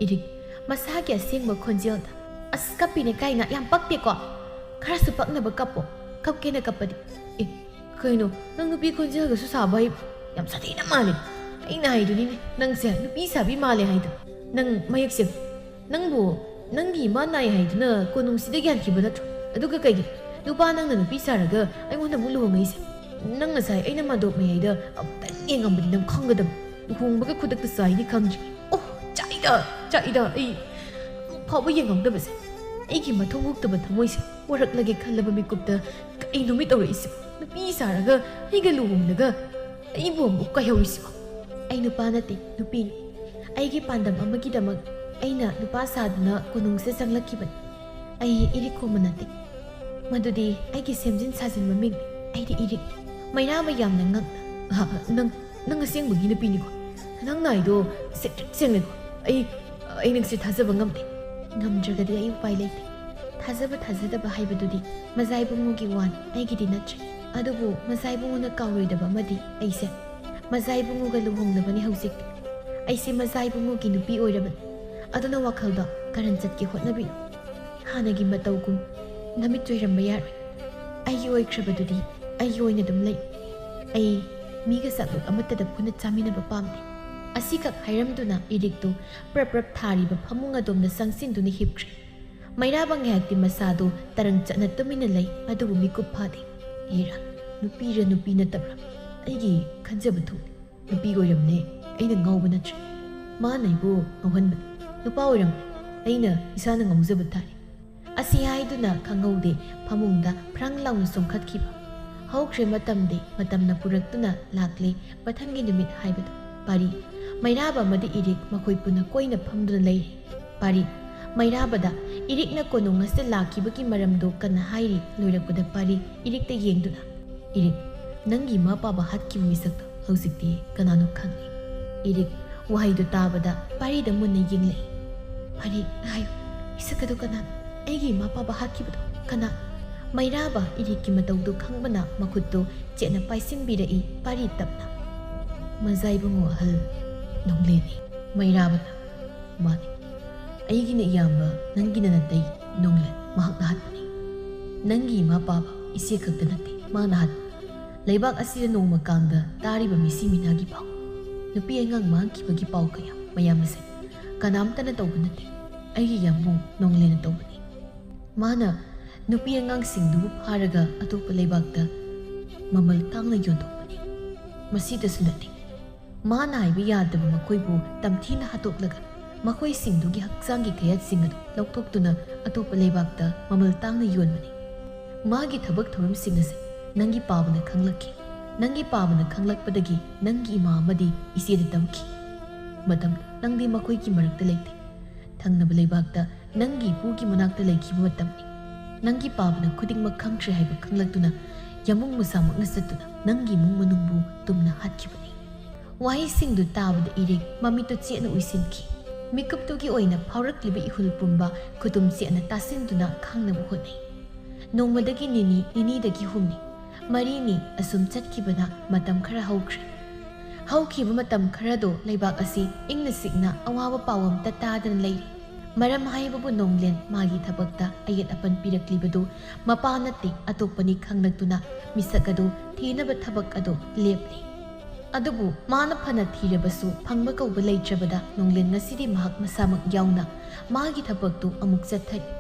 ꯏꯔꯤꯛ, ꯃꯁꯥꯒꯤ ꯑꯁꯦꯡꯕ ꯈꯣꯟꯖꯦꯜꯗ, "ꯑꯁ, ꯀꯞꯄꯤꯅꯦ ꯀꯥꯏꯅ ꯌꯥꯝ ꯄꯛꯇꯦꯀꯣ꯫ ꯈꯔꯁꯨ ꯄꯛꯅꯕ ꯀꯞꯄꯣ, ꯀꯞꯀꯦꯅ ꯀꯞꯄꯗꯤ꯫ ꯑꯦ, ꯀꯩꯅꯣ, ꯅꯪ ꯅꯨꯄꯤ ꯈꯣꯟꯖꯦꯜꯒꯁꯨ ꯁꯥꯕ ꯍꯩ? ꯌꯥꯝ ꯁꯥꯊꯤꯅ ꯃꯥꯜꯂꯦ꯫ ꯑꯩꯅ ꯍꯥꯏꯗꯨꯅꯤꯅꯦ, ꯅꯪꯁꯦ ꯅꯨꯄꯤ ꯁꯥꯕꯤ ꯃꯥꯜꯂꯦ ꯍꯥꯏꯗꯣ꯫ ꯅꯪ ꯃꯌꯦꯛ ꯁꯦꯡ꯫ ꯅꯪꯕꯨ ꯅꯪꯒꯤ ꯏꯃꯥ ꯅꯥꯏ ꯍꯥꯏꯗꯨꯅ ꯀꯣꯅꯨꯡꯁꯤꯗ ꯌꯥꯟꯈꯤꯕ ꯅꯠꯇ꯭ꯔꯣ? ꯑꯗꯨꯒ ꯀꯩꯒꯤ ꯅꯨꯄꯥ ꯅꯪꯅ ꯅꯨꯄꯤ ꯁꯥꯔꯒ ꯑꯩꯉꯣꯟꯗ ꯑꯃꯨꯛ ꯂꯨꯍꯣꯡꯉꯛꯏꯁꯦ? ꯅꯪ ꯉꯁꯥꯏ ꯑꯩꯅ ꯃꯥꯟꯗꯣꯞ ꯃꯌꯥꯏꯗ ꯑꯃꯨꯛꯇꯪ ꯌꯦꯡꯉꯝꯕꯗꯤ ꯅꯪ ꯈꯪꯒꯗꯕ꯫ ꯂꯨꯍꯣꯡꯕꯒ ꯈꯨꯗꯛꯇ ꯆꯥꯏꯅꯤ ꯈꯪꯗ꯭ꯔꯤ꯫ ꯑꯣ, ꯆꯥꯛꯏꯗ, ꯆꯥꯛꯏꯗ, ꯑꯩ ꯑꯃꯨꯛ ꯐꯥꯎꯕ ꯌꯦꯡꯉꯝꯗꯕꯁꯦ꯫ ꯑꯩꯒꯤ ꯃꯊꯣꯡ ꯍꯨꯛꯇꯕ ꯊꯃꯣꯏꯁꯦ ꯋꯥꯔꯛꯂꯒꯦ ꯈꯜꯂꯕ ꯃꯤꯀꯨꯞꯇ ꯀꯩꯅꯣ ꯃꯤ ꯇꯧꯔꯛꯏꯁꯤꯕꯣ? ꯅꯨꯄꯤ ꯁꯥꯔꯒ ꯑꯩꯒ ꯂꯨꯍꯣꯡꯂꯒ ꯑꯩꯕꯨ ꯑꯃꯨꯛ ꯀꯥꯏꯍꯧꯔꯤꯁꯤꯕꯣ?" "ꯑꯩ ꯅꯨꯄꯥ ꯅꯠꯇꯦ, ꯅꯨꯄꯤꯅꯤ꯫ ꯑꯩꯒꯤ ꯄꯥꯟꯗꯝ ꯑꯃꯒꯤꯗꯃꯛ ꯑꯩꯅ ꯅꯨꯄꯥ ꯁꯥꯗꯨꯅ ꯀꯣꯅꯨꯡꯁꯤꯗ ꯆꯪꯂꯛꯈꯤꯕꯅꯤ꯫ ꯑꯩ ꯏꯔꯤꯛ ꯀꯣꯝꯕ ꯅꯠꯇꯦ꯫ ꯃꯗꯨꯗꯤ ꯑꯩꯒꯤ ꯁꯦꯝꯖꯤꯟ ꯁꯥꯖꯤꯟꯕ ꯃꯤꯡꯅꯤ꯫ ꯑꯩꯗꯤ ꯏꯔꯤꯛ꯫ ꯃꯩꯔꯥꯕ ꯌꯥꯝꯅ ꯉꯛꯅ, "ꯑꯍ, ꯅꯪ, ꯅꯪ ꯑꯁꯦꯡꯕꯒꯤ ꯅꯨꯄꯤꯅꯤꯀꯣ? ꯅꯪ ꯅꯥꯏꯗꯣ ꯁꯦꯡꯇ꯭ꯔꯤꯛ ꯁꯦꯡꯂꯦꯀꯣ? ꯑꯩ, ꯑꯩ ꯅꯪꯁꯦ ꯊꯥꯖꯕ ꯉꯝꯗꯦ꯫ ꯉꯝꯗ꯭ꯔꯒꯗꯤ ꯑꯩ ꯎꯄꯥꯏ ꯂꯩꯇꯦ꯫ ꯊꯥꯖꯕ ꯊꯥꯖꯗꯕ ꯍꯥꯏꯕꯗꯨꯗꯤ ꯃꯖꯥ ꯏꯕꯨꯡꯉꯣꯒꯤ ꯋꯥꯅꯤ, ꯑꯩꯒꯤꯗꯤ ꯅꯠꯇ꯭ꯔꯦ꯫ ꯑꯗꯨꯕꯨ ꯃꯖꯥ ꯏꯕꯨꯡꯉꯣꯅ ꯀꯥꯎꯔꯣꯏꯗꯕ ꯑꯃꯗꯤ ꯑꯩꯁꯦ ꯃꯖꯥ ꯏꯕꯨꯡꯉꯣꯒ ꯂꯨꯍꯣꯡꯂꯕꯅꯤ ꯍꯧꯖꯤꯛꯇꯤ꯫ ꯑꯩꯁꯦ ꯃꯖꯥ ꯏꯕꯨꯡꯉꯣꯒꯤ ꯅꯨꯄꯤ ꯑꯣꯏꯔꯕꯅꯤ꯫ ꯑꯗꯨꯅ ꯋꯥꯈꯜꯗꯣ ꯀꯔꯟ ꯆꯠꯀꯦ ꯍꯣꯠꯅꯕꯤꯅꯨ꯫ ꯍꯥꯟꯅꯒꯤ ꯃꯇꯧꯒꯨꯝ ꯅꯃꯤꯠ ꯆꯣꯏꯔꯝꯕ ꯌꯥꯔꯣꯏ꯫ ꯑꯩꯒꯤ ꯑꯣꯏꯈ꯭ꯔꯕꯗꯨꯗꯤ ꯑꯩꯒꯤ ꯑꯣꯏꯅ ꯑꯗꯨꯝ ꯂꯩ꯫ ꯑꯩ ꯃꯤꯒ ꯆꯥꯛꯂꯨꯛ ꯑꯃꯠꯇꯗ ꯄꯨꯟꯅ ꯆꯥꯃꯤꯟꯅꯕ ꯄꯥꯝꯗꯦ꯫" ꯑꯁꯤꯈꯛ ꯍꯥꯏꯔꯝꯗꯨꯅ ꯏꯔꯤꯛꯇꯨ ꯄ꯭ꯔꯞ ꯄ꯭ꯔꯞ ꯊꯥꯔꯤꯕ ꯐꯃꯨꯡ ꯑꯗꯣꯝꯗ ꯆꯪꯁꯤꯟꯗꯨꯅ ꯍꯤꯞꯈ꯭ꯔꯦ꯫ ꯃꯩꯔꯥꯕ ꯉꯥꯏꯍꯥꯛꯇꯤ ꯃꯁꯥꯗꯨ ꯇꯔꯪ ꯆꯠꯅ ꯇꯨꯃꯤꯟꯅ ꯂꯩ, ꯑꯗꯨꯕꯨ ꯃꯤꯀꯨꯞ ꯐꯥꯗꯦ꯫ ꯏꯔꯥ, ꯅꯨꯄꯤꯔ ꯅꯨꯄꯤ ꯅꯠꯇꯕ꯭ꯔꯥ? ꯑꯩꯒꯤ ꯈꯟꯖꯕ ꯊꯨꯡꯅꯤ꯫ ꯅꯨꯄꯤ ꯑꯣꯏꯔꯝꯂꯦ꯫ ꯑꯩꯅ ꯉꯥꯎꯕ ꯅꯠꯇ꯭ꯔꯦ꯫ ꯃꯥꯅ ꯑꯩꯕꯨ ꯉꯥꯎꯍꯟꯕꯅꯤ꯫ ꯅꯨꯄꯥ ꯑꯣꯏꯔꯝꯂꯦ꯫ ꯑꯩꯅ ꯏꯁꯥꯅ ꯉꯥꯎꯖꯕ ꯇꯥꯔꯦ꯫ ꯑꯁꯤ ꯍꯥꯏꯗꯨꯅ ꯈꯪꯍꯧꯗꯦ ꯐꯃꯨꯡꯗ ꯐ꯭ꯔꯪ ꯂꯥꯎꯅ ꯆꯣꯡꯈꯠꯈꯤꯕ꯫ ꯍꯧꯈ꯭ꯔꯦ ꯃꯇꯝꯗꯤ ꯃꯇꯝꯅ ꯄꯨꯔꯛꯇꯨꯅ ꯂꯥꯛꯂꯦ ꯃꯊꯪꯒꯤ ꯅꯨꯃꯤꯠ ꯍꯥꯏꯕꯗꯨ꯫ ꯄꯥꯔꯤ, ꯃꯩꯔꯥꯕ ꯑꯃꯗꯤ ꯏꯔꯤꯛ ꯃꯈꯣꯏ ꯄꯨꯟꯅ ꯀꯣꯏꯅ ꯐꯝꯗꯨꯅ ꯂꯩꯔꯦ꯫ ꯄꯥꯔꯤ, ꯃꯩꯔꯥꯕꯗ ꯏꯔꯤꯛꯅ ꯀꯣꯅꯨꯡ ꯑꯁꯤꯗ ꯂꯥꯛꯈꯤꯕꯒꯤ ꯃꯔꯝꯗꯨ ꯀꯟꯅ ꯍꯥꯏꯔꯤ꯫ ꯂꯣꯏꯔꯛꯄꯗ ꯄꯥꯔꯤ ꯏꯔꯤꯛꯇ ꯌꯦꯡꯗꯨꯅ, "ꯏꯔꯤꯛ, ꯅꯪꯒꯤ ꯏꯃꯥ ꯄꯥꯕ ꯍꯥꯠꯈꯤꯕ ꯃꯤꯁꯛꯇꯣ ꯍꯧꯖꯤꯛꯇꯤ ꯀꯅꯥꯅꯣ ꯈꯪꯉꯤ?" ꯏꯔꯤꯛ ꯋꯥꯍꯩꯗꯨ ꯇꯥꯕꯗ ꯄꯥꯔꯤꯗ ꯃꯨꯟꯅ ꯌꯦꯡꯂꯛꯏ꯫ "ꯄꯥꯔꯤ, ꯍꯥꯏꯌꯨ, ꯃꯤꯁꯛ ꯑꯗꯨ ꯀꯅꯥꯅꯣ? ꯑꯩꯒꯤ ꯏꯃꯥ ꯄꯥꯕ ꯍꯥꯠꯈꯤꯕꯗꯣ ꯀꯅꯥ?" ꯃꯩꯔꯥꯕ ꯏꯔꯤꯛꯀꯤ ꯃꯇꯧꯗꯨ ꯈꯪꯕꯅ ꯃꯈꯨꯠꯇꯨ ꯆꯦꯠꯅ ꯄꯥꯏꯁꯤꯟꯕꯤꯔꯛꯏ ꯄꯥꯔꯤ ꯇꯞꯅ꯫ "ꯃꯖꯥ ꯏꯕꯨꯡꯉꯣ ꯑꯍꯜ ꯅꯣꯡꯂꯦꯟꯅꯤ꯫" ꯃꯩꯔꯥꯕꯅ, "ꯃꯥꯅꯤ꯫ ꯑꯩꯒꯤꯅ ꯏꯌꯥꯝꯕ, ꯅꯪꯒꯤꯅ ꯅꯇꯩ ꯅꯣꯡꯂꯦꯟ, ꯃꯍꯥꯛꯅ ꯍꯥꯠꯄꯅꯤ꯫ ꯅꯪꯒꯤ ꯏꯃꯥ ꯄꯥꯕ ꯏꯆꯦ ꯈꯛꯇ ꯅꯠꯇꯦ, ꯃꯥꯅ ꯍꯥꯠꯄꯅꯤ꯫ ꯂꯩꯕꯥꯛ ꯑꯁꯤꯗ ꯅꯣꯡꯃ ꯀꯥꯡꯗ ꯇꯥꯔꯤꯕ ꯃꯤꯁꯤ ꯃꯤꯅꯥꯒꯤ ꯄꯥꯎ, ꯅꯨꯄꯤ ꯑꯉꯥꯡ ꯃꯥꯡꯈꯤꯕꯒꯤ ꯄꯥꯎ ꯀꯌꯥ ꯃꯌꯥꯝ ꯑꯁꯦ ꯀꯅꯥꯝꯇꯅ ꯇꯧꯕ ꯅꯠꯇꯦ, ꯑꯩꯒꯤ ꯌꯥꯝꯕꯨꯡ ꯅꯣꯡꯂꯦꯟꯅ ꯇꯧꯕꯅꯤ꯫ ꯃꯥꯅ ꯅꯨꯄꯤ ꯑꯉꯥꯡꯁꯤꯡꯗꯨꯕꯨ ꯐꯥꯔꯒ ꯑꯇꯣꯞꯄ ꯂꯩꯕꯥꯛꯇ ꯃꯃꯜ ꯇꯥꯡꯅ ꯌꯣꯟꯊꯣꯛꯄꯅꯤ꯫ ꯃꯁꯤꯗꯁꯨ ꯅꯠꯇꯦ, ꯃꯥꯅ ꯍꯥꯏꯕ ꯌꯥꯗꯕ ꯃꯈꯣꯏꯕꯨ ꯇꯝꯊꯤꯅ ꯍꯥꯠꯇꯣꯛꯂꯒ ꯃꯈꯣꯏꯁꯤꯡꯗꯨꯒꯤ ꯍꯛꯆꯥꯡꯒꯤ ꯀꯌꯥꯠꯁꯤꯡ ꯑꯗꯨ ꯂꯧꯊꯣꯛꯇꯨꯅ ꯑꯇꯣꯞꯄ ꯂꯩꯕꯥꯛꯇ ꯃꯃꯜ ꯇꯥꯡꯅ ꯌꯣꯟꯕꯅꯤ꯫ ꯃꯥꯒꯤ ꯊꯕꯛ ꯊꯧꯔꯝꯁꯤꯡ ꯑꯁꯤ ꯅꯪꯒꯤ ꯄꯥꯕꯅ ꯈꯪꯂꯛꯈꯤ꯫ ꯅꯪꯒꯤ ꯄꯥꯕꯅ ꯈꯪꯂꯛꯄꯗꯒꯤ ꯅꯪꯒꯤ ꯏꯃꯥ ꯑꯃꯗꯤ ꯏꯆꯦꯗ ꯇꯝꯈꯤ꯫ ꯃꯇꯝ ꯅꯪꯗꯤ ꯃꯈꯣꯏꯒꯤ ꯃꯔꯛꯇ ꯂꯩꯇꯦ꯫ ꯊꯪꯅꯕ ꯂꯩꯕꯥꯛꯇ ꯅꯪꯒꯤ ꯏꯄꯨꯒꯤ ꯃꯅꯥꯛꯇ ꯂꯩꯈꯤꯕ ꯃꯇꯝꯅꯤ꯫ ꯅꯪꯒꯤ ꯄꯥꯕꯅ ꯈꯨꯗꯤꯡꯃꯛ ꯈꯪꯈ꯭ꯔꯦ ꯍꯥꯏꯕ ꯈꯪꯂꯛꯇꯨꯅ ꯌꯥꯝꯕꯨꯡ ꯃꯆꯥꯃꯛꯅ ꯆꯠꯇꯨꯅ ꯅꯪꯒꯤ ꯏꯃꯨꯡ ꯃꯅꯨꯡꯕꯨ ꯇꯨꯝꯅ ꯍꯥꯠꯈꯤꯕꯅꯤ꯫ ꯋꯥꯍꯩꯁꯤꯡꯗꯨ ꯇꯥꯕꯗ ꯏꯔꯤꯛ ꯃꯃꯤꯠꯇꯨ ꯆꯦꯠꯅ ꯎꯏꯁꯤꯟꯈꯤ꯫ ꯃꯤꯀꯨꯞꯇꯨꯒꯤ ꯑꯣꯏꯅ ꯐꯥꯎꯔꯛꯂꯤꯕ ꯏꯍꯨꯜ ꯄꯨꯝꯕ ꯈꯨꯇꯨꯝ ꯆꯦꯠꯅ ꯇꯥꯁꯤꯟꯗꯨꯅ ꯈꯪꯅꯕ ꯍꯣꯠꯅꯩ꯫ ꯅꯣꯡꯃꯗꯒꯤ ꯅꯤꯅꯤ, ꯅꯤꯅꯤꯗꯒꯤ ꯍꯨꯝꯅꯤ, ꯃꯔꯤꯅꯤ ꯑꯁꯨꯝ ꯆꯠꯈꯤꯕꯅ ꯃꯇꯝ ꯈꯔ ꯍꯧꯈ꯭ꯔꯦ꯫ ꯍꯧꯈꯤꯕ ꯃꯇꯝ ꯈꯔꯗꯣ ꯂꯩꯕꯥꯛ ꯑꯁꯤ ꯏꯪꯅ ꯆꯤꯛꯅ ꯑꯋꯥꯕ ꯄꯥꯎ ꯑꯃꯠꯇ ꯇꯥꯗꯅ ꯂꯩꯔꯤ꯫ ꯃꯔꯝ ꯍꯥꯏꯕꯕꯨ ꯅꯣꯡꯂꯦꯟ ꯃꯥꯒꯤ ꯊꯕꯛꯇ ꯑꯌꯦꯠ ꯑꯄꯟ ꯄꯤꯔꯛꯂꯤꯕꯗꯨ ꯃꯄꯥ ꯅꯠꯇꯦ ꯑꯇꯣꯞꯄꯅꯤ ꯈꯪꯂꯛꯇꯨꯅ ꯃꯤꯁꯛ ꯑꯗꯨ ꯊꯤꯅꯕ ꯊꯕꯛ ꯑꯗꯨ ꯂꯦꯞꯂꯤ꯫ ꯑꯗꯨꯕꯨ ꯃꯥꯅ ꯐꯅ ꯊꯤꯔꯕꯁꯨ ꯐꯪꯕ ꯀꯧꯕ ꯂꯩꯇ꯭ꯔꯕꯗ ꯅꯣꯡꯂꯦꯟ ꯉꯁꯤꯗꯤ ꯃꯍꯥꯛ ꯃꯁꯥꯃꯛ ꯌꯥꯎꯅ ꯃꯥꯒꯤ ꯊꯕꯛꯇꯨ ꯑꯃꯨꯛ ꯆꯠꯊꯔꯤ꯫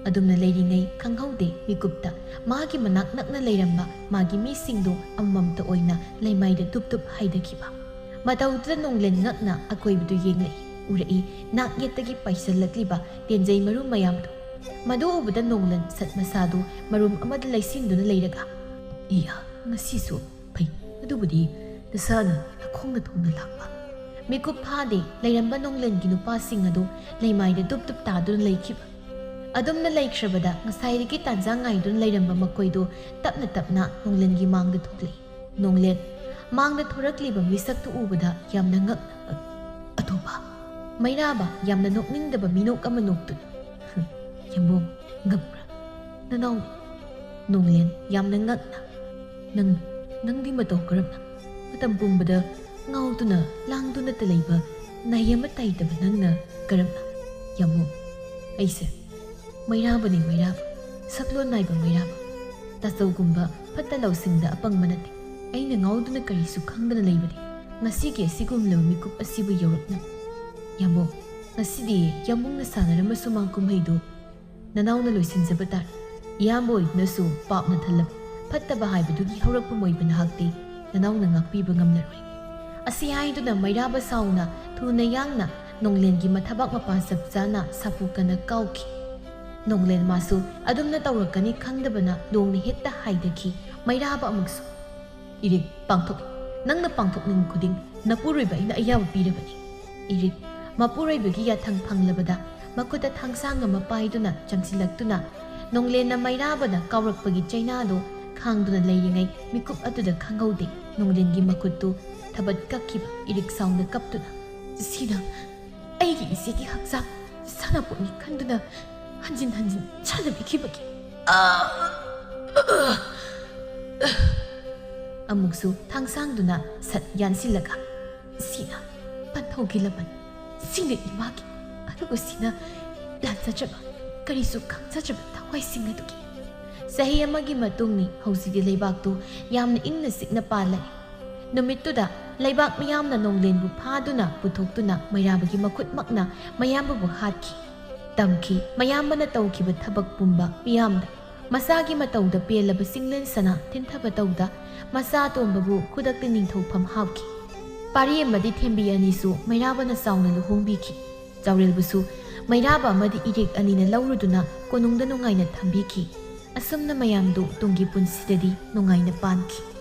ꯑꯗꯨꯝꯅ ꯂꯩꯔꯤꯉꯩ ꯈꯪꯍꯧꯗꯦ ꯃꯤꯀꯨꯞꯇ ꯃꯥꯒꯤ ꯃꯅꯥꯛ ꯅꯛꯅ ꯂꯩꯔꯝꯕ ꯃꯥꯒꯤ ꯃꯤꯁꯤꯡꯗꯨ ꯑꯃꯃꯝꯇ ꯑꯣꯏꯅ ꯂꯩꯃꯥꯏꯗ ꯗꯨꯞ ꯗꯨꯞ ꯍꯥꯏꯗꯈꯤꯕ꯫ ꯃꯇꯧꯗꯨꯗ ꯅꯣꯡꯂꯦꯟ ꯉꯛꯅ ꯑꯀꯣꯏꯕꯗꯨ ꯌꯦꯡꯂꯛꯏ꯫ ꯎꯔꯛꯏ ꯅꯥꯛ ꯌꯦꯠꯇꯒꯤ ꯄꯥꯏꯁꯤꯜꯂꯛꯂꯤꯕ ꯇꯦꯟꯖꯩ ꯃꯔꯨ ꯃꯌꯥꯝꯗꯨ꯫ ꯃꯗꯨ ꯎꯕꯗ ꯅꯣꯡꯂꯦꯟ ꯁꯠ ꯃꯁꯥꯗꯨ ꯃꯔꯨꯝ ꯑꯃꯗ ꯂꯩꯁꯤꯟꯗꯨꯅ ꯂꯩꯔꯒ, "ꯏꯌꯥ, ꯉꯁꯤꯁꯨ ꯐꯩ, ꯑꯗꯨꯕꯨꯗꯤ ꯅꯁꯥꯅ ꯅꯈꯣꯡꯅ ꯊꯣꯡꯅ ꯂꯥꯛꯄ꯫" ꯃꯤꯀꯨꯞ ꯐꯥꯗꯦ ꯂꯩꯔꯝꯕ ꯅꯣꯡꯂꯦꯟꯒꯤ ꯅꯨꯄꯥꯁꯤꯡ ꯑꯗꯨ ꯂꯩꯃꯥꯏꯗ ꯗꯨꯞ ꯗꯨꯞ ꯇꯥꯗꯨꯅ ꯂꯩꯈꯤꯕ꯫ ꯑꯗꯨꯝꯅ ꯂꯩꯈ꯭ꯔꯕꯗ ꯉꯁꯥꯏꯗꯒꯤ ꯇꯥꯟꯖꯥ ꯉꯥꯏꯗꯨꯅ ꯂꯩꯔꯝꯕ ꯃꯈꯣꯏꯗꯨ ꯇꯞꯅ ꯇꯞꯅ ꯅꯣꯡꯂꯦꯟꯒꯤ ꯃꯥꯡꯗ ꯊꯣꯛꯂꯛꯏ꯫ ꯅꯣꯡꯂꯦꯟ ꯃꯥꯡꯗ ꯊꯣꯔꯛꯂꯤꯕ ꯃꯤꯁꯛꯇꯨ ꯎꯕꯗ ꯌꯥꯝꯅ ꯉꯛꯅ, "ꯑꯇꯣꯞꯄ?" ꯃꯩꯔꯥꯕ ꯌꯥꯝꯅ ꯅꯣꯛꯅꯤꯡꯗꯕ ꯃꯤꯅꯣꯛ ꯑꯃ ꯅꯣꯛꯇꯨꯅ, "ꯌꯥꯝꯕꯨꯡ, ꯉꯛꯄ꯭ꯔꯥ? ꯅꯅꯥꯎꯅꯤ꯫" ꯅꯣꯡꯂꯦꯟ ꯌꯥꯝꯅ ꯉꯛꯅ, "ꯅꯪ, ꯅꯪꯗꯤ ꯃꯇꯧ ꯀꯔꯝꯅ? ꯃꯇꯝ ꯄꯨꯝꯕꯗ ꯉꯥꯎꯗꯨꯅ ꯂꯥꯡꯗꯨꯅꯇ ꯂꯩꯕ ꯅꯥꯍꯩ ꯑꯃꯠꯇ ꯍꯩꯇꯕ ꯅꯪꯅ ꯀꯔꯝꯅ?" "ꯌꯥꯝꯕꯨꯡ, ꯑꯩꯁꯦ ꯃꯩꯔꯥꯕꯅꯤ, ꯃꯩꯔꯥꯕ꯫ ꯁꯛꯂꯣꯟ ꯅꯥꯏꯕ ꯃꯩꯔꯥꯕ꯫ ꯇꯥꯆꯧꯒꯨꯝꯕ ꯐꯠꯇ ꯂꯧꯁꯤꯡꯗ ꯑꯄꯪꯕ ꯅꯠꯇꯦ꯫ ꯑꯩꯅ ꯉꯥꯎꯗꯨꯅ ꯀꯔꯤꯁꯨ ꯈꯪꯗꯅ ꯂꯩꯕꯅꯤ꯫ ꯉꯁꯤꯒꯤ ꯑꯁꯤꯒꯨꯝꯂꯕ ꯃꯤꯀꯨꯞ ꯑꯁꯤꯕꯨ ꯌꯧꯔꯛꯅꯕ꯫ ꯌꯥꯝꯕꯨꯡ, ꯉꯁꯤꯗꯤ ꯌꯥꯝꯕꯨꯡꯅ ꯁꯥꯟꯅꯔꯝꯕ ꯁꯨꯃꯥꯡ ꯀꯨꯝꯍꯩꯗꯨ ꯅꯅꯥꯎꯅ ꯂꯣꯏꯁꯤꯟꯖꯕ ꯇꯥꯔꯦ꯫ ꯏꯌꯥꯝꯕ ꯑꯣꯏꯗꯨꯅꯁꯨ ꯄꯥꯞꯅ ꯊꯜꯂꯕ ꯐꯠꯇꯕ ꯍꯥꯏꯕꯗꯨꯒꯤ ꯍꯧꯔꯛꯐꯝ ꯑꯣꯏꯕ ꯅꯍꯥꯛꯇꯤ ꯅꯅꯥꯎꯅ ꯉꯥꯛꯄꯤꯕ ꯉꯝꯂꯔꯣꯏ꯫" ꯑꯁꯤ ꯍꯥꯏꯗꯨꯅ ꯃꯩꯔꯥꯕ ꯁꯥꯎꯅ ꯊꯨꯅ ꯌꯥꯡꯅ ꯅꯣꯡꯂꯦꯟꯒꯤ ꯃꯊꯕꯥꯛ ꯃꯄꯥ ꯆꯞ ꯆꯥꯅ ꯁꯥꯐꯨ ꯀꯟꯅ ꯀꯥꯎꯈꯤ꯫ ꯅꯣꯡꯂꯦꯟ ꯃꯥꯁꯨ ꯑꯗꯨꯝꯅ ꯇꯧꯔꯛꯀꯅꯤ ꯈꯪꯗꯕꯅ ꯂꯣꯡꯅ ꯍꯦꯛꯇ ꯍꯥꯏꯗꯈꯤ꯫ ꯃꯩꯔꯥꯕ ꯑꯃꯨꯛꯁꯨ, "ꯏꯔꯤꯛ, ꯄꯥꯡꯊꯣꯛ꯫ ꯅꯪꯅ ꯄꯥꯡꯊꯣꯛꯅꯤꯡꯕ ꯈꯨꯗꯤꯡ ꯅꯄꯨꯔꯣꯏꯕ ꯑꯩꯅ ꯑꯌꯥꯕ ꯄꯤꯔꯕꯅꯤ꯫" ꯏꯔꯤꯛ ꯃꯄꯨꯔꯣꯏꯕꯒꯤ ꯌꯥꯊꯪ ꯐꯪꯂꯕꯗ ꯃꯈꯨꯠꯇ ꯊꯥꯡꯁꯥꯡ ꯑꯃ ꯄꯥꯏꯗꯨꯅ ꯆꯪꯁꯤꯜꯂꯛꯇꯨꯅ ꯅꯣꯡꯂꯦꯟꯅ ꯃꯩꯔꯥꯕꯅ ꯀꯥꯎꯔꯛꯄꯒꯤ ꯆꯩꯅꯥꯗꯨ ꯈꯥꯡꯗꯨꯅ ꯂꯩꯔꯤꯉꯩ ꯃꯤꯀꯨꯞ ꯑꯗꯨꯗ ꯈꯪꯍꯧꯗꯦ, ꯅꯣꯡꯂꯦꯟꯒꯤ ꯃꯈꯨꯠꯇꯨ ꯊꯕꯠ ꯀꯛꯈꯤꯕ ꯏꯔꯤꯛ ꯁꯥꯎꯅ ꯀꯞꯇꯨꯅ, "ꯁꯤꯅ ꯑꯩꯒꯤ ꯏꯆꯦꯒꯤ ꯍꯛꯆꯥꯡ ꯁꯥꯟꯅꯄꯣꯠꯅꯤ ꯈꯟꯗꯨꯅ ꯍꯟꯖꯤꯟ ꯍꯟꯖꯤꯟ ꯁꯥꯟꯅꯕꯤꯈꯤꯕꯒꯤ ꯑꯃꯨꯛꯁꯨ ꯊꯥꯡꯁꯥꯡꯗꯨꯅ ꯁꯠ ꯌꯥꯟꯁꯤꯜꯂꯒ, "ꯁꯤꯅ ꯄꯟꯊꯧꯒꯤ ꯂꯃꯟ, ꯁꯤꯅ ꯏꯃꯥꯒꯤ, ꯑꯗꯨꯒ ꯁꯤꯅ ꯂꯥꯟꯖꯗ꯭ꯔꯕ, ꯀꯔꯤꯁꯨ ꯈꯪꯖꯗ꯭ꯔꯕ ꯊꯋꯥꯏꯁꯤꯡ ꯑꯗꯨꯒꯤ"꯫ ꯆꯍꯤ ꯑꯃꯒꯤ ꯃꯇꯨꯡꯅꯤ꯫ ꯍꯧꯖꯤꯛꯇꯤ ꯂꯩꯕꯥꯛꯇꯨ ꯌꯥꯝꯅ ꯏꯪꯅ ꯆꯤꯛꯅ ꯄꯥꯜꯂꯦ꯫ ꯅꯨꯃꯤꯠꯇꯨꯗ ꯂꯩꯕꯥꯛ ꯃꯤꯌꯥꯝꯅ ꯅꯣꯡꯂꯦꯟꯕꯨ ꯐꯥꯗꯨꯅ ꯄꯨꯊꯣꯛꯇꯨꯅ ꯃꯩꯔꯥꯕꯒꯤ ꯃꯈꯨꯠꯃꯛꯅ ꯃꯌꯥꯝꯕꯕꯨ ꯍꯥꯠꯈꯤ, ꯇꯝꯈꯤ꯫ ꯃꯌꯥꯝꯕꯅ ꯇꯧꯈꯤꯕ ꯊꯕꯛ ꯄꯨꯝꯕ ꯃꯤꯌꯥꯝꯗ ꯃꯆꯥꯒꯤ ꯃꯇꯧꯗ ꯄꯦꯜꯂꯕ ꯆꯤꯡꯂꯦꯟ ꯁꯅꯥ ꯊꯤꯟꯊꯕ ꯇꯧꯗ ꯃꯆꯥ ꯑꯇꯣꯝꯕꯕꯨ ꯈꯨꯗꯛꯇ ꯅꯤꯡꯊꯧꯐꯝ ꯍꯥꯞꯈꯤ꯫ ꯄꯥꯔꯤ ꯑꯃꯗꯤ ꯊꯦꯝꯕꯤ ꯑꯅꯤꯁꯨ ꯃꯩꯔꯥꯕꯅ ꯆꯥꯎꯅ ꯂꯨꯍꯣꯡꯕꯤꯈꯤ꯫ ꯆꯥꯎꯔꯦꯜꯕꯨꯁꯨ ꯃꯩꯔꯥꯕ ꯑꯃꯗꯤ ꯏꯔꯦꯛ ꯑꯅꯤꯅ ꯂꯧꯔꯨꯗꯨꯅ ꯀꯣꯅꯨꯡꯗ ꯅꯨꯡꯉꯥꯏꯅ ꯊꯝꯕꯤꯈꯤ꯫ ꯑꯁꯨꯝꯅ ꯃꯌꯥꯝꯗꯨ ꯇꯨꯡꯒꯤ ꯄꯨꯟꯁꯤꯗꯗꯤ ꯅꯨꯡꯉꯥꯏꯅ ꯄꯥꯟꯈꯤ꯫